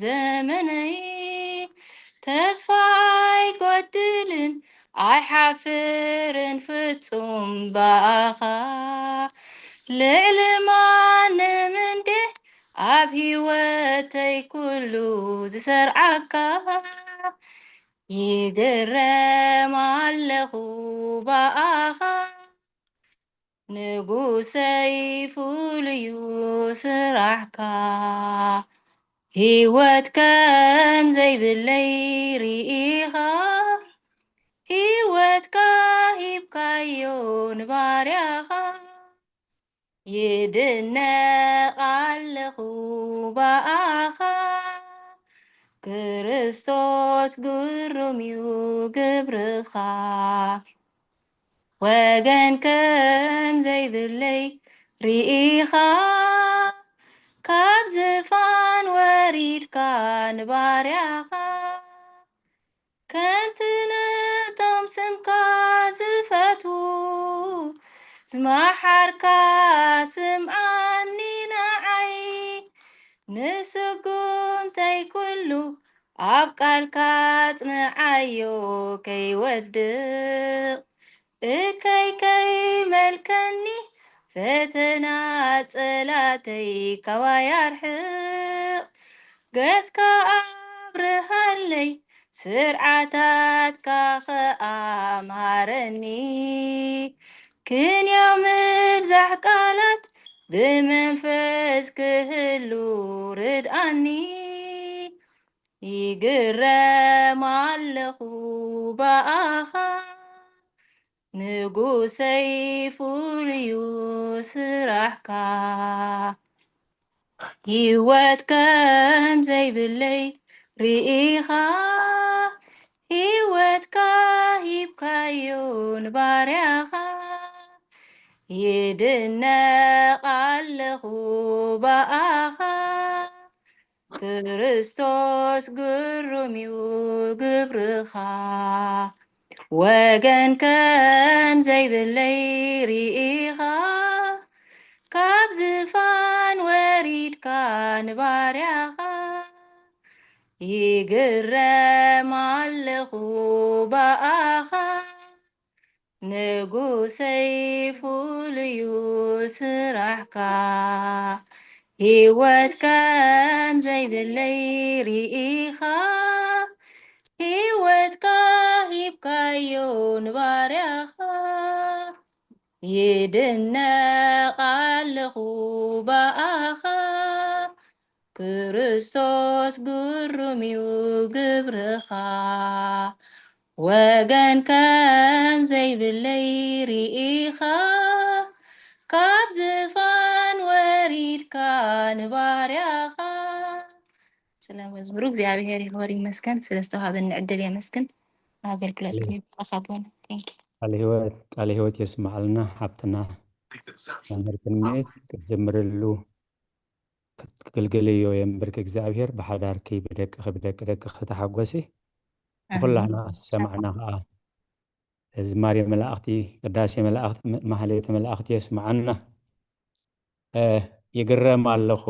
ዘመነይ፣ ተስፋ ኣይጎድልን ኣይሓፍርን ፍጹም ብኣኻ። ልዕሊ ማንም እንዴ ኣብ ህይወተይ ኩሉ ዝሰርዓካ፣ ይግረም ኣለኹ ብኣኻ። ንጉሰይ ፍሉዩ ስራሕካ። ህይወት ከም ዘይብለይ ርኢኻ፣ ህይወትካ ሂብካዮ ንባርያኻ። ይድነቕ ኣለኹ ብኣኻ፣ ክርስቶስ ግሩም እዩ ግብርኻ። ወገን ከም ዘይብለይ ርኢኻ፣ ካብ ዝፋን ወሪድካ ንባርያኻ። ከምቲ ነቶም ስምካ ዝፈትዉ ዝመሓርካ፣ ስምዓኒ ንዓይ። ንስጉምተይ ኩሉ ኣብ ቃልካ ጽንዓዮ ከይወድቕ። እከይ ከይመልከኒ ፈተና ጸላተይ ካባይ ኣርሕቕ። ገጽካ ኣብርሃለይ ስርዓታትካ ኸኣ ምሃረኒ። ክንዮ ምብዛሕ ቃላት ብመንፈስ ክህሉ ርድኣኒ። ይግረም ኣለኹ ብኣኻ ንጉሰይ ፍሉዩ ስራሕካ። ህይወት ከም ዘይብለይ ርኢኻ፣ ህይወትካ ሂብካዮ ንባርያኻ። ይድነቕ ኣለኹ ብኣኻ፣ ክርስቶስ ግሩም እዩ ግብርኻ። ወገን ከም ዘይብለይ ርኢኻ፣ ካብ ዝፋን ወሪድካ ንባርያኻ። ይግረም ኣለኹ ብኣኻ፣ ንጉሰይ ፍሉዩ ስራሕካ። ህይወት ከም ዘይብለይ ርኢኻ፣ ህይወትካ ሂብካዮ ንባርያኻ። ይድነቕ ኣለኹ ብኣኻ፣ ክርስቶስ ግሩም እዩ ግብርኻ። ወገን ከም ዘይብለይ ርኢኻ፣ ካብ ዝፋን ወሪድካ ንባርያኻ። ስለ መዝሙሩ እግዚኣብሔር ይኽበር ይመስገን። ስለ ዝተዋሃበኒ ዕድል የመስግን። ኣገልግሎት ክፍሊ ብኣኻ ኣቦና። Thank you። ቃለ ህይወት ቃለ ህይወት የስማዓልና ሓብትና መምህር ትምኒት ክትዝምርሉ ክትግልግልዮ የንብርክ እግዚኣብሔር ብሓዳርኪ ብደቅኺ ብደቂ ደቅኺ ተሓጎሲ ንኩላህና ዝሰማዕና ከዓ ዝማሬ መላእኽቲ ቅዳሴ መላእኽቲ ማህሌተ መላእኽቲ የስማዓና። ይግረም ኣለኹ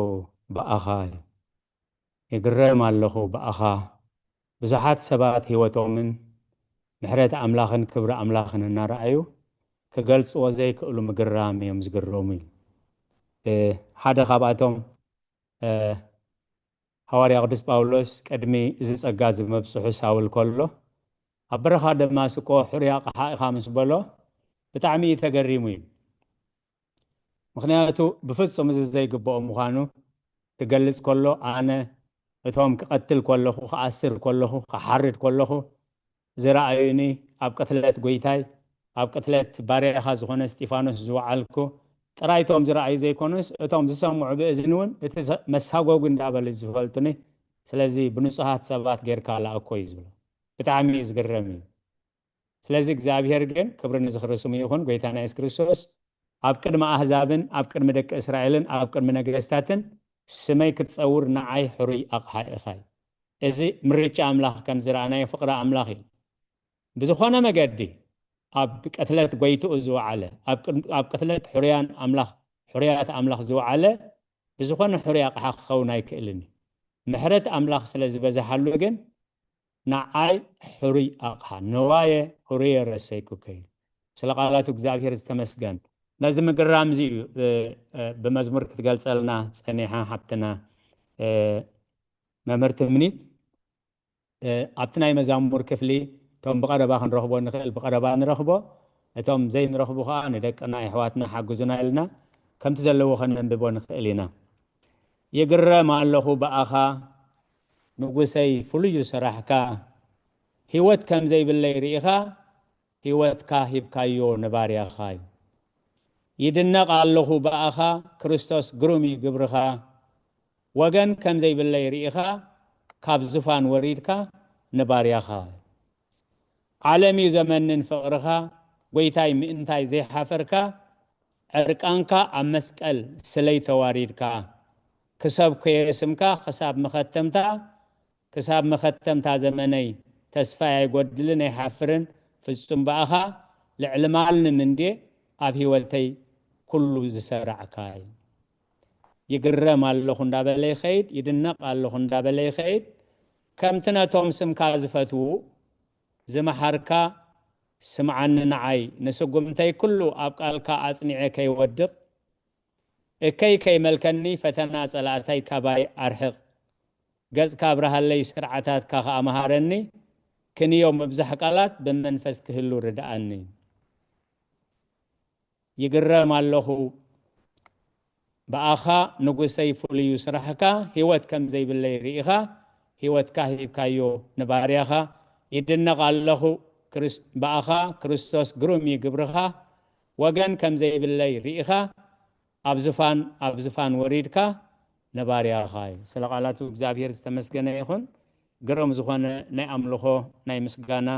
ብኣኻ ይግረም ኣለኹ ብኣኻ ብዙሓት ሰባት ህይወቶምን ምሕረት ኣምላኽን ክብሪ ኣምላኽን እናረኣዩ ክገልፅዎ ዘይክእሉ ምግራም እዮም ዝግረሙ ኢሉ። ሓደ ካብኣቶም ሃዋርያ ቅዱስ ጳውሎስ ቅድሚ እዚ ጸጋ ዝመብጽሑ ሳውል ከሎ ኣብ በረኻ ደማስቆ ሕሩይ ኣቕሓ ኢኻ ምስ በሎ ብጣዕሚ እዩ ተገሪሙ እዩ። ምኽንያቱ ብፍጹም እዚ ዘይግብኦ ምዃኑ ክገልጽ ከሎ ኣነ እቶም ክቐትል ከለኹ ክኣስር ከለኹ ክሓርድ ከለኹ ዝረኣዩኒ ኣብ ቅትለት ጎይታይ ኣብ ቅትለት ባርያኻ ዝኾነ እስጢፋኖስ ዝወዓልኩ ጥራይ እቶም ዝረኣዩ ዘይኮኑስ እቶም ዝሰምዑ ብእዝኒ እውን እቲ መሳጎጉ እንዳበሉ ዝፈልጡኒ ስለዚ ብንጹሃት ሰባት ጌርካ ላእኮ እዩ ዝብሎ። ብጣዕሚ እዩ ዝግረም እዩ። ስለዚ እግዚኣብሔር ግን ክብሪ ንዝኽሪ ስሙ ይኹን ጎይታና የሱስ ክርስቶስ ኣብ ቅድሚ ኣህዛብን ኣብ ቅድሚ ደቂ እስራኤልን ኣብ ቅድሚ ነገስታትን ስመይ ክትጸውር ንዓይ ሕሩይ ኣቕሓ ኢኻ እዩ። እዚ ምርጫ ኣምላኽ ከም ዝረኣናዮ ፍቕሪ ኣምላኽ እዩ። ብዝኾነ መገዲ ኣብ ቅትለት ጎይትኡ ዝወዓለ ኣብ ቅትለት ሕሩያን ኣምላኽ ሕሩያት ኣምላኽ ዝወዓለ ብዝኾነ ሕሩይ ኣቕሓ ክኸውን ኣይክእልን እዩ። ምሕረት ኣምላኽ ስለ ዝበዝሓሉ ግን ንዓይ ሕሩይ ኣቕሓ ነዋየ ሕሩየ ረሰይኩከ እዩ። ስለ ቃላቱ እግዚኣብሔር ዝተመስገን። ነዚ ምግራም እዚ እዩ ብመዝሙር ክትገልጸልና ጸኒሓ ሓብትና መምህር ትምኒት። ኣብቲ ናይ መዛሙር ክፍሊ እቶም ብቐረባ ክንረኽቦ ንኽእል ብቐረባ ንረኽቦ፣ እቶም ዘይንረኽቡ ከዓ ንደቅና የሕዋትና ሓግዙና ኢልና ከምቲ ዘለዎ ከነንብቦ ንኽእል ኢና። ይግረም ኣለኹ ብኣኻ ንጉሰይ ፍሉዩ ስራሕካ፣ ህይወት ከም ዘይብለይ ርኢኻ ህይወትካ ሂብካዮ ንባርያኻ እዩ። ይድነቕ ኣለኹ ብኣኻ ክርስቶስ ግሩም እዩ ግብርኻ፣ ወገን ከም ዘይብለይ ርኢኻ ካብ ዙፋን ወሪድካ ንባርያኻ። ዓለም እዩ ዘመንን ፍቕርኻ፣ ጎይታይ ምእንታይ ዘይሓፈርካ፣ ዕርቃንካ ኣብ መስቀል ስለይ ተዋሪድካ፣ ክሰብኮየ ስምካ ክሳብ መኸተምታ፣ ክሳብ መኸተምታ ዘመነይ ተስፋይ ኣይጎድልን ኣይሓፍርን፣ ፍጹም ብኣኻ ልዕሊ ማንም እንድየ ኣብ ህይወተይ ኩሉ ዝሰራዕካ እዩ። ይግረም ኣለኹ እንዳበለ ይኸይድ፣ ይድነቕ ኣለኹ እንዳበለ ይኸይድ። ከምቲ ነቶም ስምካ ዝፈትዉ ዝመሓርካ ስምዓኒ ንዓይ፣ ንስጉምተይ ኩሉ ኣብ ቃልካ ኣጽኒዐ ከይወድቕ፣ እከይ ከይመልከኒ ፈተና ጸላእታይ ካባይ ኣርሕቕ። ገጽካ ኣብርሃለይ ስርዓታትካ ከኣ መሃረኒ፣ ክንዮ ምብዛሕ ቃላት ብመንፈስ ክህሉ ርድኣኒ። ይግረም ኣለኹ ብኣኻ ንጉሰይ ፍሉዩ ስራሕካ፣ ህይወት ከም ዘይብለይ ርኢኻ፣ ህይወትካ ሂብካዮ ንባርያኻ። ይድነቕ ኣለኹ ብኣኻ ክርስቶስ፣ ግሩም እዩ ግብርኻ፣ ወገን ከም ዘይብለይ ርኢኻ፣ ኣብ ዝፋን ኣብ ዝፋን ወሪድካ ንባርያኻ እዩ። ስለ ቃላቱ እግዚኣብሔር ዝተመስገነ ይኹን። ግርም ዝኾነ ናይ ኣምልኾ ናይ ምስጋና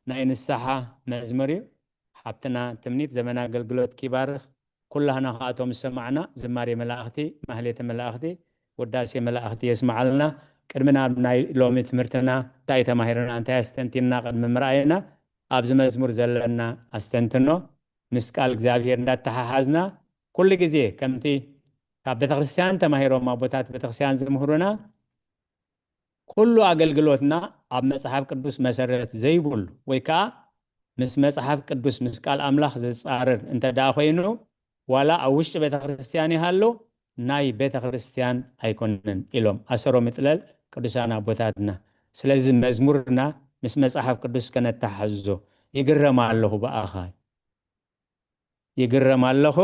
ናይ ንስሓ መዝሙር እዩ። ሓብትና ትምኒት ዘመን ኣገልግሎት ኪባርኽ ኩላህና ከኣቶም ዝሰማዕና ዝማሬ መላእኽቲ ማህሌተ መላእኽቲ ውዳሴ መላእኽቲ የስማዓልና። ቅድሚ ናብ ናይ ሎሚ ትምህርትና እንታይ ተማሂርና እንታይ ኣስተንቲንና ቅድሚ ምርኣይና ኣብዚ መዝሙር ዘለና ኣስተንትኖ ምስ ቃል እግዚኣብሔር እንዳተሓሓዝና ኩሉ ግዜ ከምቲ ካብ ቤተክርስትያን ተማሂሮም ኣቦታት ቤተክርስትያን ዝምህሩና ኩሉ ኣገልግሎትና ኣብ መጽሓፍ ቅዱስ መሰረት ዘይብሉ ወይ ከዓ ምስ መጽሓፍ ቅዱስ ምስ ቃል ኣምላኽ ዝጻረር እንተ ደኣ ኮይኑ ዋላ ኣብ ውሽጢ ቤተክርስትያን ይሃሉ ናይ ቤተክርስትያን ኣይኮንን ኢሎም ኣሰሮም ይጥለል ቅዱሳን ኣቦታትና። ስለዚ መዝሙርና ምስ መጽሓፍ ቅዱስ ከነተሓሕዞ ይግረም ኣለኹ ብኣኻ ይግረም ኣለኹ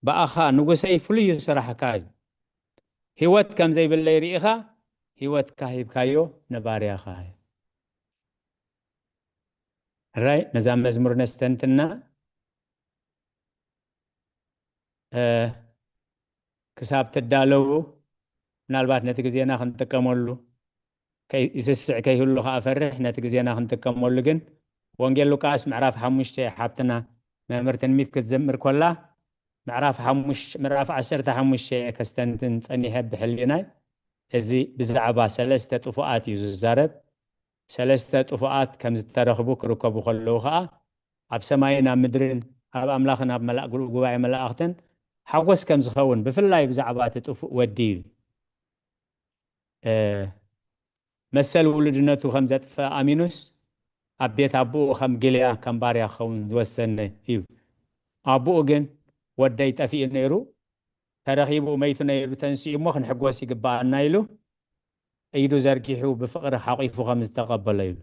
ብኣኻ ንጉሰይ ፍሉይ ስራሕካ እዩ። ህይወት ከም ዘይብለይ ርኢኻ ህይወትካ ሂብካዮ ንባርያኻ እዩ። ሕራይ ነዛ መዝሙር ነስተንትና ክሳብ ትዳለዉ ምናልባት ነቲ ግዜና ክንጥቀመሉ ከይ-፣ ዝስስዕ ከይህሉ ከኣ እፈርሕ። ነቲ ግዜና ክንጥቀመሉ ግን፣ ወንጌል ሉቃስ ምዕራፍ ሓሙሽተ፣ ሓብትና መምህር ትንቢት ክትዝምር ከላ፣ ምዕራፍ ሓሙሽተ፣ ምዕራፍ ዓሰርተ ሓሙሽተ ከስተንትን ጸኒሐ ብሕሊናይ። እዚ ብዛዕባ ሰለስተ ጥፉኣት እዩ ዝዛረብ። ሰለስተ ጥፉኣት ከም ዝተረኽቡ ክርከቡ ከለዉ ከኣ፣ ኣብ ሰማይን ኣብ ምድርን፣ ኣብ ኣምላኽን ኣብ መላ-፣ ጉባኤ መላእኽትን ሓጎስ ከም ዝኸውን፣ ብፍላይ ብዛዕባ እቲ ጥፉእ ወዲ እዩ። እ፣ መሰል ውሉድነቱ ከም ዘጥፍአ ኣሚኑስ፣ ኣብ ቤት ኣቦኡ ከም ግልያ፣ ከም ባርያ ክኸውን ዝወሰነ እዩ። ኣቦኡ ግን፣ "ወደይ ጠፊኡ ነይሩ፣ ተረኺቡ፣ መይቱ ነይሩ፣ ተንሲኡ እሞ ክንሕጎስ ይግብኣና" ኢሉ፣ ኢዱ ዘርጊሑ ብፍቕሪ ሓቒፉ ከም ዝተቐበሎ እዩ።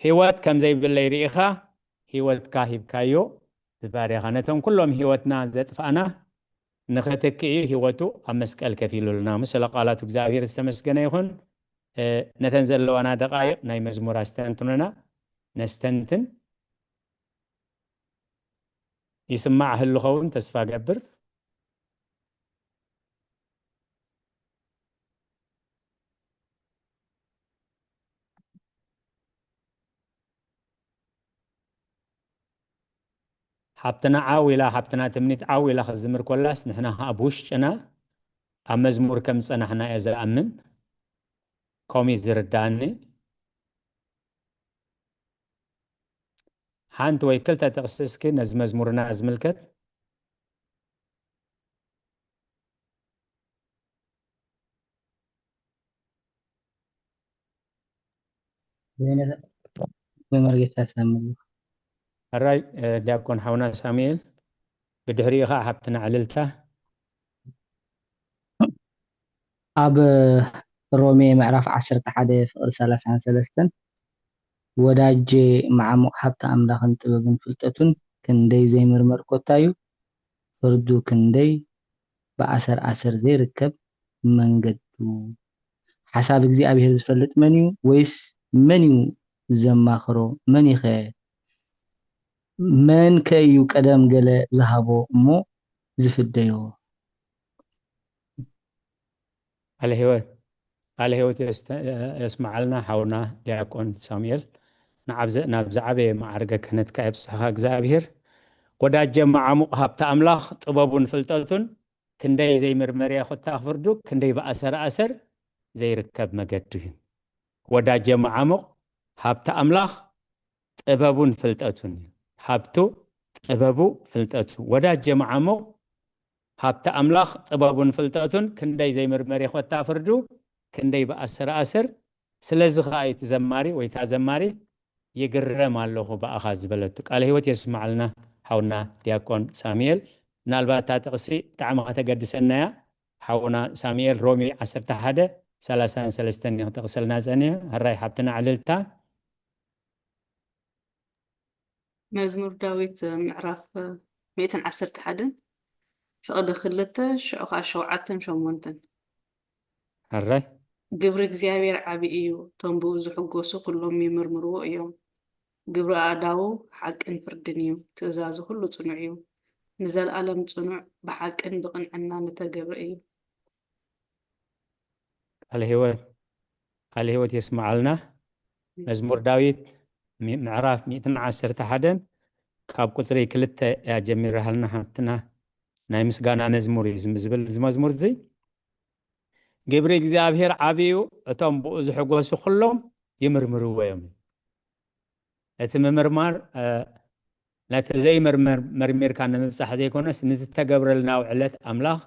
ህይወት ከም ዘይብለይ ርኢኻ፣ ህይወትካ ሂብካዮ ብባርያኻ። ነቶም ኩሎም ህይወትና ዘጥፋእና ንኸተክእ እዩ ህይወቱ ኣብ መስቀል ከፊሉልና። ምስለ ቃላቱ እግዚኣብሔር ዝተመስገነ ይኹን። እ፣ ነተን ዘለዋና ደቃይቕ ናይ መዝሙር ኣስተንትኖና ነስተንትን። ይስማዕ ህልኸውን ተስፋ ገብር። ሓብትና ዓው ኢላ፣ ሓብትና ትምኒት ዓው ኢላ ክትዝምር ኮላስ፣ ንሕና ኣብ ውሽጥና ኣብ መዝሙር ከም ዝጸናሕና እየ ዝኣምን። ከምኡ እዩ ዝርዳእኒ። ሓንቲ ወይ ክልተ ጥቕሲ እስኪ ነዚ መዝሙርና ዝምልከት። በይነ-፣ መመርጌታ ሳሙኤል። ሕራይ፣ እ፣ ዲያቆን ሓውና ሳሙኤል፣ ብድሕሪኡ ኸዓ ሓብትና ዕልልታ። ኣብ ሮሜ ምዕራፍ ዓሰርተ ሓደ ፍቕሪ ሰላሳን ሰለስተን፣ "ወዳጄ መዓሙቕ ሃብቲ ኣምላኽን ጥበብን ፍልጠቱን ክንደይ ዘይምርመር ኮታ እዩ፣ ፍርዱ ክንደይ ብኣሰር ኣሰር ዘይርከብ መንገዱ። ሓሳብ እግዚኣብሔር ዝፈልጥ መን እዩ? ወይስ መን እዩ ዘማኽሮ? መን እዩ ኸ? መን ከ እዩ ቀደም ገለ ዝሃቦ እሞ ዝፍደዮ?" ቃለ ሕይወት፣ ቃለ ሕይወት የስተ-፣ የስምዓልና ሓውና ዲያቆን ሳሙኤል። ንዓብ ዘ-፣ ናብ ዝዓበየ መዓርገ ክህነትካ የብጽሕኻ እግዚኣብሔር። ወዳጀ መዓሙቕ ሃብቲ ኣምላኽ ጥበቡን ፍልጠቱን ክንደይ ዘይምርመር እየ፣ ኮታ ፍርዱ ክንደይ ብኣሰር ኣሰር ዘይርከብ መገዱ እዩ። ወዳጀ መዓሙቕ ሃብቲ ኣምላኽ ጥበቡን ፍልጠቱን እዩ። ሃብቱ፣ ጥበቡ፣ ፍልጠቱ። ወዳጀ መዓሙቕ ሃብቲ ኣምላኽ ጥበቡን ፍልጠቱን ክንደይ ዘይምርመር እየ፣ ኮታ ፍርዱ ክንደይ ብኣሰር ኣሰር። ስለዚ ኸኣ እቲ ዘማሪ ወይ እታ ዘማሪት "ይግረም ኣለኹ ብኣኻ" ዝበለቱ። ቃለ ሕይወት የስምዓልና ሓውና ዲያቆን ሳሙኤል። ምናልባት እታ ጥቕሲ ብጣዕሚ ከተገድሰና እያ። ሓውና ሳሙኤል ሮሜ ዓሰርተ ሓደ ሰላሳን ሰለስተን እዩ ክጠቕሰልና ጸኒሑ። ሕራይ ሓብትና ዕልልታ። መዝሙር ዳዊት ምዕራፍ ሚእትን ዓሰርተ ሓደን ፍቕዲ ክልተ፣ ሽዑ ኸዓ ሸውዓተን ሸሞንተን። ሕራይ። ግብሪ እግዚኣብሔር ዓቢ እዩ፣ እቶም ብኡ ዝሕጎሱ ኩሎም ይምርምርዎ እዮም። ግብሪ ኣእዳዉ ሓቅን ፍርድን እዩ፣ ትእዛዙ ኩሉ ጽኑዕ እዩ። ንዘለኣለም ጽኑዕ፣ ብሓቅን ብቕንዕና ንተገብረ እዩ። ቃለ ሕይወት፣ ቃለ ሕይወት የስምዓልና። መዝሙር ዳዊት ሚ-፣ ምዕራፍ ሚእትን ዓሰርተ ሓደን ካብ ቁጽሪ ክልተ እያ ጀሚራሃልና ሓብትና። ናይ ምስጋና መዝሙር እዩ ዝም-፣ ዝብል እዚ መዝሙር እዚ። "ግብሪ እግዚኣብሔር ዓቢ እዩ፣ እቶም ብኡ ዝሕጎሱ ኩሎም ይምርምርዎ እዮም" እዩ። እቲ ምምርማር፣ እ፣ ነቲ ዘይምርመር መርሚርካ ንምብጻሕ ዘይኮነስ፣ ንዝተገብረልና ውዕለት ኣምላኽ፣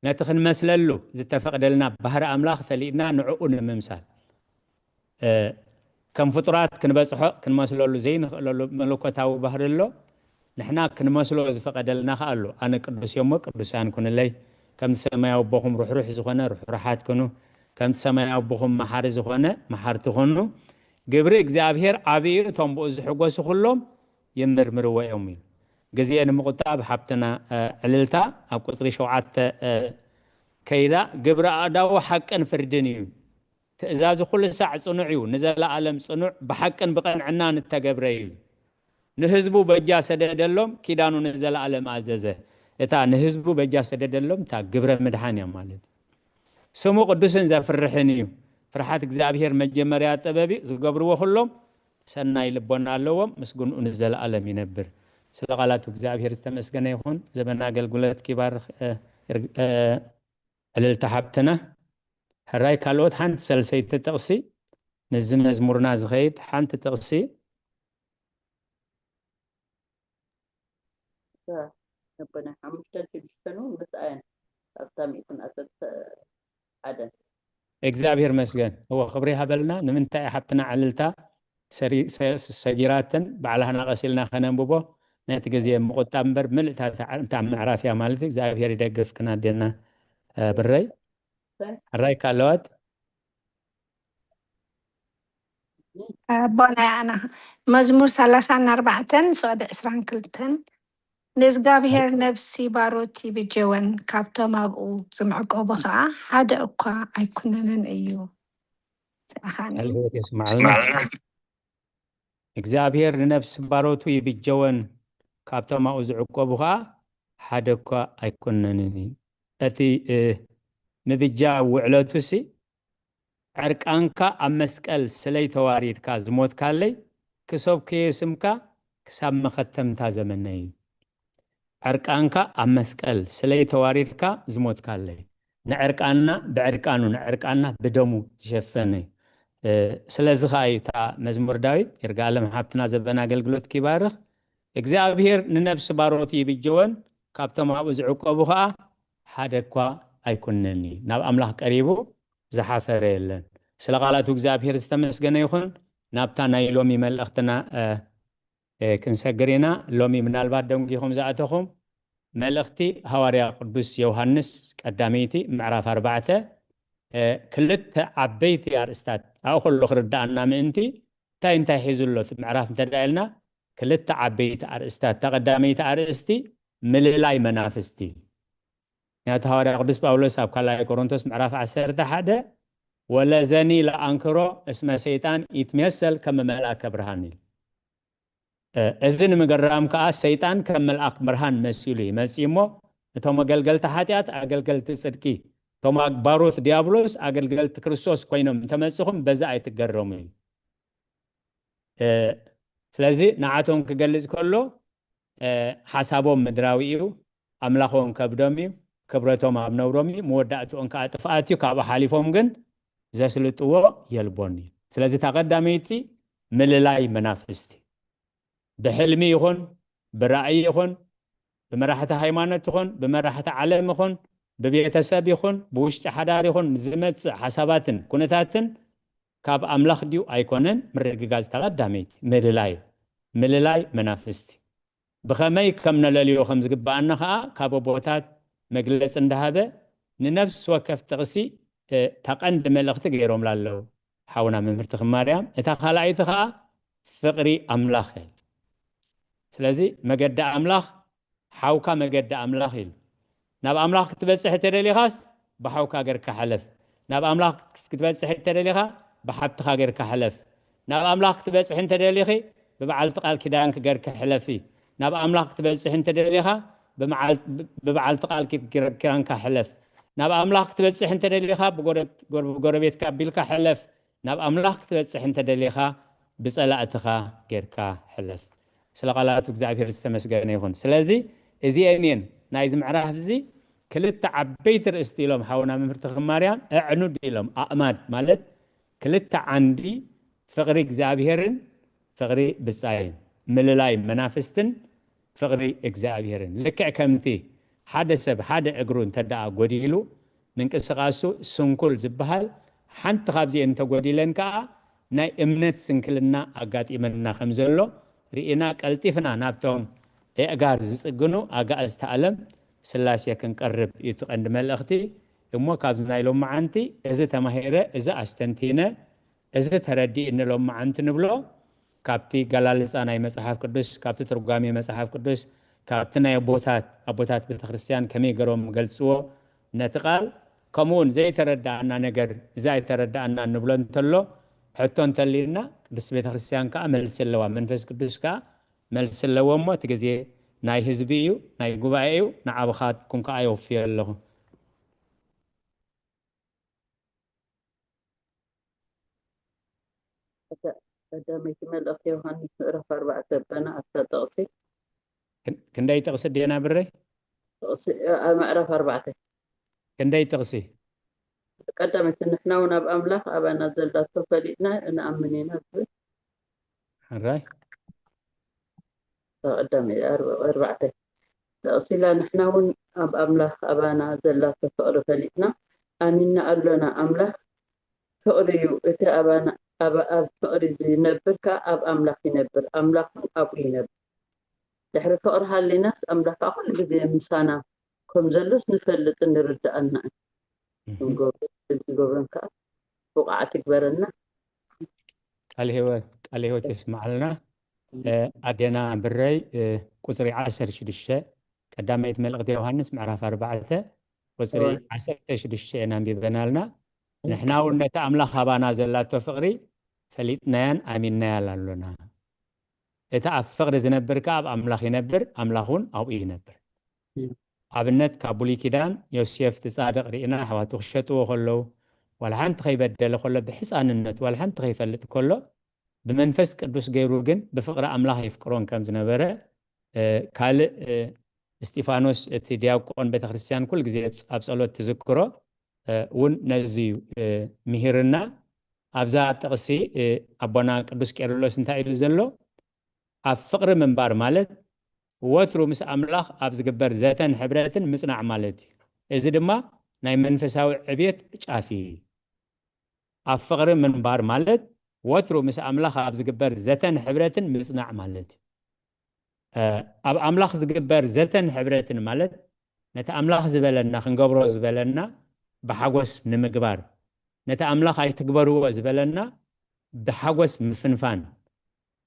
ነቲ ክንመስለሉ ዝተፈቕደልና ባህሪ ኣምላኽ ፈሊጥና ንዕኡ ንምምሳል። እ፣ ከም ፍጡራት ክንበጽሖ፣ ክንመስለሉ ዘይንኽእለሉ መለኮታዊ ባህሪ ኣሎ። ንሕና ክንመስሎ ዝፈቐደልና ኸኣ ኣሎ። "ኣነ ቅዱስ እየ እሞ ቅዱሳን ኩኑለይ፣ ከምቲ ሰማያዊ ኣቦኹም ርሕሩሕ ዝኾነ ርሕሩሓት ኩኑ፣ ከምቲ ሰማያዊ ኣቦኹም መሓሪ ዝኾነ መሓርቲ ኩኑ። ግብሪ እግዚኣብሔር ዓቢ እዩ፣ እቶም ብኡ ዝሕጎሱ ኩሎም ይምርምርዎ እዮም" እዩ። ግዜ ንምቑጣብ ሓብትና፣ እ፣ ዕልልታ ኣብ ቁጽሪ ሸውዓተ፣ እ፣ ከይዳ፣ "ግብሪ ኣእዳዉ ሓቅን ፍርድን እዩ፣ ትእዛዙ ኩሉ ሳዕ ጽኑዕ እዩ፣ ንዘለኣለም ጽኑዕ፣ ብሓቅን ብቐንዕናን እተገብረ እዩ። ንህዝቡ በጃ ሰደደሎም፣ ኪዳኑ ንዘለኣለም ኣዘዘ።" እታ ንህዝቡ በጃ ሰደደሎም፣ እታ ግብረ ምድሓን እያ ማለት። "ስሙ ቅዱስን ዘፍርሕን እዩ፣ ፍርሓት እግዚኣብሔር መጀመርያ ጥበብ እዩ። ዝገብርዎ ኩሎም ሰናይ ልቦና ኣለዎም። ምስጉንኡ ንዘለኣለም ይነብር። ስለ ቃላቱ እግዚኣብሔር ዝተመስገነ ይኹን። ዘበን ኣገልግሎት ይባርኽ። እ፣ እር-፣ እ፣ ዕልልታ ሓብትና። ሕራይ ካልኦት ሓንቲ ሰልሰይቲ ጥቕሲ ምስዚ መዝሙርና ዝኸይድ ሓንቲ ጥቕሲ ነቦና ሓሙሽተን ሽዱሽተን እውን ምስኣየን ኣብታ ሚእትን ዓሰርተ ሓደ። እግዚኣብሔር መስገን። እወ፣ ክብሪ ይሃበልና። ንምንታይ ሓብትና ዕልልታ ሰሪ-፣ ሰ-፣ ሰጊራትን ባዕላህና ቀሲልና ከነንብቦ ነቲ ግዜ ምቁጣብ እምበር ምልእታ እታ እታ ምዕራፍ እያ ማለት እዩ። እግዚኣብሔር ይደግፍክን ኣዴና፣ እ፣ ብረይ። ሕራይ ካልኦት ኣቦና ያና መዝሙር ሰላሳን ኣርባዕተን ፍቕዲ ዕስራን ክልተን ንእዝጋብሔር ነብሲ ባሮት ይብጀወን፣ ካብቶም ኣብኡ ዝምዕቆቡ ኸዓ ሓደ እኳ ኣይኩነንን እዩ። ዝኣኻኒ ቃል ህይወት የስምዓልና። እግዚኣብሔር ንነብሲ ባሮቱ ይብጀወን፣ ካብቶም ኣብኡ ዝዕቆቡ ኸዓ ሓደ እኳ ኣይኮነንን እዩ። እቲ፣ እ፣ ምብጃ ውዕለቱሲ ዕርቃንካ ኣብ መስቀል ስለይ ተዋሪድካ ዝሞትካለይ ክሰብከየ ስምካ ክሳብ መኸተምታ ዘመነይ እዩ። ዕርቃንካ ኣብ መስቀል ስለይ ተዋሪድካ ዝሞትካለይ ንዕርቃንና ብዕርቃኑ ንዕርቃንና ብደሙ ዝሸፈነ እዩ። እ፣ ስለዚ ኸዓ እዩ እታ መዝሙር ዳዊት ይርጋለም ሓብትና ዘበን ኣገልግሎት ይባርኽ። እግዚኣብሔር ንነብሲ ባሮቱ ይብጀወን፣ ካብቶም ኣብኡ ዝዕቆቡ ኸዓ ሓደ እኳ ኣይኩነኒ። ናብ ኣምላኽ ቀሪቡ ዝሓፈረ የለን። ስለ ቃላቱ እግዚኣብሔር ዝተመስገነ ይኹን። ናብታ ናይ ሎሚ መልእኽትና፣ እ፣ እ፣ ክንሰግር ኢና። ሎሚ ምናልባት ደንጊኹም ዝኣተኹም መልእኽቲ ሃዋርያ ቅዱስ ዮሃንስ ቀዳመይቲ ምዕራፍ ኣርባዕተ፣ እ፣ ክልተ ዓበይቲ ኣርእስታት ኣብኡ ከሎ ክርዳኣና ምእንቲ እንታይ እንታይ ሒዙ ኣሎ እቲ ምዕራፍ እንተ ደኣ ኢልና ክልተ ዓበይቲ ኣርእስታት። እታ ቀዳመይቲ ኣርእስቲ ምልላይ መናፍስቲ። ምክንያቱ ሃዋርያ ቅዱስ ጳውሎስ ኣብ ካልኣይ ቆሮንቶስ ምዕራፍ ዓሰርተ ሓደ "ወለዘኒ ለኣንክሮ እስመ ሰይጣን ይትሜሰል ከመ መልአከ ብርሃን" እዩ። እ፣ እዚ ንምግራም ከኣ ሰይጣን ከም መልኣክ ብርሃን መሲሉ ይመጽእ እሞ እቶም ኣገልገልቲ ሓጢኣት ኣገልገልቲ ጽድቂ፣ እቶም ኣግባሮት ዲያብሎስ ኣገልገልቲ ክርስቶስ ኮይኖም እንተመጽኹም በዚ ኣይትገረሙ እዩ። እ፣ ስለዚ ንዓቶም ክገልጽ ከሎ፣ እ፣ ሓሳቦም ምድራዊ እዩ፣ ኣምላኾም ከብዶም እዩ፣ ክብረቶም ኣብ ነውሮም እዩ፣ መወዳእትኦም ከኣ ጥፍኣት እዩ። ካብኡ ሓሊፎም ግን ዘስልጥዎ የልቦን እዩ። ስለዚ እታ ቀዳመይቲ ምልላይ መናፍስቲ። ብሕልሚ ይኹን፣ ብራእይ ይኹን፣ ብመራሕቲ ሃይማኖት ይኹን፣ ብመራሕቲ ዓለም ይኹን፣ ብቤተሰብ ይኹን፣ ብውሽጢ ሓዳር ይኹን፣ ዝመጽእ ሓሳባትን ኩነታትን ካብ ኣምላኽ ድዩ ኣይኮነን? ምርግጋጽ እታ ቀዳመይቲ ምልላይ፣ ምልላይ መናፍስቲ። ብኸመይ ከም ነለልዮ ከም ዝግብኣና ኸኣ ካብ ኣቦታት መግለጺ እንዳሃበ ንነፍሲ ወከፍ ጥቕሲ፣ እ፣ እታ ቀንዲ መልእኽቲ ገይሮምላ ኣለዉ ሓውና መምህር ተኽለ ማርያም። እታ ካልኣይቲ ኸኣ ፍቕሪ ኣምላኽ እያ። ስለዚ መገዲ ኣምላኽ ሓውካ መገዲ ኣምላኽ ኢሉ። ናብ ኣምላኽ ክትበጽሕ እንተደሊኻስ ብሓውካ ገርካ ሕለፍ። ናብ ኣምላኽ ክትበጽሕ እንተደሊኻ ብሓብትኻ ገርካ ሕለፍ። ናብ ኣምላኽ ክትበጽሒ እንተደሊኺ ብበዓልቲ ቃል ኪዳንኪ ገርኪ ሕለፊ። ናብ ኣምላኽ ክትበጽሒ እንተደሊኻ ብመዓል-፣ ብበዓልቲ ቃል ኪ-፣ ኪዳንካ ሕለፍ። ናብ ኣምላኽ ክትበጽሕ እንተደሊኻ ብጎረ-፣ ጎረ-፣ ጎረቤትካ ኣቢልካ ሕለፍ። ናብ ኣምላኽ ክትበጽሕ እንተደሊኻ ብጸላእትኻ ጌርካ ሕለፍ። ስለ ቃላቱ እግዚኣብሔር ዝተመስገነ ይኹን። ስለዚ እዚአን እየን ናይዚ ምዕራፍ እዚ ክልተ ዓበይቲ ርእስቲ ኢሎም ሓውና መምህር ተኽለ ማርያም ኣዕኑድ ኢሎም፣ ኣእማድ ማለት ክልተ ዓንዲ ፍቕሪ እግዚኣብሔርን ፍቕሪ ብጻይን፣ ምልላይ መናፍስትን ፍቕሪ እግዚኣብሔርን። ልክዕ ከምቲ ሓደ ሰብ ሓደ እግሩ እንተ ደኣ ጎዲሉ ምንቅስቓሱ ስንኩል ዝበሃል፣ ሓንቲ ካብዚአን እንተጎዲለን ከኣ ናይ እምነት ስንክልና ኣጋጢመና ከም ዘሎ ርኢና ቀልጢፍና ናብቶም ኣእጋር ዝጽግኑ ኣጋእዝተ ዓለም ስላሴ ክንቀርብ እዩ እቲ ቀንዲ መልእኽቲ። እሞ ካብዚ ናይ ሎመዓንቲ እዚ ተማሂረ፣ እዚ ኣስተንቲነ፣ እዚ ተረዲእኒ ሎመዓንቲ ንብሎ ካብቲ ገላልጻ ናይ መጽሓፍ ቅዱስ፣ ካብቲ ትርጓሜ መጽሓፍ ቅዱስ፣ ካብቲ ናይ ኣቦታት፣ ኣቦታት ቤተክርስትያን ከመይ ገሮም ገልጽዎ ነቲ ቃል፣ ከምኡ እውን ዘይተረዳኣና ነገር፣ እዚ ኣይተረዳኣና ንብሎ እንተሎ፣ ሕቶ እንተልዩና፣ ቅድስቲ ቤተክርስትያን ከኣ መልሲ ኣለዋ፣ መንፈስ ቅዱስ ከኣ መልሲ ኣለዎ። እሞ እቲ ግዜ ናይ ህዝቢ እዩ፣ ናይ ጉባኤ እዩ፣ ንዓብኻትኩም ከኣ የውፍዮ ኣለኹ። ቀዳመይቲ መልእኽቲ ዮሃንስ ምዕራፍ ኣርባዕተ፣ ኣባና ኣብታ ጥቕሲ። ክን- ክንደይ ጥቕሲ ዴና ብረይ? ጥቕሲ ኣብ ምዕራፍ ኣርባዕተ። ክንደይ ጥቕሲ? ቀዳመይቲ፣ ንሕና እውን ኣብ ኣምላኽ ኣባና ዘላቶ ፈሊጥና ንኣምን ኢና ትብል። ሕራይ። ቀዳመይቲ ኣርባዕተ ጥቕሲ ኢላ፣ ንሕና እውን ኣብ ኣምላኽ ኣባና ዘላቶ ፍቕሪ ፈሊጥና ኣሚንና ኣሎና። ኣምላኽ ፍቕሪ እዩ። እቲ ኣባና ኣብ ኣብ ፍቕሪ ዝነብር ከኣ ኣብ ኣምላኽ ይነብር፣ ኣምላኽ እውን ኣብኡ ይነብር። ድሕሪ ፍቕሪ ሃሊናስ ኣምላኽ ከኣ ኩሉ ግዜ ምሳና ከም ዘሎስ ንፈልጥን ንርድኣና እዩ። ክንገብሮ ክንገብሮን ከኣ ብቑዓት ይግበረና። ቃል ህይወት ቃል ህይወት የስማዓልና። ኣዴና ብረይ፣ ቁፅሪ ዓሰርተ ሽዱሽተ፣ ቀዳመይቲ መልእኽቲ ዮሃንስ ምዕራፍ ኣርባዕተ ቁፅሪ ዓሰርተ ሽዱሽተ ኢና ኣንቢበናልና። ንሕና እውን ነቲ ኣምላኽ ኣባና ዘላቶ ፍቕሪ ፈሊጥናያን ኣሚንናያን ኣሎና። እቲ ኣብ ፍቕሪ ዝነብር ከኣ ኣብ ኣምላኽ ይነብር፣ ኣምላኽ እውን ኣብኡ ይነብር። ኣብነት ካብ ብሉይ ኪዳን ዮሴፍ እቲ ጻድቕ ርኢና፣ ኣሕዋቱ ክሸጥዎ ከለዉ፣ ዋላ ሓንቲ ከይበደለ ከሎ፣ ብሕፃንነቱ ዋላ ሓንቲ ከይፈልጥ ከሎ፣ ብመንፈስ ቅዱስ ገይሩ ግን ብፍቕሪ ኣምላኽ የፍቅሮን ከም ዝነበረ፣ ካልእ እስጢፋኖስ እቲ ዲያቆን ቤተክርስትያን ኩሉ ግዜ ኣብ ጸሎት ትዝክሮ እውን ነዚ እዩ ምሂርና። ኣብዛ ጥቕሲ ኣቦና ቅዱስ ቄርሎስ እንታይ ኢሉ ዘሎ? ኣብ ፍቕሪ ምንባር ማለት ወትሩ ምስ ኣምላኽ ኣብ ዝግበር ዘተን ሕብረትን ምጽናዕ ማለት እዩ። እዚ ድማ ናይ መንፈሳዊ ዕብየት ጫፍ እዩ። ኣብ ፍቕሪ ምንባር ማለት ወትሩ ምስ ኣምላኽ ኣብ ዝግበር ዘተን ሕብረትን ምጽናዕ ማለት እዩ። ኣብ ኣምላኽ ዝግበር ዘተን ሕብረትን ማለት ነቲ ኣምላኽ ዝበለና ክንገብሮ ዝበለና ብሓጎስ ንምግባር፣ ነቲ ኣምላኽ ኣይትግበርዎ ዝበለና ብሓጎስ ምፍንፋን፣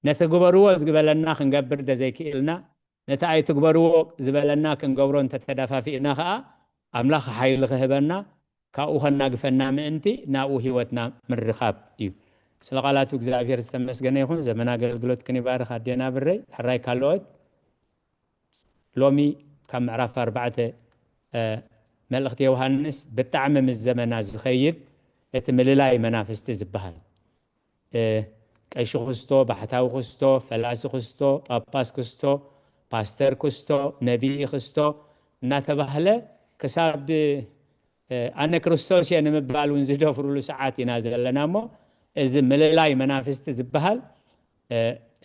ነቲ ግበርዎ ዝበለና ክንገብር እንተዘይክኢልና፣ ነቲ ኣይትግበርዎ ዝበለና ክንገብሮ እንተተደፋፊእና ኸኣ ኣምላኽ ሓይሊ ክህበና፣ ካብኡ ከናግፈና ምእንቲ ናብኡ ህይወትና ምርኻብ እዩ። ስለ ቃላቱ እግዚኣብሔር ዝተመስገነ ይኹን። ዘመን ኣገልግሎትክን ይባርኽ ኣዴና ብረይ። ሕራይ ካልኦት ሎሚ ካብ ምዕራፍ ኣርባዕተ መልእኽቲ ዮሃንስ ብጣዕሚ ምስ ዘመና ዝኸይድ እቲ ምልላይ መናፍስቲ ዝበሃል ቀሺ ክስቶ፣ ባሕታዊ ክስቶ፣ ፈላሲ ክስቶ፣ ጳጳስ ክስቶ፣ ፓስተር ክስቶ፣ ነቢይ ክስቶ እናተባህለ ክሳብ ኣነ ክርስቶስ እየ ንምባል እውን ዝደፍሩሉ ሰዓት ኢና ዘለና እሞ እዚ ምልላይ መናፍስቲ ዝበሃል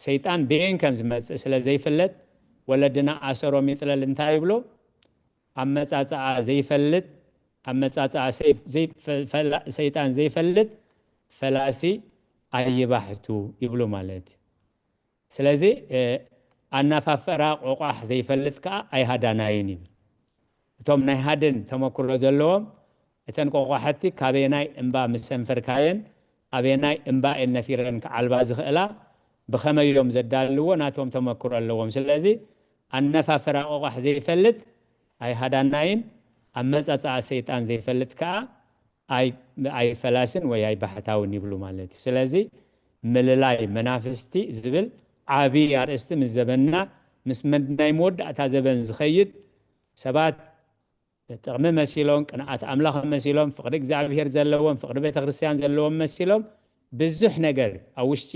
ሰይጣን ብየን ከም ዝመፅእ ስለ ዘይፍለጥ ወለድና ኣሰሮም ይጥለል እንታይ ይብሉ? ኣመፃፅኣ ዘይፈልጥ ኣመፃፅኣ ሰይጣን ዘይፈልጥ ፈላሲ ኣይባሕቱ ይብሉ ማለት እዩ። ስለዚ ኣናፋፈራ ቆቋሕ ዘይፈልጥ ከዓ ኣይሃዳናይን ይብል። እቶም ናይ ሃድን ተመክሮ ዘለዎም እተን ቆቋሕቲ ካበየናይ እምባ ምስ ሰንፈርካየን ኣበየናይ እምባ እየን ነፊረን ክዓልባ ዝኽእላ ብኸመይ እዮም ዘዳልዎ ናቶም ተመክሮ ኣለዎም። ስለዚ ኣነፋፈራ ቆቋሕ ዘይፈልጥ ኣይሃዳናይን ኣመፃፅኣ ሰይጣን ዘይፈልጥ ከዓ ኣይፈላስን ወይ ኣይባሕታውን ይብሉ ማለት እዩ። ስለዚ ምልላይ መናፍስቲ ዝብል ዓብዪ ኣርእስቲ ምስ ዘበንና ምስ ናይ መወዳእታ ዘበን ዝኸይድ ሰባት ጥቕሚ መሲሎም ቅንኣት ኣምላኽ መሲሎም ፍቕሪ እግዚኣብሔር ዘለዎም ፍቕሪ ቤተክርስትያን ዘለዎም መሲሎም ብዙሕ ነገር ኣብ ውሽጢ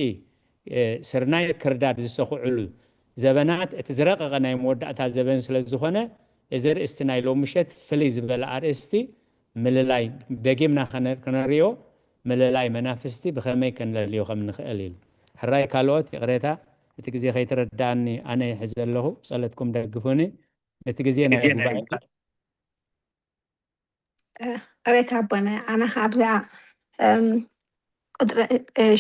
ስርናይ ክርዳድ ዝሰኹዕሉ ዘበናት እቲ ዝረቐቐ ናይ መወዳእታ ዘበን ስለ ዝኾነ እዚ ርእስቲ ናይ ሎም ምሸት ፍልይ ዝበለ ኣርእስቲ ምልላይ ደጊምና ክነሪኦ ምልላይ መናፍስቲ ብኸመይ ከነልዮ ከም ንኽእል ኢሉ። ሕራይ ካልኦት ይቕሬታ እቲ ግዜ ከይተረዳእኒ ኣነ ይሕዝ ዘለኹ ጸለትኩም ደግፉኒ። ነቲ ግዜ ናይ ጉባኤ ሬታ ኣቦና ኣነ ኣብዛ ቁጥሪ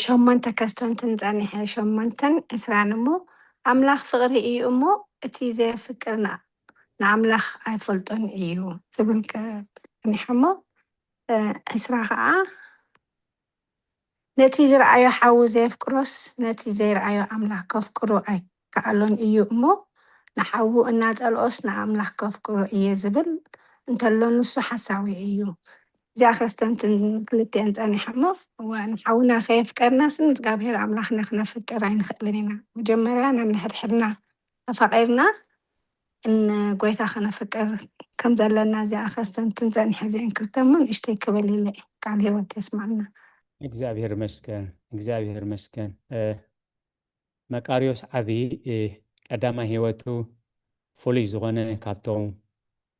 ሸሞንተ ከስተንትን ጸኒሐ ሸሞንተን ዕስራን እሞ ኣምላኽ ፍቕሪ እዩ እሞ እቲ ዘየፍቅር ንኣምላኽ ኣይፈልጦን እዩ ዝብል ጸኒሐ እሞ ዕስራ ከዓ ነቲ ዝረኣዮ ሓዉ ዘየፍቅሮስ ነቲ ዘይረኣዮ ኣምላኽ ከፍቅሮ ኣይከኣሎን እዩ እሞ ንሓዉ እናጸልኦስ ንኣምላኽ ከፍቅሮ እየ ዝብል እንተሎ ንሱ ሓሳዊ እዩ። እዚኣ ከስተንትን ክልቲአን ጸኒሐ እሞ እዋ ንሓውና ከየፍቀርናስ ንእግዚኣብሔር ኣምላኽና ክነፍቅር ኣይንኽእልን ኢና። መጀመርያ ነንሕድሕድና ተፋቒርና ንጎይታ ከነፍቅር ከም ዘለና እዚኣ ከስተንትን ጸኒሐ እዚአን ክልተ እሞ ንእሽተይ ክብል ኢለ እየ። ቃል ህይወት የስማዕና። እግዚኣብሔር ይመስገን። እግዚኣብሔር ይመስገን። እ፣ መቃርዮስ ዓቢ፣ እ፣ ቀዳማይ ህይወቱ ፍሉይ ዝኾነ፣ ካብቶም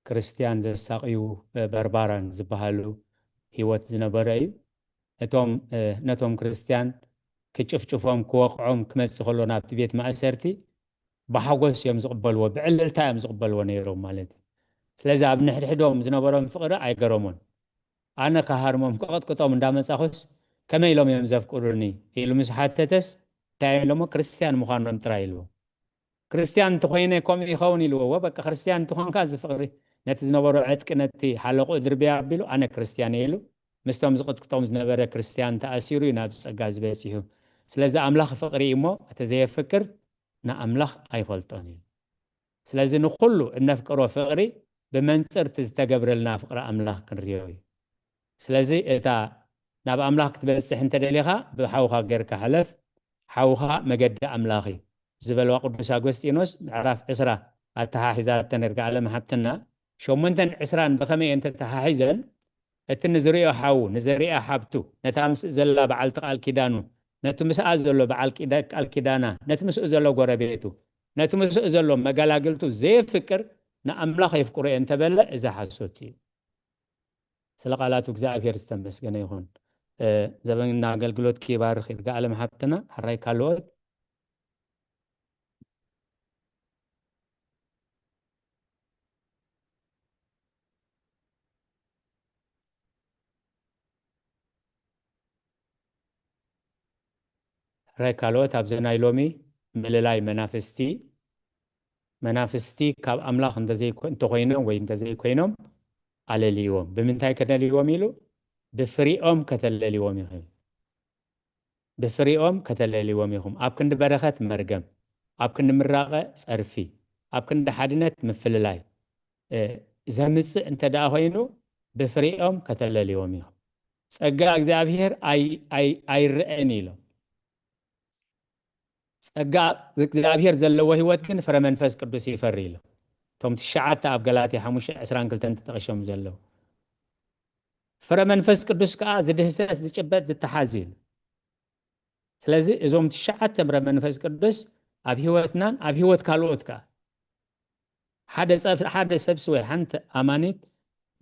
ክርስትያን ዘሳቕዩ፣ እ፣ በርባራን ዝበሃሉ ህይወት ዝነበረ እዩ። እቶም፣ እ፣ ነቶም ክርስትያን ክጭፍጭፎም፣ ክወቕዖም ክመጽእ ከሎ ናብቲ ቤት ማእሰርቲ ብሓጎስ እዮም ዝቕበልዎ፣ ብዕልልታ እዮም ዝቕበልዎ ነይሮም ማለት እዩ። ስለዚ ኣብ ንሕድሕዶም ዝነበሮም ፍቕሪ ኣይገረሞን። ኣነ ክሃርሞም ክቕጥቅጦም እንዳመጻኹስ ከመይ ኢሎም እዮም ዘፍቅሩኒ ኢሉ ምስ ሓተተስ እንታይ ኢሎሞ? ክርስትያን ምዃኖም ጥራይ ኢልዎ። ክርስትያን እንተኾይነ ከምኡ ይኸውን ኢልዎ። በቃ ክርስትያን እንተኾንካ እዚ ፍቕሪ ነቲ ዝነበሮ ዕጥቂ ነቲ ሓለቑ ድርብያ ኣቢሉ ኣነ ክርስትያን እየ ኢሉ ምስቶም ዝቕጥቅጦም ዝነበረ ክርስትያን ተኣሲሩ እዩ ናብዚ ጸጋ እዚ በጺሑ። ስለዚ ኣምላኽ ፍቕሪ እዩ እሞ እቲ ዘየፍቅር ንኣምላኽ ኣይፈልጦን እዩ። ስለዚ ንኹሉ እነፍቅሮ ፍቕሪ ብመንጽር እቲ ዝተገብረልና ፍቕሪ ኣምላኽ ክንርእዮ እዩ። ስለዚ እታ ናብ ኣምላኽ ክትበጽሕ እንተደሊኻ ብሓውኻ ጌርካ ሕለፍ፣ ሓውኻ መገዲ ኣምላኽ እዩ ዝበልዋ ቅዱስ ኣጎስጢኖስ ምዕራፍ ዕስራ ኣተሓሒዛተን እርጋ ዓለም ሓብትና ሸሞንተን ዕስራን ብኸመይ እየን ተተሓሒዘን? እቲ ንዝርእዮ ሓዉ፣ ንዘርእያ ሓብቱ፣ ነታ ምስኡ ዘላ በዓልቲ ቃል ኪዳኑ፣ ነቲ ምስኣ ዘሎ በዓል ኪዳ-፣ ቃል ኪዳና፣ ነቲ ምስኡ ዘሎ ጎረቤቱ፣ ነቲ ምስኡ ዘሎ መገላግልቱ ዘየፍቅር ንኣምላኽ የፍቅሮ እየ እንተበለ፣ እዚ ሓሶት እዩ። ስለ ቃላቱ እግዚኣብሔር ዝተመስገነ ይኹን። እ፣ ዘበንና ኣገልግሎት ክባርኽ ይርጋ ዓለም ሓብትና፣ ሕራይ ካልኦት። ሕራይ ካልኦት፣ ኣብዚ ናይ ሎሚ ምልላይ መናፍስቲ፣ መናፍስቲ ካብ ኣምላኽ እንተዘይኮ-፣ እንተኾይኖም ወይ እንተዘይኮይኖም ኣለልይዎም። ብምንታይ ከተልይዎም ኢሉ? ብፍሪኦም ከተለልይዎም ኢኹም። ብፍሪኦም ከተለልይዎም ኢኹም። ኣብ ክንዲ በረኸት መርገም፣ ኣብ ክንዲ ምራቐ ጸርፊ፣ ኣብ ክንዲ ሓድነት ምፍልላይ፣ እ፣ ዘምጽእ እንተ ደኣ ኮይኑ ብፍሪኦም ከተለልይዎም ኢኹም። ጸጋ እግዚኣብሔር ኣይ-፣ ኣይ-፣ ኣይረኣን ኢሎም። ጸጋ እግዚኣብሔር ዘለዎ ህይወት ግን ፍረ መንፈስ ቅዱስ ይፈሪ ኢሎም። እቶም ትሽዓተ ኣብ ገላትያ ሓሙሽተ ዕስራን ክልተን ተጠቒሶም ዘለዉ። ፍረ መንፈስ ቅዱስ ከኣ ዝድህሰስ፣ ዝጭበጥ፣ ዝተሓዝ እዩ። ስለዚ እዞም ትሽዓተ ፍረ መንፈስ ቅዱስ ኣብ ህይወትናን ኣብ ህይወት ካልኦት ከኣ ሓደ ጸፍ-፣ ሓደ ሰብሲ ወይ ሓንቲ ኣማኒት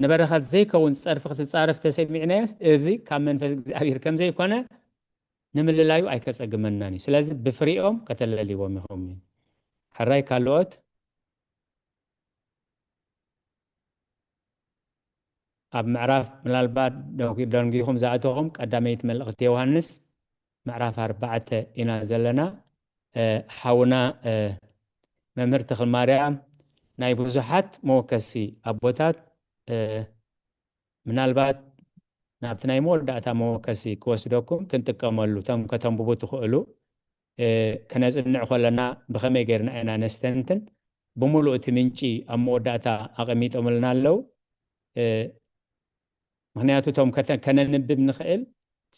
ንበረኸት ዘይከውን ጸርፊ ክትጻረፍ ተሰሚዕናያስ፣ እዚ ካብ መንፈስ እግዚኣብሔር ከም ዘይኮነ ንምልላዩ ኣይከጸግመናን እዩ። ስለዚ ብፍሪኦም ከተለልይዎም ኢኹም እዩ። ሕራይ ካልኦት ኣብ ምዕራፍ ምናልባት ደንጊ-፣ ደንጊኹም ዝኣተኹም ቀዳመይቲ መልእኽቲ ዮሃንስ ምዕራፍ ኣርባዕተ ኢና ዘለና። እ፣ ሓውና፣ እ፣ መምህር ተኽለማርያም ናይ ብዙሓት መወከሲ ኣቦታት፣ እ፣ ምናልባት ናብቲ ናይ መወዳእታ መወከሲ ክወስደኩም ክንጥቀመሉ፣ እቶም ከተንብቡ ትኽእሉ፣ እ፣ ከነጽንዕ ከለና ብኸመይ ጌርና ኢና ነስተንትን፣ ብምሉእ እቲ ምንጪ ኣብ መወዳእታ ኣቐሚጦምልና ኣለዉ። እ፣ ምኽንያቱ እቶም ከተ-፣ ከነንብብ ንኽእል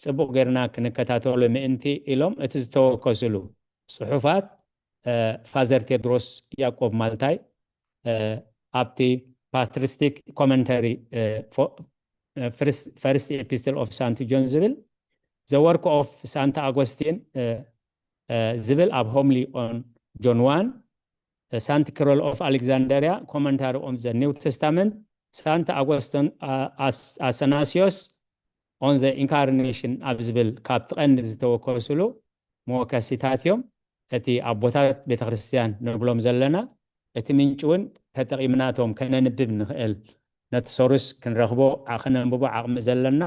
ጽቡቕ ጌርና ክንከታተሎ ምእንቲ ኢሎም እቲ ዝተወከስሉ ጽሑፋት፣ እ፣ ፋዘር ቴድሮስ ያዕቆብ ማልታይ፣ እ፣ ኣብቲ ፓትሪስቲክ ኮመንተሪ፣ እ፣ ፎ-፣ እ፣ ፍርስ-፣ ፈርስት ኤፒስትል ኦፍ ሳንት ጆን ዝብል፣ ዘ ወርክ ኦፍ ሳንት ኣጎስቲን፣ እ፣ እ፣ ዝብል ኣብ ሆምሊ ኦን ጆን ዋን፣ ሳንት ክሮል ኦፍ ኣሌክዛንደሪያ፣ ኮመንታሪ ኦን ዘ ኒው ተስታመንት፣ ሳንት ኣጎስቶን፣ አ-፣ ኣስ-፣ ኣሰናሲዮስ ኦን ዘ ኢንካርኔሽን ኣብ ዝብል ካብቲ ቀንዲ ዝተወከስሉ መወከሲታት እዮም። እቲ ኣቦታት ቤተ ክርስቲያን ንብሎም ዘለና፣ እቲ ምንጪ እውን ተጠቒምናቶም ከነንብብ ንኽእል፣ ነቲ ሶርስ ክንረኽቦ፣ ዓ-፣ ከነንብቦ ዓቕሚ ዘለና፣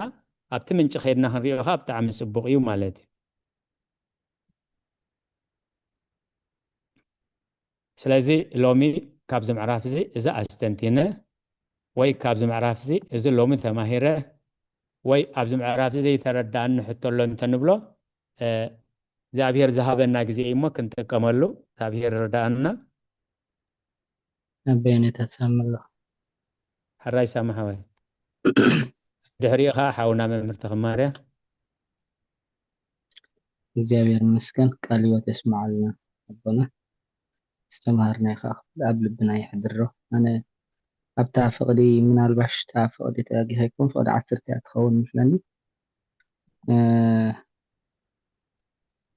ኣብቲ ምንጪ ከይድና ክንሪኦ ከኣ ብጣዕሚ ጽቡቕ እዩ ማለት እዩ። ስለዚ ሎሚ ካብዚ ምዕራፍ እዚ፣ እዚ ኣስተንቲነ፣ ወይ ካብዚ ምዕራፍ እዚ፣ እዚ ሎሚ ተማሂረ፣ ወይ ኣብዚ ምዕራፍ እዚ ዘይተረዳኣኒ ሕቶ ኣሎ እንተንብሎ፣ እ፣ እግዚኣብሔር ዝሃበና ግዜ እዩ እሞ ክንጥቀመሉ፣ እግዚኣብሔር ይርዳኣና። ኣበየነ ተሳሚ ኣሎ። ሕራይ ሳሚ ሓወይ። ድሕሪኡ ኸዓ ሓውና መምህር ተኽማርያ። እግዚኣብሔር ይመስገን፣ ቃለ ህይወት የስምዓልና ኣቦና። ዝተምሃርናዮ ኸዓ ኣብ ልብና የሕድሮ። ኣነ ኣብታ ፍቕዲ፣ ምናልባሽ እታ ፍቕዲ ተጋጊኸ ይኮን፣ ፍቕዲ ዓሰርተ እያ ትኸውን መስለኒ። እ፣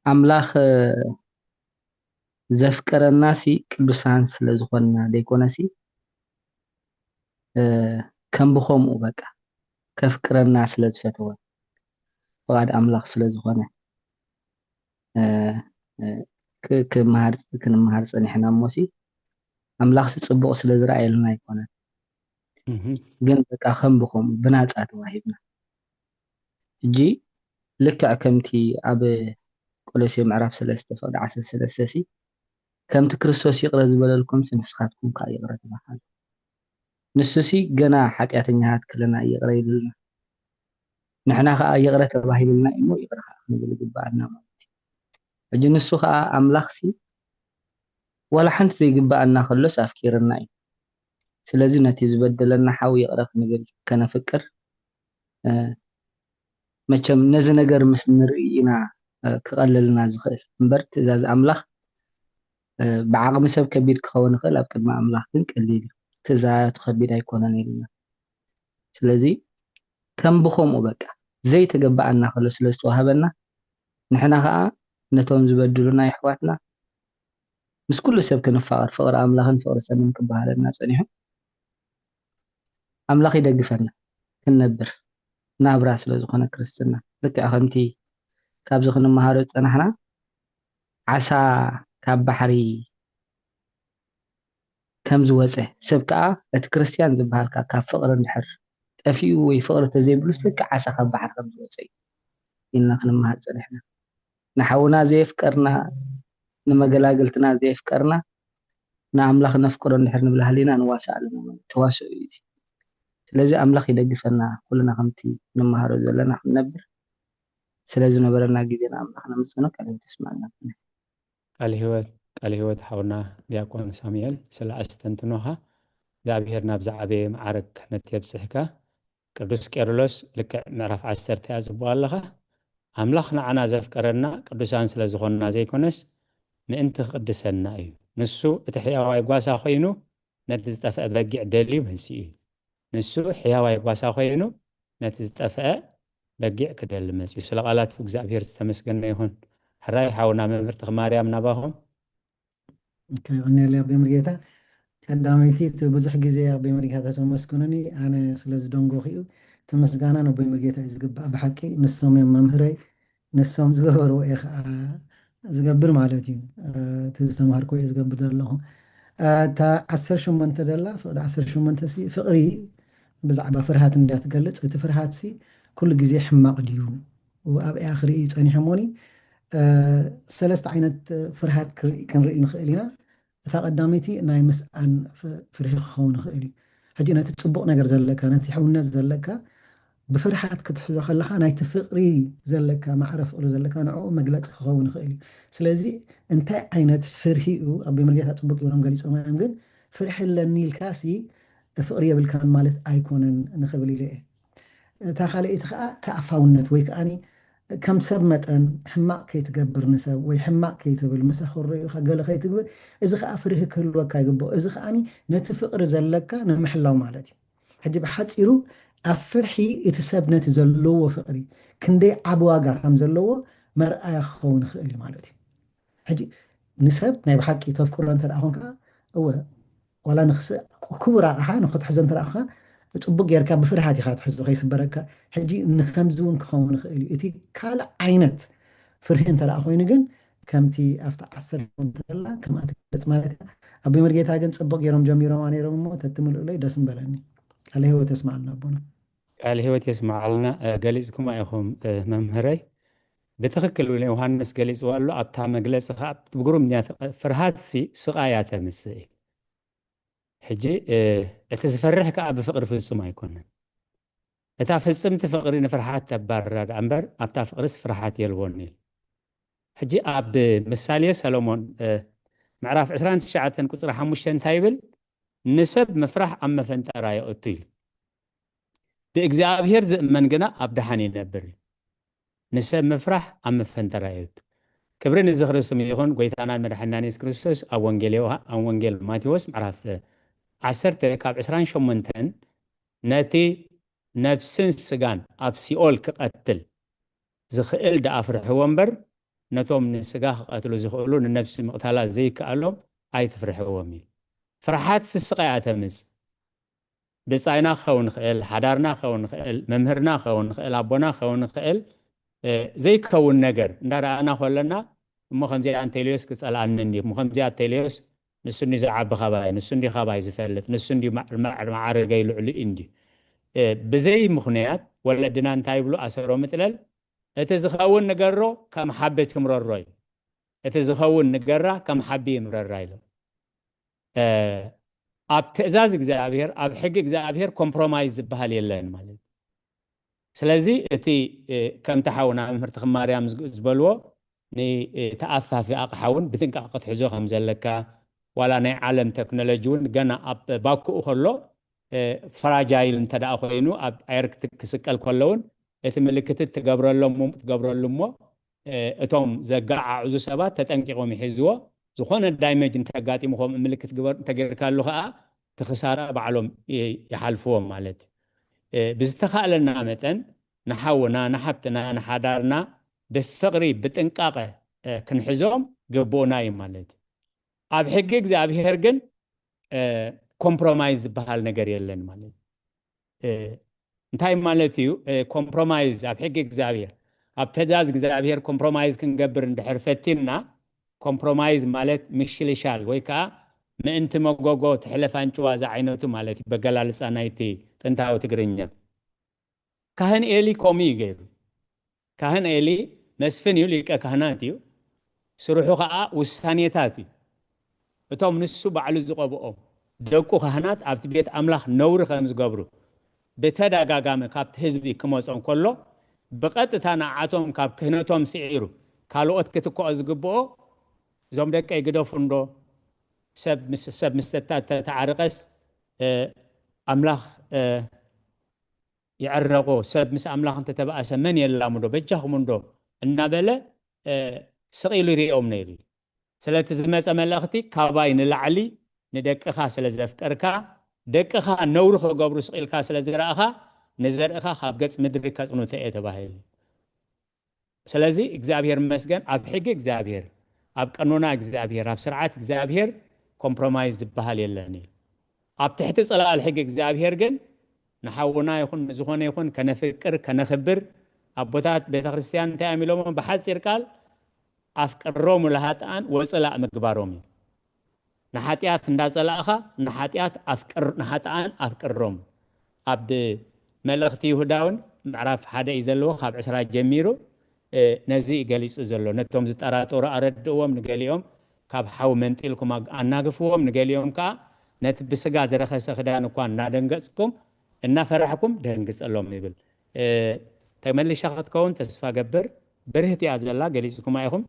ኣምላኽ ዘፍቀረናሲ ቅዱሳን ስለ ዝኾንና ዘይኮነሲ፣ ከም ብኸምኡ በቃ ከፍቅረና ስለ ዝፈተወ፣ ፍቓድ ኣምላኽ ስለ ዝኾነ፣ ክንመሃር ጸኒሕና። እሞሲ ኣምላኽሲ ጽቡቕ ስለ ዝረኣየልና ኣይኮነን፣ ግን በቃ ከም ብኸምኡ ብናጻ ተዋሂብና። ሕጂ ልክዕ ከምቲ ኣብ ቆሎሴ ምዕራፍ ሰለስተ ፍቕዲ ዓሰርተ ሰለስተ ሲ፣ ከምቲ ክርስቶስ ይቕረ ዝበለልኩምሲ ንስኻትኩም ከኣ ይቕረ ተባሃሉ። ንሱሲ ገና ሓጢኣተኛታት ከለና ይቕረ ኢሉልና። ንሕና ከኣ ይቕረ ተባሂሉልና እዩ እሞ ይቕረ ከኣ ክንብል ይግብኣና ማለት እዩ። ሕጂ ንሱ ከኣ ኣምላኽሲ ዋላ ሓንቲ ዘይግብኣና ከሎስ ኣፍቂርና እዩ። ስለዚ ነቲ ዝበደለና ሓው ይቕረ ክንብል ከነፍቅር፣ መቸም ነዚ ነገር ምስ ንርኢ ኢና ክቐለልና ዝኽእል እምበር ትእዛዝ ኣምላኽ ብዓቕሚ ሰብ ከቢድ ክኸውን ይኽእል፣ ኣብ ቅድሚ ኣምላኽ ግን ቀሊል እዩ። ትእዛዛቱ ከቢድ ኣይኮነን ኢልና። ስለዚ ከም ብኸምኡ በቃ ዘይተገበኣና ከሎ ስለ ዝተዋህበና፣ ንሕና ኸኣ ነቶም ዝበድሉና የሕዋትና ምስ ኩሉ ሰብ ክንፋቐር፣ ፍቕሪ ኣምላኽን ፍቕሪ ሰብን ክበሃለና ጸኒሑ። ኣምላኽ ይደግፈና ክንነብር ናብራ ስለ ዝኾነ ክርስትና። ልክዕ ከምቲ ካብዚ ክንመሃሮ ዝጸናሕና፣ ዓሳ ካብ ባሕሪ ከም ዝወጸ፣ ሰብ ከኣ እቲ ክርስትያን ዝበሃል ከኣ ካብ ፍቕሪ እንድሕር ጠፊኡ ወይ ፍቕሪ ተዘይብሉስ ልክዕ ዓሳ ካብ ባሕሪ ከም ዝወጸ እዩ ኢልና ክንመሃር ጸኒሕና። ንሓውና ዘየፍቀርና፣ ንመገላግልትና ዘየፍቀርና፣ ንኣምላኽ ነፍቅሮ እንድሕር ንብል ሃሊና ንዋሳእ ኣለና ማለት ተዋስኦ እዩ እዚ። ስለዚ ኣምላኽ ይደግፈና፣ ኩልና ከምቲ ንመሃሮ ዘለና ክንነብር። ስለ ዝነበረና ግዜ ንኣምላኽ ነመስግኖ። ቃለ ሕይወት የስማዕና። ቃለ ሕይወት፣ ቃለ ሕይወት ሓውና ዲያቆን ሳሙኤል ስለ ኣስተንትኖኻ። እግዚኣብሔር ናብ ዝዓበየ መዓርግ ክህነት የብጽሕካ። ቅዱስ ቄርሎስ ልክዕ ምዕራፍ ዓሰርተ እያ ጽቡቕ ኣለኻ። ኣምላኽ ንዓና ዘፍቀረና ቅዱሳን ስለ ዝኾንና ዘይኮነስ ምእንቲ ክቕድሰና እዩ። ንሱ እቲ ሕያዋይ ጓሳ ኮይኑ ነቲ ዝጠፍአ በጊዕ ደልዩ መጺኡ እዩ። ንሱ ሕያዋይ ጓሳ ኮይኑ ነቲ ዝጠፍአ በጊዕ ክደሊ መጺኡ። ስለ ቃላቱ እግዚኣብሔር ዝተመስገነ ይኹን። ሕራይ ሓውና መምህር ተኽማርያም ናባኹም። ከይቐንየለይ ኣቦይ መርጌታ። ቀዳመይቲ እቲ ብዙሕ ግዜ ኣቦይ መርጌታ ተመስግኑኒ፣ ኣነ ስለ ዝደንጎኹ እዩ። እቲ ምስጋና ነቦይ መርጌታ እዩ ዝግባእ። ብሓቂ ንሶም እዮም መምህረይ፣ ንሶም ዝገበርዎ እየ ከዓ ዝገብር ማለት እዩ። እቲ ዝተምሃርኩ እየ ዝገብር ዘለኹ። እታ ዓሰርተ ሸሞንተ ደላ ፍቕዲ ዓሰርተ ሸሞንተ ሲ ፍቕሪ ብዛዕባ ፍርሃት እንድያ ትገልፅ። እቲ ፍርሃት ሲ ኩሉ ግዜ ሕማቕ ድዩ? ኣብኣ ክርኢ ፀኒሐ እሞኒ ሰለስተ ዓይነት ፍርሃት ክንርኢ ንኽእል ኢና። እታ ቀዳመይቲ ናይ ምስኣን ፍርሂ ክኸውን ይኽእል እዩ። ሕጂ ነቲ ፅቡቕ ነገር ዘለካ፣ ነቲ ሕውነት ዘለካ ብፍርሃት ክትሕዞ ከለኻ ናይቲ ፍቕሪ ዘለካ፣ ማዕረ ፍቕሪ ዘለካ ንዕኡ መግለፂ ክኸውን ይኽእል እዩ። ስለዚ እንታይ ዓይነት ፍርሂ እዩ? ኣቦይ መርጌታ ፅቡቅ ገይሮም ገሊፆም እዮም። ግን ፍርሒ ኣለኒ ኢልካ ሲ ፍቕሪ የብልካን ማለት ኣይኮነን ንኽብል ኢለ እየ። እታ ካልኣይቲ ከዓ ተኣፋውነት ወይ ከዓ ከም ሰብ መጠን ሕማቕ ከይትገብር ንሰብ ወይ ሕማቕ ከይትብል፣ ምሰ ክረዩኻ ገለ ከይትግብር፣ እዚ ከዓ ፍርሂ ክህልወካ ይግብኦ። እዚ ከዓ ነቲ ፍቕሪ ዘለካ ንምሕላው ማለት እዩ። ሕጂ ብሓፂሩ ኣብ ፍርሒ እቲ ሰብ ነቲ ዘለዎ ፍቕሪ ክንደይ ዓቢ ዋጋ ከም ዘለዎ መርኣያ ክኸውን ይኽእል እዩ ማለት እዩ። ሕጂ ንሰብ ናይ ብሓቂ ተፍቅሮ እንተ ደኣ ኮንካ፣ እወ ዋላ ንክስእ ክቡር ኣቕሓ ንክትሕዞ እንተ ደኣ ኮንካ፣ ጽቡቅ ጌርካ ብፍርሃት ኢኻ ትሕዞ ከይስበረካ። ሕጂ ንከምዚ እውን ክኸውን ይኽእል እዩ። እቲ ካልእ ዓይነት ፍርሂ እንተ ደኣ ኮይኑ ግን ከምቲ ኣብቲ ዓሰርተ እንተ ደላ ከምኣ ትገልጽ ማለት እያ። ኣቦይ መርጌታ ግን ጽቡቅ ጌሮም ጀሚሮማ ነይሮም እሞ ተትምልኡለይ ደስ ምበለኒ። ቃለ ህይወት የስምዓልና ኣቦና። ቃለ ህይወት የስምዓልና። ገሊጽኩማ ኢኹም መምህረይ። ብትኽክል እውን ዮሃንስ ገሊጽዋ ኣሎ ኣብታ መግለጺ ከኣ ብግሩም ፍርሃትሲ ስቓይ እያ ተምጽእ እዩ። ሕጂ እቲ ዝፈርሕ ከኣ ብፍቕሪ ፍጹም ኣይኮነን። እታ ፍጽምቲ ፍቕሪ ንፍርሓት ተባርራ ደኣ እምበር ኣብታ ፍቕርስ ፍርሓት የልቦን ኢሉ። ሕጂ ኣብ ምሳሌ ሰሎሞን ምዕራፍ ዕስራን ትሽዓተን ቁጽሪ ሓሙሽተ እንታይ ይብል? ንሰብ ምፍራሕ ኣብ መፈንጠራ የእቱ ኢሉ። ብእግዚኣብሔር ዝእመን ግና ኣብ ደሓን ይነብር እዩ። ንሰብ ምፍራሕ ኣብ መፈንጠራ የእቱ። ክብሪ ንዝኽሪ ስሙ ይኹን። ጎይታናን መድሓኒናን የሱስ ክርስቶስ ኣብ ወንጌል ዮሃ ኣብ ወንጌል ማቴዎስ ምዕራፍ ዓሰርተ ካብ ዕስራን ሸሞንተን ነቲ ነብስን ስጋን ኣብ ሲኦል ክቐትል ዝኽእል ደኣ ፍርሕዎ እምበር ነቶም ንስጋ ክቐትሉ ዝኽእሉ ንነብሲ ምቕታላት ዘይከኣሎም ኣይትፍርሕዎም እዩ። ፍርሓት ስስቓይ ኣተምጽ። ብጻይና ክኸውን ይኽእል፣ ሓዳርና ክኸውን ይኽእል፣ መምህርና ክኸውን ይኽእል፣ ኣቦና ክኸውን ይኽእል፣ ዘይከውን ነገር እንዳረኣና ከለና፣ እሞ ከምዚኣ እንተልዮስ ክጸልኣኒ እንዲ፣ እሞ ከምዚኣ እንተልዮስ ንሱ እንዲ ዝዓቢ ካባይ፣ ንሱ እንዲ ካባይ ዝፈልጥ፣ ንሱ እንዲ ማዕርገይ ልዕሉ እንዲ። ብዘይ ምኽንያት ወለድና እንታይ ይብሉ? ኣሰሮ ምጥለል፣ እቲ ዝኸውን ንገሮ ከም ሓቢ ትምረሮ እዩ። እቲ ዝኸውን ንገራ ከም ሓቢ ይምረራ ኢሎም። ኣብ ትእዛዝ እግዚኣብሔር፣ ኣብ ሕጊ እግዚኣብሔር ኮምፕሮማይዝ ዝበሃል የለን ማለት እዩ። ስለዚ እቲ ከምቲ ሓውና መምህር ተኽለ ማርያም ዝበልዎ ንተኣፋፊ ኣቕሓ እውን ብጥንቃቕ ክትሕዞ ከም ዘለካ፣ ዋላ ናይ ዓለም ቴክኖሎጂ እውን ገና ኣብ ባክኡ ከሎ ፍራጃይል እንተ ደኣ ኮይኑ ኣብ ኣየር ክስቀል ከሎ እውን እቲ ምልክት ትገብረሎም ትገብረሉ እሞ እቶም ዘጋዓዕዙ ሰባት ተጠንቂቖም ይሕዝዎ። ዝኾነ ዳይመጅ እንተጋጢሙ ከምኡ ምልክት ግበር እንተገይርካሉ ከዓ እቲ ክሳራ ባዕሎም ይሓልፍዎም ማለት እዩ። ብዝተኻእለና መጠን ንሓውና፣ ንሓብትና፣ ንሓዳርና ብፍቕሪ ብጥንቃቐ ክንሕዞም ግቡእና እዩ ማለት እዩ። ኣብ ሕጊ እግዚኣብሔር ግን ኮምፕሮማይዝ ዝበሃል ነገር የለን ማለት እዩ። እንታይ ማለት እዩ ኮምፕሮማይዝ? ኣብ ሕጊ እግዚኣብሔር፣ ኣብ ትእዛዝ እግዚኣብሔር ኮምፕሮማይዝ ክንገብር እንድሕር ፈቲንና፣ ኮምፕሮማይዝ ማለት ምሽልሻል ወይ ከዓ ምእንቲ መጎጎ ትሕለፍ ኣንጭዋ ዝዓይነቱ ማለት እዩ፣ በገላልፃ ናይቲ ጥንታዊ ትግርኛ። ካህን ኤሊ ከምኡ እዩ ገይሩ። ካህን ኤሊ መስፍን እዩ፣ ሊቀ ካህናት እዩ። ስርሑ ከዓ ውሳኔታት እዩ። እቶም ንሱ ባዕሉ ዝቐብኦም ደቁ ካህናት ኣብቲ ቤት ኣምላኽ ነውሪ ከም ዝገብሩ ብተደጋጋሚ ካብቲ ህዝቢ ክመጾም ከሎ፣ ብቐጥታ ንዓቶም ካብ ክህነቶም ስዒሩ ካልኦት ክትክኦ ዝግብኦ፣ እዞም ደቀይ ግደፉ እንዶ፣ ሰብ ምስ ተተዓርቀስ ኣምላኽ ይዕረቑ፣ ሰብ ምስ ኣምላኽ እንተተባእሰ መን የላምዶ? በጃኹም እንዶ እናበለ ስቕ ኢሉ ይርእዮም ነይሩ እዩ። ስለቲ ዝመፀ መልእኽቲ ካባይ ንላዕሊ ንደቅኻ ስለ ዘፍቀርካ፣ ደቅኻ ነውሪ ክገብሩ ስቕ ኢልካ ስለ ዝረእኻ፣ ንዘርእኻ ካብ ገፅ ምድሪ ከፅንቶ እየ ተባሂሉ። ስለዚ እግዚኣብሔር ይመስገን፣ ኣብ ሕጊ እግዚኣብሔር፣ ኣብ ቀኖና እግዚኣብሔር፣ ኣብ ስርዓት እግዚኣብሔር ኮምፕሮማይዝ ዝበሃል የለን እዩ። ኣብ ትሕቲ ጽላል ሕጊ እግዚኣብሔር ግን ንሓውና ይኹን ንዝኾነ ይኹን ከነፍቅር፣ ከነኽብር፣ ኣቦታት ቤተ ክርስቲያን እንታይ እዮም ኢሎሞ? ብሓጺር ቃል ኣፍቅሮሙ ለሃጥኣን ወጽላእ ምግባሮም እዩ። ንሓጢኣት እንዳጸላእኻ ንሓጢኣት ኣፍቅር፣ ንሓጥኣን ኣፍቅሮም። ኣብ መልእኽቲ ይሁዳ እውን ምዕራፍ ሓደ እዩ ዘለዎ፣ ካብ ዕስራ ጀሚሩ ነዚ እዩ ገሊጹ ዘሎ። ነቶም ዝጠራጠሩ ኣረድእዎም፣ ንገሊኦም ካብ ሓዊ መንጢልኩም ኣናግፍዎም፣ ንገሊኦም ከዓ ነቲ ብስጋ ዝረኸሰ ክዳን እኳ እናደንገጽኩም እናፈራሕኩም ደንግጸሎም ይብል። ተመሊሻ ክትከውን ተስፋ ገብር። ብርህት እያ ዘላ፣ ገሊጽኩማ ኢኹም።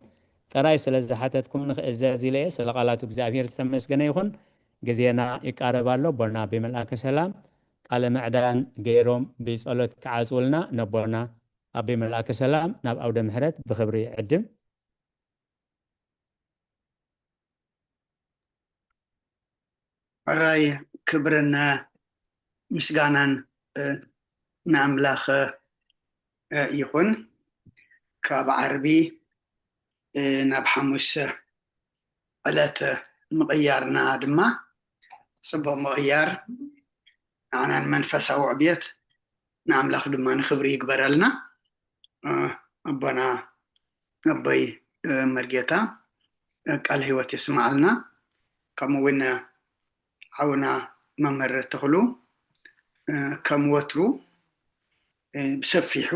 ጥራይ ስለ ዝሓተትኩም ንክእዘዝ ኢለ እየ። ስለ ቃላቱ እግዚኣብሔር ዝተመስገነ ይኹን። ግዜና ይቃረብ ኣሎ። ኣቦና ኣቤ መልኣከ ሰላም ቃለ ምዕዳን ገይሮም ብጸሎት ክዓጽውልና ነቦና ኣቤ መልኣከ ሰላም ናብ ኣውደ ምሕረት ብኽብሪ ይዕድም። ሕራይ ክብርን ምስጋናን ንኣምላኽ ይኹን። ካብ ዓርቢ ናብ ሓሙስ ዕለት ምቕያርና ድማ ጽቡቕ ምቕያር፣ ንዓና ንመንፈሳዊ ዕብየት ንኣምላኽ ድማ ንኽብሪ ይግበረልና። ኣቦና ኣቦይ መርጌታ ቃል ህይወት የስምዓልና። ከምኡ እውን ሓውና መምህር ተኽሉ ከም ወትሩ ብሰፊሑ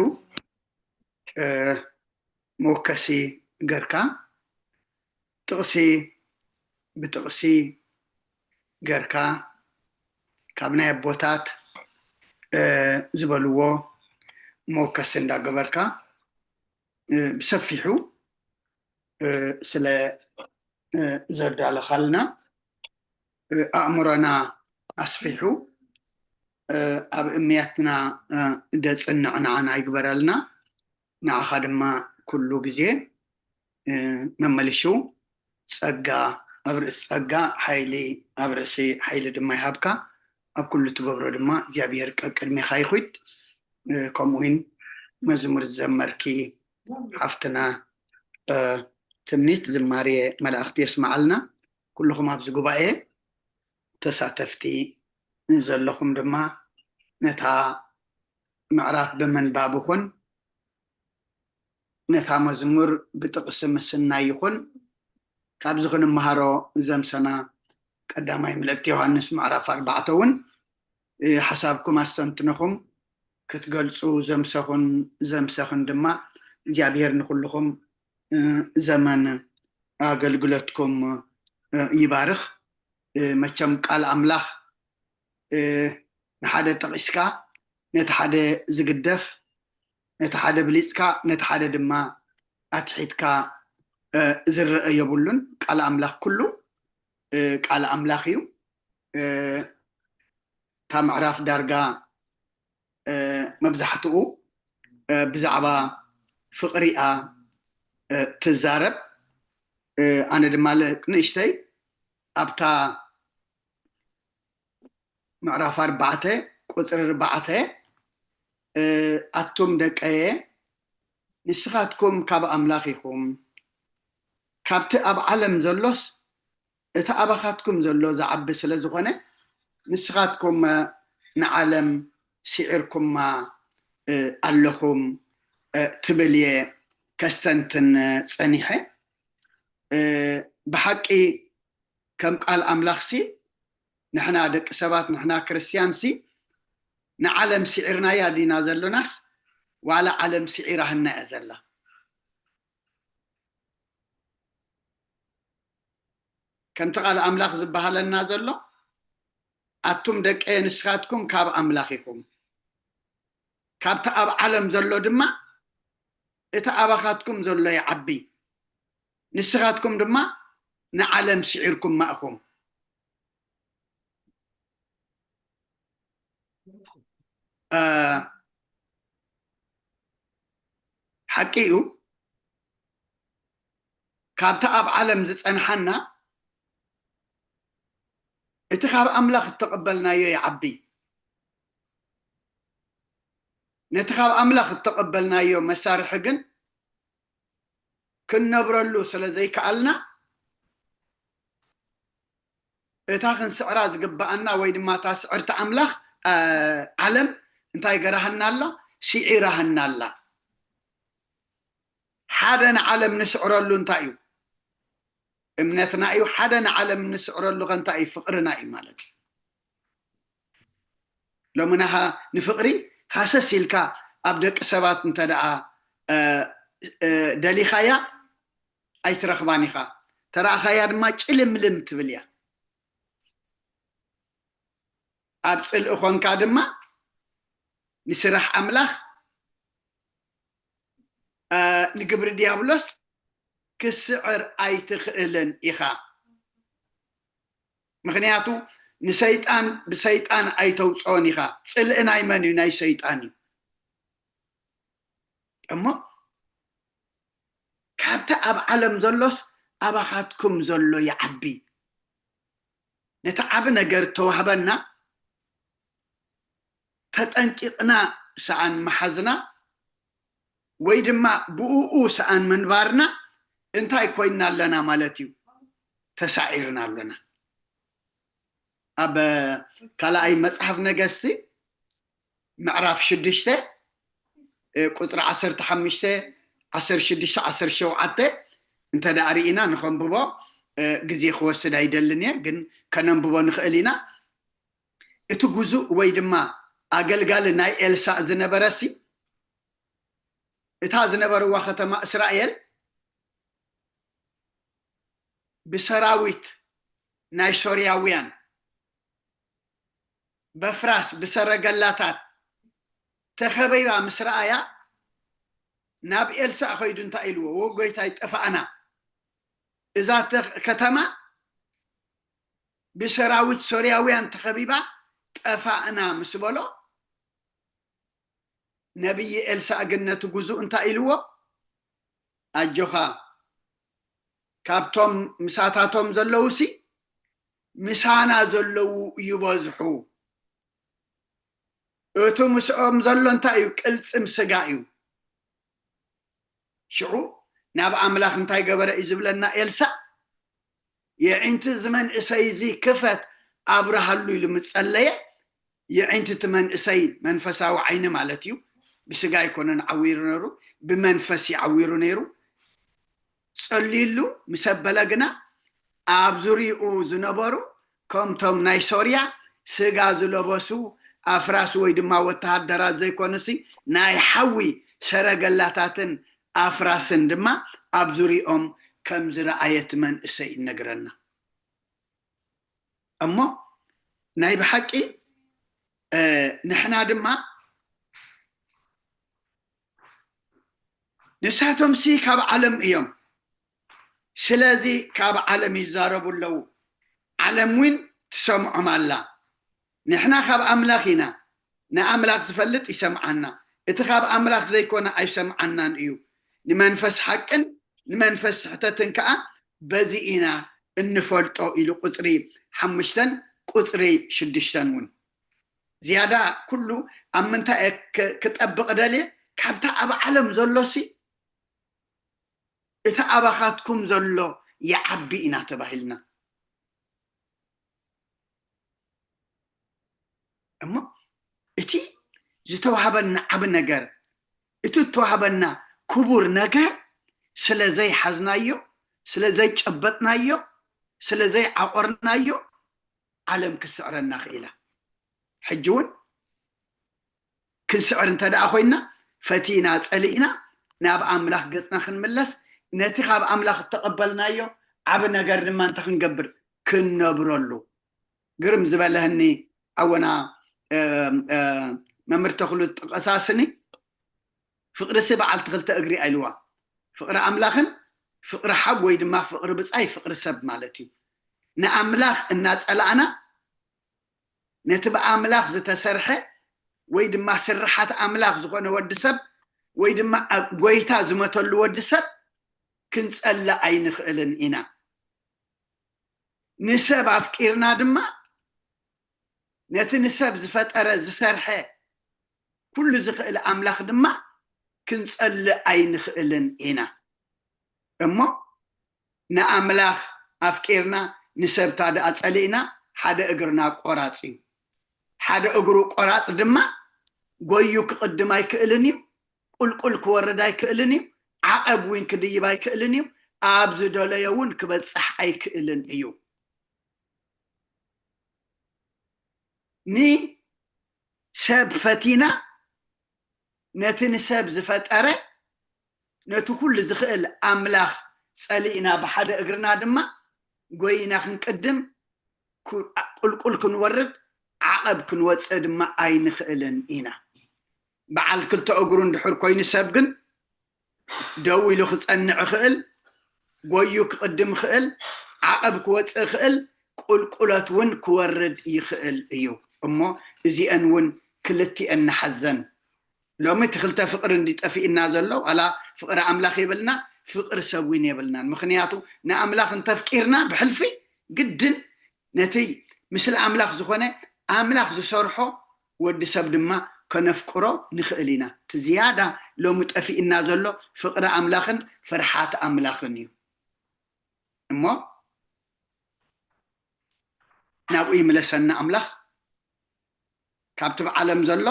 መወከሲ ገርካ ጥቕሲ ብጥቕሲ ገርካ ካብ ናይ ኣቦታት ዝበልዎ መወከሲ እንዳገበርካ ብሰፊሑ ስለ ዘዳለኻልና ኣእምሮና ኣስፊሑ ኣብ እምነትና ደጽንዕ ንዓና ይግበረልና። ንዓኻ ድማ ኩሉ ግዜ መመሊሹ ጸጋ ኣብ ርእሲ ጸጋ፣ ሓይሊ ኣብ ርእሲ ሓይሊ ድማ ይሃብካ። ኣብ ኩሉ ትገብሮ ድማ እግዚኣብሔር ቀቅድሜኻ ይኹድ። ከምኡ እውን መዝሙር ዝዘመርኪ ሓፍትና ትምኒት ዝማሬ መላእኽቲ የስምዓልና። ኩልኹም ኣብዚ ጉባኤ ተሳተፍቲ ዘለኹም ድማ ነታ ምዕራፍ ብምንባብ ይኹን ነታ መዝሙር ብጥቕሲ ምስናይ ይኹን ካብዚ ክንመሃሮ ዘምሰና ቀዳማይ ምልእቲ ዮሃንስ ምዕራፍ ኣርባዕተ እውን ሓሳብኩም ኣስተንትንኹም ክትገልፁ ዘምሰኹን ዘምሰኽን ድማ እግዚኣብሔር ንኩልኹም ዘመን ኣገልግሎትኩም ይባርኽ። መቸም ቃል ኣምላኽ ንሓደ ጠቒስካ ነቲ ሓደ ዝግደፍ ነቲ ሓደ ብሊፅካ ነቲ ሓደ ድማ ኣትሒትካ ዝረአ የብሉን። ቃል ኣምላኽ ኩሉ ቃል ኣምላኽ እዩ። እታ ምዕራፍ ዳርጋ መብዛሕትኡ ብዛዕባ ፍቕሪ እያ ትዛረብ። ኣነ ድማ ንእሽተይ ኣብታ ምዕራፍ ኣርባዕተ ቁፅሪ ኣርባዕተ ኣቱም ደቀየ ንስኻትኩም ካብ ኣምላኽ ኢኹም፣ ካብቲ ኣብ ዓለም ዘሎስ እቲ ኣባኻትኩም ዘሎ ዝዓቢ ስለ ዝኾነ ንስኻትኩም ንዓለም ስዒርኩማ ኣለኹም ትብል እየ ከስተንትን ፀኒሐ። ብሓቂ ከም ቃል ኣምላኽሲ ንሕና ደቂ ሰባት ንሕና ክርስትያንሲ ንዓለም ስዒርናያ ዲና ዘሎናስ ዋላ ዓለም ስዒራህና እያ ዘላ? ከምቲ ቃል ኣምላኽ ዝበሃለና ዘሎ ኣቱም ደቀየ ንስኻትኩም ካብ ኣምላኽ ኢኹም፣ ካብቲ ኣብ ዓለም ዘሎ ድማ እቲ ኣባኻትኩም ዘሎ ይዓቢ፣ ንስኻትኩም ድማ ንዓለም ስዒርኩማ ኢኹም። ሓቂ እዩ፣ ካብቲ ኣብ ዓለም ዝፀንሓና እቲ ካብ ኣምላኽ እተቐበልናዮ ይዓቢ። ነቲ ካብ ኣምላኽ እተቐበልናዮ መሳርሒ ግን ክንነብረሉ ስለ ዘይከኣልና እታ ክንስዕራ ዝግበኣና ወይ ድማ እታ ስዕርቲ ኣምላኽ ዓለም እንታይ ገራህና ኣላ? ስዒራህና ኣላ። ሓደ ንዓለም ንስዕረሉ እንታይ እዩ? እምነትና እዩ። ሓደ ንዓለም ንስዕረሉ ከ እንታይ እዩ? ፍቕርና እዩ ማለት እዩ። ሎሚ ናኻ ንፍቕሪ ሃሰስ ኢልካ ኣብ ደቂ ሰባት እንተ ደኣ ደሊኻያ ኣይትረኽባን ኢኻ፣ ተረኣኻያ ድማ ጭልምልም ትብል እያ። ኣብ ፅልኢ ኾንካ ድማ ንስራሕ ኣምላኽ ንግብሪ ዲያብሎስ ክስዕር ኣይትኽእልን ኢኻ። ምኽንያቱ ንሰይጣን ብሰይጣን ኣይተውፅኦን ኢኻ። ፅልኢ ናይ መን እዩ? ናይ ሰይጣን እዩ። እሞ ካብቲ ኣብ ዓለም ዘሎስ ኣባኻትኩም ዘሎ ይዓቢ። ነቲ ዓቢ ነገር ተዋህበና ተጠንቂቕና ሰኣን መሓዝና ወይ ድማ ብእኡ ሰኣን ምንባርና እንታይ ኮይንና ኣለና ማለት እዩ? ተሳዒርና ኣሎና። ኣብ ካልኣይ መፅሓፍ ነገስቲ ምዕራፍ ሽዱሽተ ቁፅሪ ዓሰርተ ሓሙሽተ ዓሰርተ ሽዱሽተ ዓሰርተ ሸውዓተ እንተ ደኣ ርኢና ንኸንብቦ ግዜ ክወስድ ኣይደልን እየ፣ ግን ከነንብቦ ንኽእል ኢና። እቲ ግዙእ ወይ ድማ ኣገልጋሊ ናይ ኤልሳእ ዝነበረሲ እታ ዝነበርዋ ከተማ እስራኤል ብሰራዊት ናይ ሶርያውያን በፍራስ ብሰረገላታት ተኸበይባ ምስ ረኣያ ናብ ኤልሳእ ከይዱ እንታይ ኢልዎ? ወጎይታይ ጠፋእና፣ እዛ ከተማ ብሰራዊት ሶርያውያን ተኸቢባ ጠፋእና ምስ በሎ ነቢይ ኤልሳእ ግን ነቲ ግዙእ እንታይ ኢልዎ? ኣጆኻ ካብቶም ምሳታቶም ዘለውሲ ምሳና ዘለዉ ይበዝሑ። እቲ ምስኦም ዘሎ እንታይ እዩ? ቅልጽም ስጋ እዩ። ሽዑ ናብ ኣምላኽ እንታይ ገበረ እዩ ዝብለና ኤልሳ? የዒንቲ እዚ መንእሰይ እዚ ክፈት ኣብርሃሉ ኢሉ ምጸለየ። የዒንቲ እቲ መንእሰይ መንፈሳዊ ዓይኒ ማለት እዩ። ብስጋ ኣይኮነን ዓዊሩ ነይሩ፣ ብመንፈስ እዩ ዓዊሩ ነይሩ። ጸልዩሉ ምስ ኣበለ ግና ኣብ ዙሪኡ ዝነበሩ ከምቶም ናይ ሶርያ ስጋ ዝለበሱ ኣፍራስ ወይ ድማ ወተሃደራት ዘይኮኑሲ ናይ ሓዊ ሰረገላታትን ኣፍራስን ድማ ኣብ ዙሪኦም ከም ዝረኣየ እቲ መንእሰይ ይነግረና። እሞ ናይ ብሓቂ ንሕና ድማ ንሳቶምሲ ካብ ዓለም እዮም፣ ስለዚ ካብ ዓለም ይዛረቡ ኣለዉ፣ ዓለም እውን ትሰምዖም ኣላ። ንሕና ካብ ኣምላኽ ኢና፣ ንኣምላኽ ዝፈልጥ ይሰምዓና፣ እቲ ካብ ኣምላኽ ዘይኮነ ኣይሰምዓናን እዩ። ንመንፈስ ሓቅን ንመንፈስ ስሕተትን ከኣ በዚ ኢና እንፈልጦ ኢሉ ቁጽሪ ሓሙሽተን ቁጽሪ ሽዱሽተን እውን ዝያዳ ኩሉ ኣብ ምንታይ እየ ክጠብቕ ደልየ? ካብታ ኣብ ዓለም ዘሎሲ እቲ ኣባኻትኩም ዘሎ ይዓቢ ኢና ተባሂልና። እሞ እቲ ዝተዋህበና ዓቢ ነገር፣ እቲ እተዋህበና ክቡር ነገር ስለ ዘይሓዝናዮ፣ ስለ ዘይጨበጥናዮ፣ ስለ ዘይዓቆርናዮ ዓለም ክስዕረና ክኢላ። ሕጂ እውን ክንስዕር እንተ ደኣ ኮይና ፈቲና ጸሊእና ናብ ኣምላኽ ገጽና ክንምለስ ነቲ ካብ ኣምላኽ እተቐበልናዮ ዓቢ ነገር ድማ እንተ ክንገብር ክንነብረሉ። ግርም ዝበለህኒ ኣወና መምህር ተኽሉ ጠቐሳስኒ ፍቕርሲ በዓልቲ ክልተ እግሪ ኣይልዋ። ፍቕሪ ኣምላኽን ፍቕሪ ሓው ወይ ድማ ፍቕሪ ብጻይ ፍቕሪ ሰብ ማለት እዩ። ንኣምላኽ እናጸላእና ነቲ ብኣምላኽ ዝተሰርሐ ወይ ድማ ስርሓት ኣምላኽ ዝኾነ ወዲ ሰብ ወይ ድማ ጎይታ ዝመተሉ ወዲ ሰብ ክንጸልእ ኣይንኽእልን ኢና። ንሰብ ኣፍቂርና ድማ ነቲ ንሰብ ዝፈጠረ ዝሰርሐ ኩሉ ዝኽእል ኣምላኽ ድማ ክንጸልእ ኣይንኽእልን ኢና። እሞ ንኣምላኽ ኣፍቂርና ንሰብታ ደኣ ጸሊእና ሓደ እግርና ቆራጽ እዩ። ሓደ እግሩ ቆራጽ ድማ ጎዩ ክቕድም ኣይክእልን እዩ። ቁልቁል ክወርድ ኣይክእልን እዩ። ዓቐብ እውን ክድይብ ኣይክእልን እዩ። ኣብ ዝደለዮ እውን ክበጽሕ ኣይክእልን እዩ። ንሰብ ፈቲና ነቲ ንሰብ ዝፈጠረ ነቲ ኩሉ ዝኽእል ኣምላኽ ጸሊእና ብሓደ እግርና ድማ ጎይና ክንቅድም ቁልቁል ክንወርድ ዓቐብ ክንወጽእ ድማ ኣይንኽእልን ኢና። በዓል ክልተ እግሩ እንድሕር ኮይኑ ሰብ ግን ደው ኢሉ ክጸንዕ ይኽእል፣ ጎዩ ክቕድም ይኽእል፣ ዓቐብ ክወጽእ ይኽእል፣ ቁልቁለት እውን ክወርድ ይኽእል እዩ። እሞ እዚአን እውን ክልቲአን ንሓዘን። ሎሚ እቲ ክልተ ፍቕሪ እንዲ ጠፊእና ዘሎ ዋላ ፍቕሪ ኣምላኽ የብልና፣ ፍቕሪ ሰብ እውን የብልናን። ምኽንያቱ ንኣምላኽ እንተፍቂርና ብሕልፊ ግድን ነቲ ምስሊ ኣምላኽ ዝኾነ ኣምላኽ ዝሰርሖ ወዲ ሰብ ድማ ከነፍቅሮ ንኽእል ኢና። እቲ ዝያዳ ሎሚ ጠፊእና ዘሎ ፍቕሪ ኣምላኽን ፍርሓት ኣምላኽን እዩ። እሞ ናብኡ ይምለሰና ኣምላኽ። ካብቲ ብዓለም ዘሎ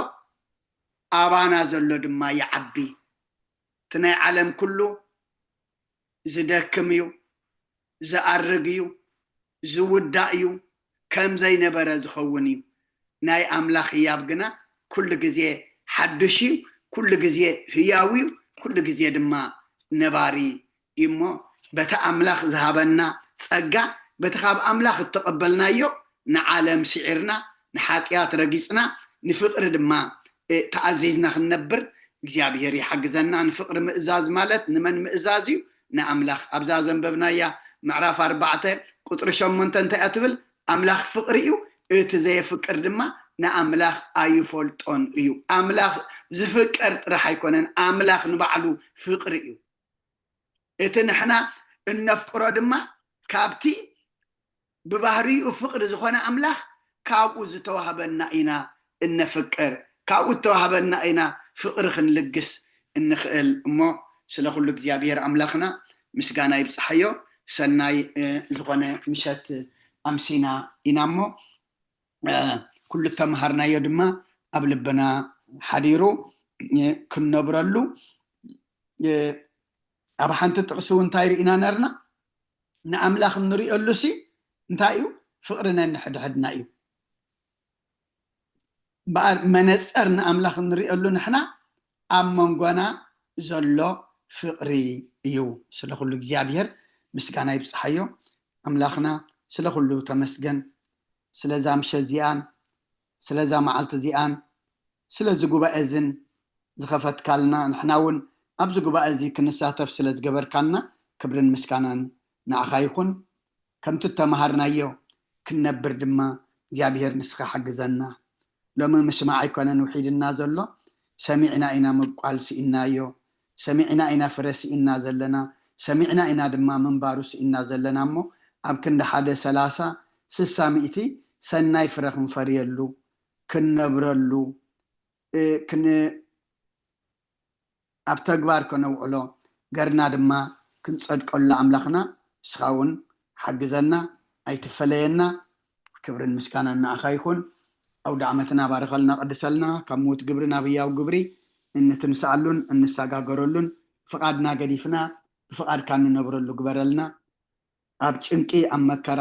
ኣባና ዘሎ ድማ ይዓቢ። እቲ ናይ ዓለም ኩሉ ዝደክም እዩ፣ ዝኣርግ እዩ፣ ዝውዳእ እዩ፣ ከም ዘይነበረ ዝኸውን እዩ። ናይ ኣምላኽ ህያብ ግና ኩሉ ግዜ ሓድሽ እዩ፣ ኩሉ ግዜ ህያው እዩ፣ ኩሉ ግዜ ድማ ነባሪ እዩ። እሞ በቲ ኣምላኽ ዝሃበና ጸጋ፣ በቲ ካብ ኣምላኽ እተቐበልናዮ ንዓለም ስዒርና፣ ንሓጢኣት ረጊጽና፣ ንፍቕሪ ድማ ተኣዚዝና ክንነብር እግዚኣብሔር ይሓግዘና። ንፍቕሪ ምእዛዝ ማለት ንመን ምእዛዝ እዩ? ንኣምላኽ። ኣብዛ ዘንበብናያ ምዕራፍ ኣርባዕተ ቁፅሪ ሸሞንተ እንታይ እያ ትብል? ኣምላኽ ፍቕሪ እዩ፣ እቲ ዘየፍቅር ድማ ንኣምላኽ ኣይፈልጦን እዩ። ኣምላኽ ዝፍቀር ጥራሕ ኣይኮነን፣ ኣምላኽ ንባዕሉ ፍቕሪ እዩ። እቲ ንሕና እነፍቅሮ ድማ ካብቲ ብባህሪኡ ፍቕሪ ዝኾነ ኣምላኽ ካብኡ ዝተዋህበና ኢና እነፍቅር፣ ካብኡ ዝተዋህበና ኢና ፍቕሪ ክንልግስ እንኽእል። እሞ ስለ ኩሉ እግዚኣብሔር ኣምላኽና ምስጋና ይብፅሓዮ። ሰናይ ዝኾነ ምሸት ኣምሲና ኢና እሞ ኩሉ ተምሃርናዮ ድማ ኣብ ልብና ሓዲሩ ክንነብረሉ። ኣብ ሓንቲ ጥቕሲ እውን እንታይ ርኢና ነርና? ንኣምላኽ እንሪኦሉ ሲ እንታይ እዩ? ፍቕሪ ነንሕድሕድና እዩ። በኣር መነፀር ንኣምላኽ እንሪኦሉ ንሕና ኣብ መንጎና ዘሎ ፍቕሪ እዩ። ስለ ኩሉ እግዚኣብሔር ምስጋና ይብፅሓዮ። ኣምላኽና ስለ ኩሉ ተመስገን። ስለዛ ምሸት እዚኣን ስለዛ መዓልቲ እዚኣን ስለዚ ጉባኤ እዝን ዝኸፈትካልና ንሕና እውን ኣብዚ ጉባኤ እዚ ክንሳተፍ ስለ ዝገበርካልና ክብርን ምስጋናን ንዓኻ ይኹን። ከምቲ እተምሃርናዮ ክንነብር ድማ እግዚኣብሔር ንስኻ ሓግዘና። ሎሚ ምስማዕ ኣይኮነን ውሒድና ዘሎ፣ ሰሚዕና ኢና ምብቋል ስኢንናዮ፣ ሰሚዕና ኢና ፍረ ስኢንና ዘለና፣ ሰሚዕና ኢና ድማ ምንባሩ ስኢንና ዘለና እሞ ኣብ ክንዲ ሓደ ሰላሳ ስሳ ሚእቲ ሰናይ ፍረ ክንፈርየሉ ክንነብረሉ ኣብ ተግባር ከነውዕሎ ገርና ድማ ክንፀድቀሉ ኣምላኽና ንስኻ እውን ሓግዘና፣ ኣይትፈለየና። ክብርን ምስጋናን ንዓኻ ይኹን። ኣውደ ዓመትና ባርኸልና፣ ቅድሰልና፣ ካብ ምዉት ግብሪ ናብ ህያው ግብሪ እንትንስኣሉን እንሰጋገረሉን ፍቓድና ገዲፍና ብፍቓድካ እንነብረሉ ግበረልና። ኣብ ጭንቂ፣ ኣብ መከራ፣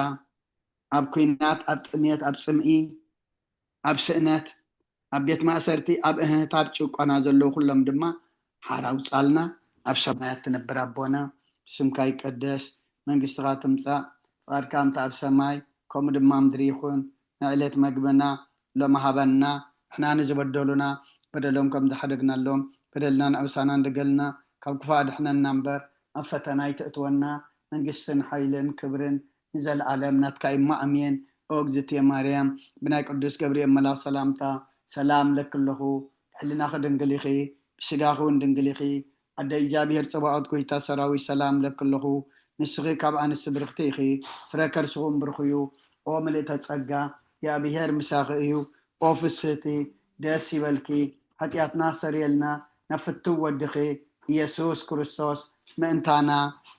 ኣብ ኲናት፣ ኣብ ጥሜት፣ ኣብ ጽምኢ፣ ኣብ ስእነት፣ ኣብ ቤት ማእሰርቲ፣ ኣብ እህህታ፣ ኣብ ጭቆና ዘለዉ ኩሎም ድማ ሓራ ኣውጻልና። ኣብ ሰማያት ትነብር ኣቦና፣ ስምካ ይቀደስ፣ መንግስትኻ ትምጻእ፣ ፍቓድካ ከምቲ ኣብ ሰማይ ከምኡ ድማ ምድሪ ይኹን። ንዕለት መግብና ሎሚ ሃበና፣ ንሕና ንዝበደሉና በደሎም ከም ዝሓደግናሎም በደልና ንኣበሳና እንደገልና፣ ካብ ክፉእ ኣድሕነና እምበር ኣብ ፈተና ኣይተእትወና። መንግስትን ሓይልን ክብርን ንዘለኣለም ናትካ እዩ እሞ ኣሜን። ኦ እግዝእትየ ማርያም፣ ብናይ ቅዱስ ገብርኤል መልኣኽ ሰላምታ ሰላም እለኪ ኣለኹ። ብሕልናኺ ድንግል ኢኺ፣ ብስጋኺ እውን ድንግል ኢኺ። ኣደ እግዚኣብሔር ጸባኦት፣ ጎይታ ሰራዊት፣ ሰላም እለኪ ኣለኹ። ንስኺ ካብ ኣንስቲ ብርኽቲ ኢኺ፣ ፍረ ከርስኺ እውን ብሩኽ እዩ። ኦ ምልእተ ጸጋ፣ እግዚኣብሔር ምሳኺ እዩ። ኦ ፍስህቲ፣ ደስ ይበልኪ፣ ሓጢኣትና ሰሪየልና፣ ናብ ፍትው ወድኺ ኢየሱስ ክርስቶስ ምእንታና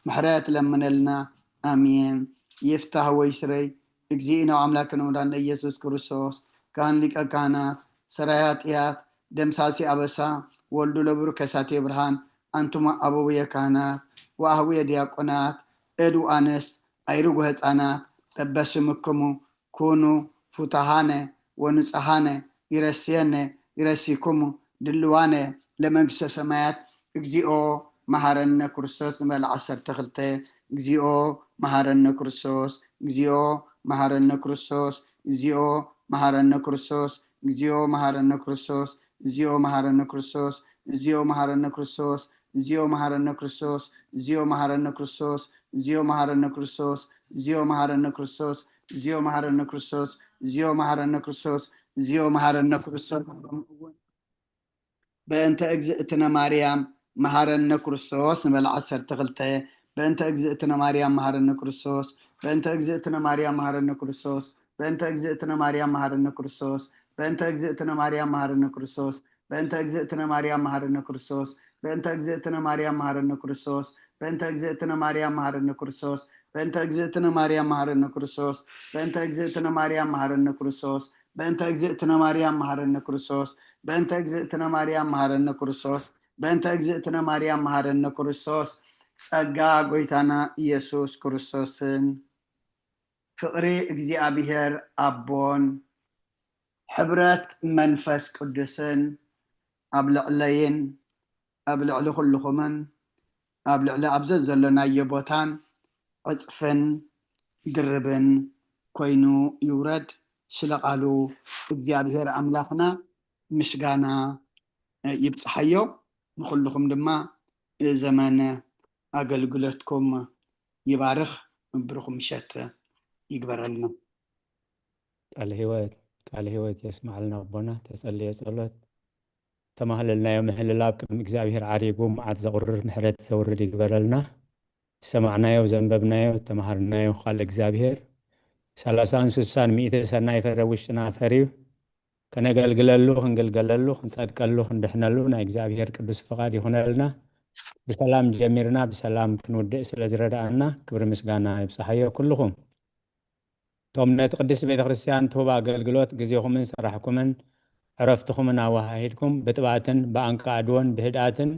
ምሕረት ለምነልና። ኣሜን። ይፍታህ ወይ ስረይ፣ እግዚእነ ወኣምላክነ ወመድኃኒነ ኢየሱስ ክርስቶስ፣ ካህን ሊቀ ካህናት፣ ሰራይ ኃጢኣት፣ ደምሳሲ ኣበሳ፣ ወልዱ ለብሩክ ከሳቴ ብርሃን፣ ኣንቱም ኣበውየ ካህናት ወኣህውየ ዲያቆናት፣ እድ ወኣንስት፣ ኣይርጉ ህፃናት፣ በበስምክሙ ኩኑ ፍቱሃነ ወንጹሃነ፣ ይረስየነ ይረሲኩሙ፣ ድልዋነ ለመንግስተ ሰማያት። እግዚኦ መሐረነ ክርስቶስ ንበል ዓሰርተ ክልተ። እግዚኦ መሐረነ ክርስቶስ፣ እግዚኦ መሐረነ ክርስቶስ፣ እግዚኦ መሐረነ ክርስቶስ፣ እግዚኦ መሐረነ ክርስቶስ፣ እግዚኦ መሐረነ ክርስቶስ፣ እግዚኦ መሐረነ ክርስቶስ፣ እግዚኦ መሐረነ ክርስቶስ፣ እግዚኦ መሐረነ ክርስቶስ፣ እግዚኦ መሐረነ ክርስቶስ፣ እግዚኦ መሐረነ ክርስቶስ፣ እግዚኦ መሐረነ ክርስቶስ፣ እግዚኦ መሐረነ ክርስቶስ፣ እግዚኦ መሐረነ ክርስቶስ። ከምኡ እውን በእንተ እግዝእትነ ማርያም መሐረነ ክርስቶስ ንበል ዓሰርተ ክልተ። በእንተ እግዝእትነ ማርያም መሐረነ ክርስቶስ፣ በእንተ እግዝእትነ ማርያም መሐረነ ክርስቶስ፣ በእንተ እግዝእትነ ማርያም መሐረነ ክርስቶስ፣ በእንተ እግዝእትነ ማርያም መሐረነ ክርስቶስ፣ በእንተ እግዝእትነ ማርያም መሐረነ ክርስቶስ፣ በእንተ እግዝእትነ ማርያም መሐረነ ክርስቶስ፣ በእንተ እግዝእትነ ማርያም መሐረነ ክርስቶስ፣ በእንተ እግዝእትነ ማርያም መሐረነ ክርስቶስ፣ በእንተ እግዝእትነ ማርያም መሐረነ ክርስቶስ፣ በእንተ እግዝእትነ ማርያም መሐረነ ክርስቶስ፣ በእንተ እግዝእትነ ማርያም መሐረነ ክርስቶስ፣ በእንተ እግዝእትነ ማርያም መሐረነ ክርስቶስ። ጸጋ ጎይታና ኢየሱስ ክርስቶስን ፍቕሪ እግዚኣብሔር ኣቦን ሕብረት መንፈስ ቅዱስን ኣብ ልዕለይን ኣብ ልዕሊ ኩልኹምን ኣብ ልዕሊ ኣብ ዘዘሎናዮ ቦታን ዕጽፍን ድርብን ኮይኑ ይውረድ። ስለ ቃሉ እግዚኣብሔር ኣምላኽና ምስጋና ይብጽሓዮ። ንኹልኹም ድማ ዘመን ኣገልግሎትኩም ይባርኽ። ብሩኽ ምሸት ይግበረልና። ቃለ ህይወት ቃለ ህይወት የስማዕልና ኣቦና። ተጸልየ ጸሎት ተማህለልናዮ ምህልላብ ቅድሚ እግዚኣብሔር ዓሪጉ መዓት ዘቑርር ምሕረት ዘውርድ ይግበረልና። ዝሰማዕናዮ ዘንበብናዮ ዝተማሃርናዮ ቃል እግዚኣብሔር ሰላሳን ስሳን ሚእቲ ሰናይ ፍረ ውሽጥና ፈርዩ ከነገልግለሉ ክንግልገለሉ ክንጸድቀሉ ክንድሕነሉ ናይ እግዚኣብሔር ቅዱስ ፍቓድ ይኹነልና። ብሰላም ጀሚርና ብሰላም ክንውድእ ስለ ዝረዳኣና ክብሪ ምስጋና ይብጻሓዮ። ኩልኹም እቶም ነቲ ቅድስቲ ቤተ ክርስቲያን ትህብ ኣገልግሎት ግዜኹምን ስራሕኩምን ዕረፍትኹምን ኣወሃሂድኩም ብጥባትን ብኣንቃዕድዎን ብህድኣትን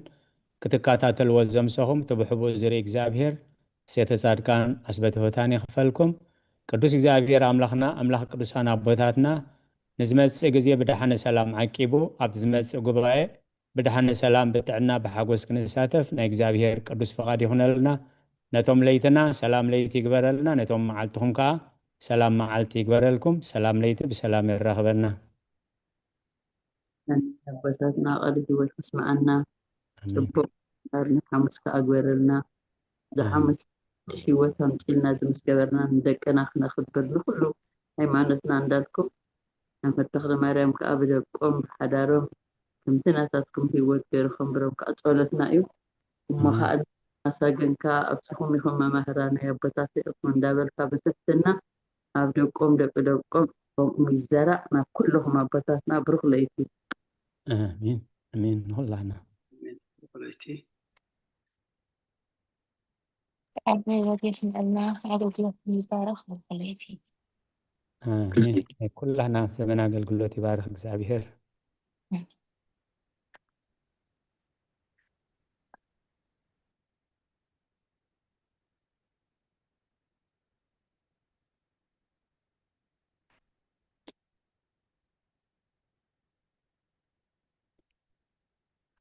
ክትከታተልዎ ዘምሰኹም ትብሕቡ ዝርኢ እግዚኣብሔር ኣስየተ ጻድቃን ኣስበተ ሆታን ይኽፈልኩም። ቅዱስ እግዚኣብሔር ኣምላኽና ኣምላኽ ቅዱሳን ኣቦታትና ንዝመጽእ ግዜ ብደሓነ ሰላም ዓቂቡ ኣብቲ ዝመጽእ ጉባኤ ብደሓነ ሰላም ብጥዕና ብሓጎስ ክንሳተፍ ናይ እግዚኣብሔር ቅዱስ ፍቓድ ይኹነልና። ነቶም ለይትና ሰላም ለይቲ ይግበረልና፣ ነቶም መዓልትኹም ከዓ ሰላም መዓልቲ ይግበረልኩም። ሰላም ለይቲ ብሰላም የራኽበና። ኣቦታትና ቃል ህይወት ይስምዓና። ጽቡቅ ዳርና ሓሙስ ከኣ ግበረልና። ዝሓሙስ ህይወት ኣምጽልና ዝምስገበርና ንደቅና ክነኽብር ንኩሉ ሃይማኖትና እንዳልኩም መምህር ተኽለ ማርያም ከኣ ብደቆም ብሓዳሮም ከምቲ ናታትኩም ህይወት ገይሩ ከንብሮም ከኣ ጸሎትና እዩ። እሞ ከኣ ማሳገንካ ኣብስኹም ኢኹም መማህራን ናይ ኣቦታት ኢኹም እንዳበልካ ብትሕትና ኣብ ደቆም ደቂ ደቆም ከምኡ ይዘራእ ናብ ኩልኹም ኣቦታትና ብሩኽ ለይቲ። ኣሜን ኣሜን። ንኹላና ለይቲ ቃል ህይወት የስምዐልና። ኣገልግሎት ይባረኽ። ብሩኽ ለይቲ ኣሜን። ናይ ኩላና ዘመን ኣገልግሎት ይባርኽ እግዚኣብሔር።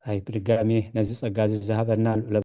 ኣይ ብድጋሚ ነዚ ጸጋ እዚ ዝሃበና ልዑል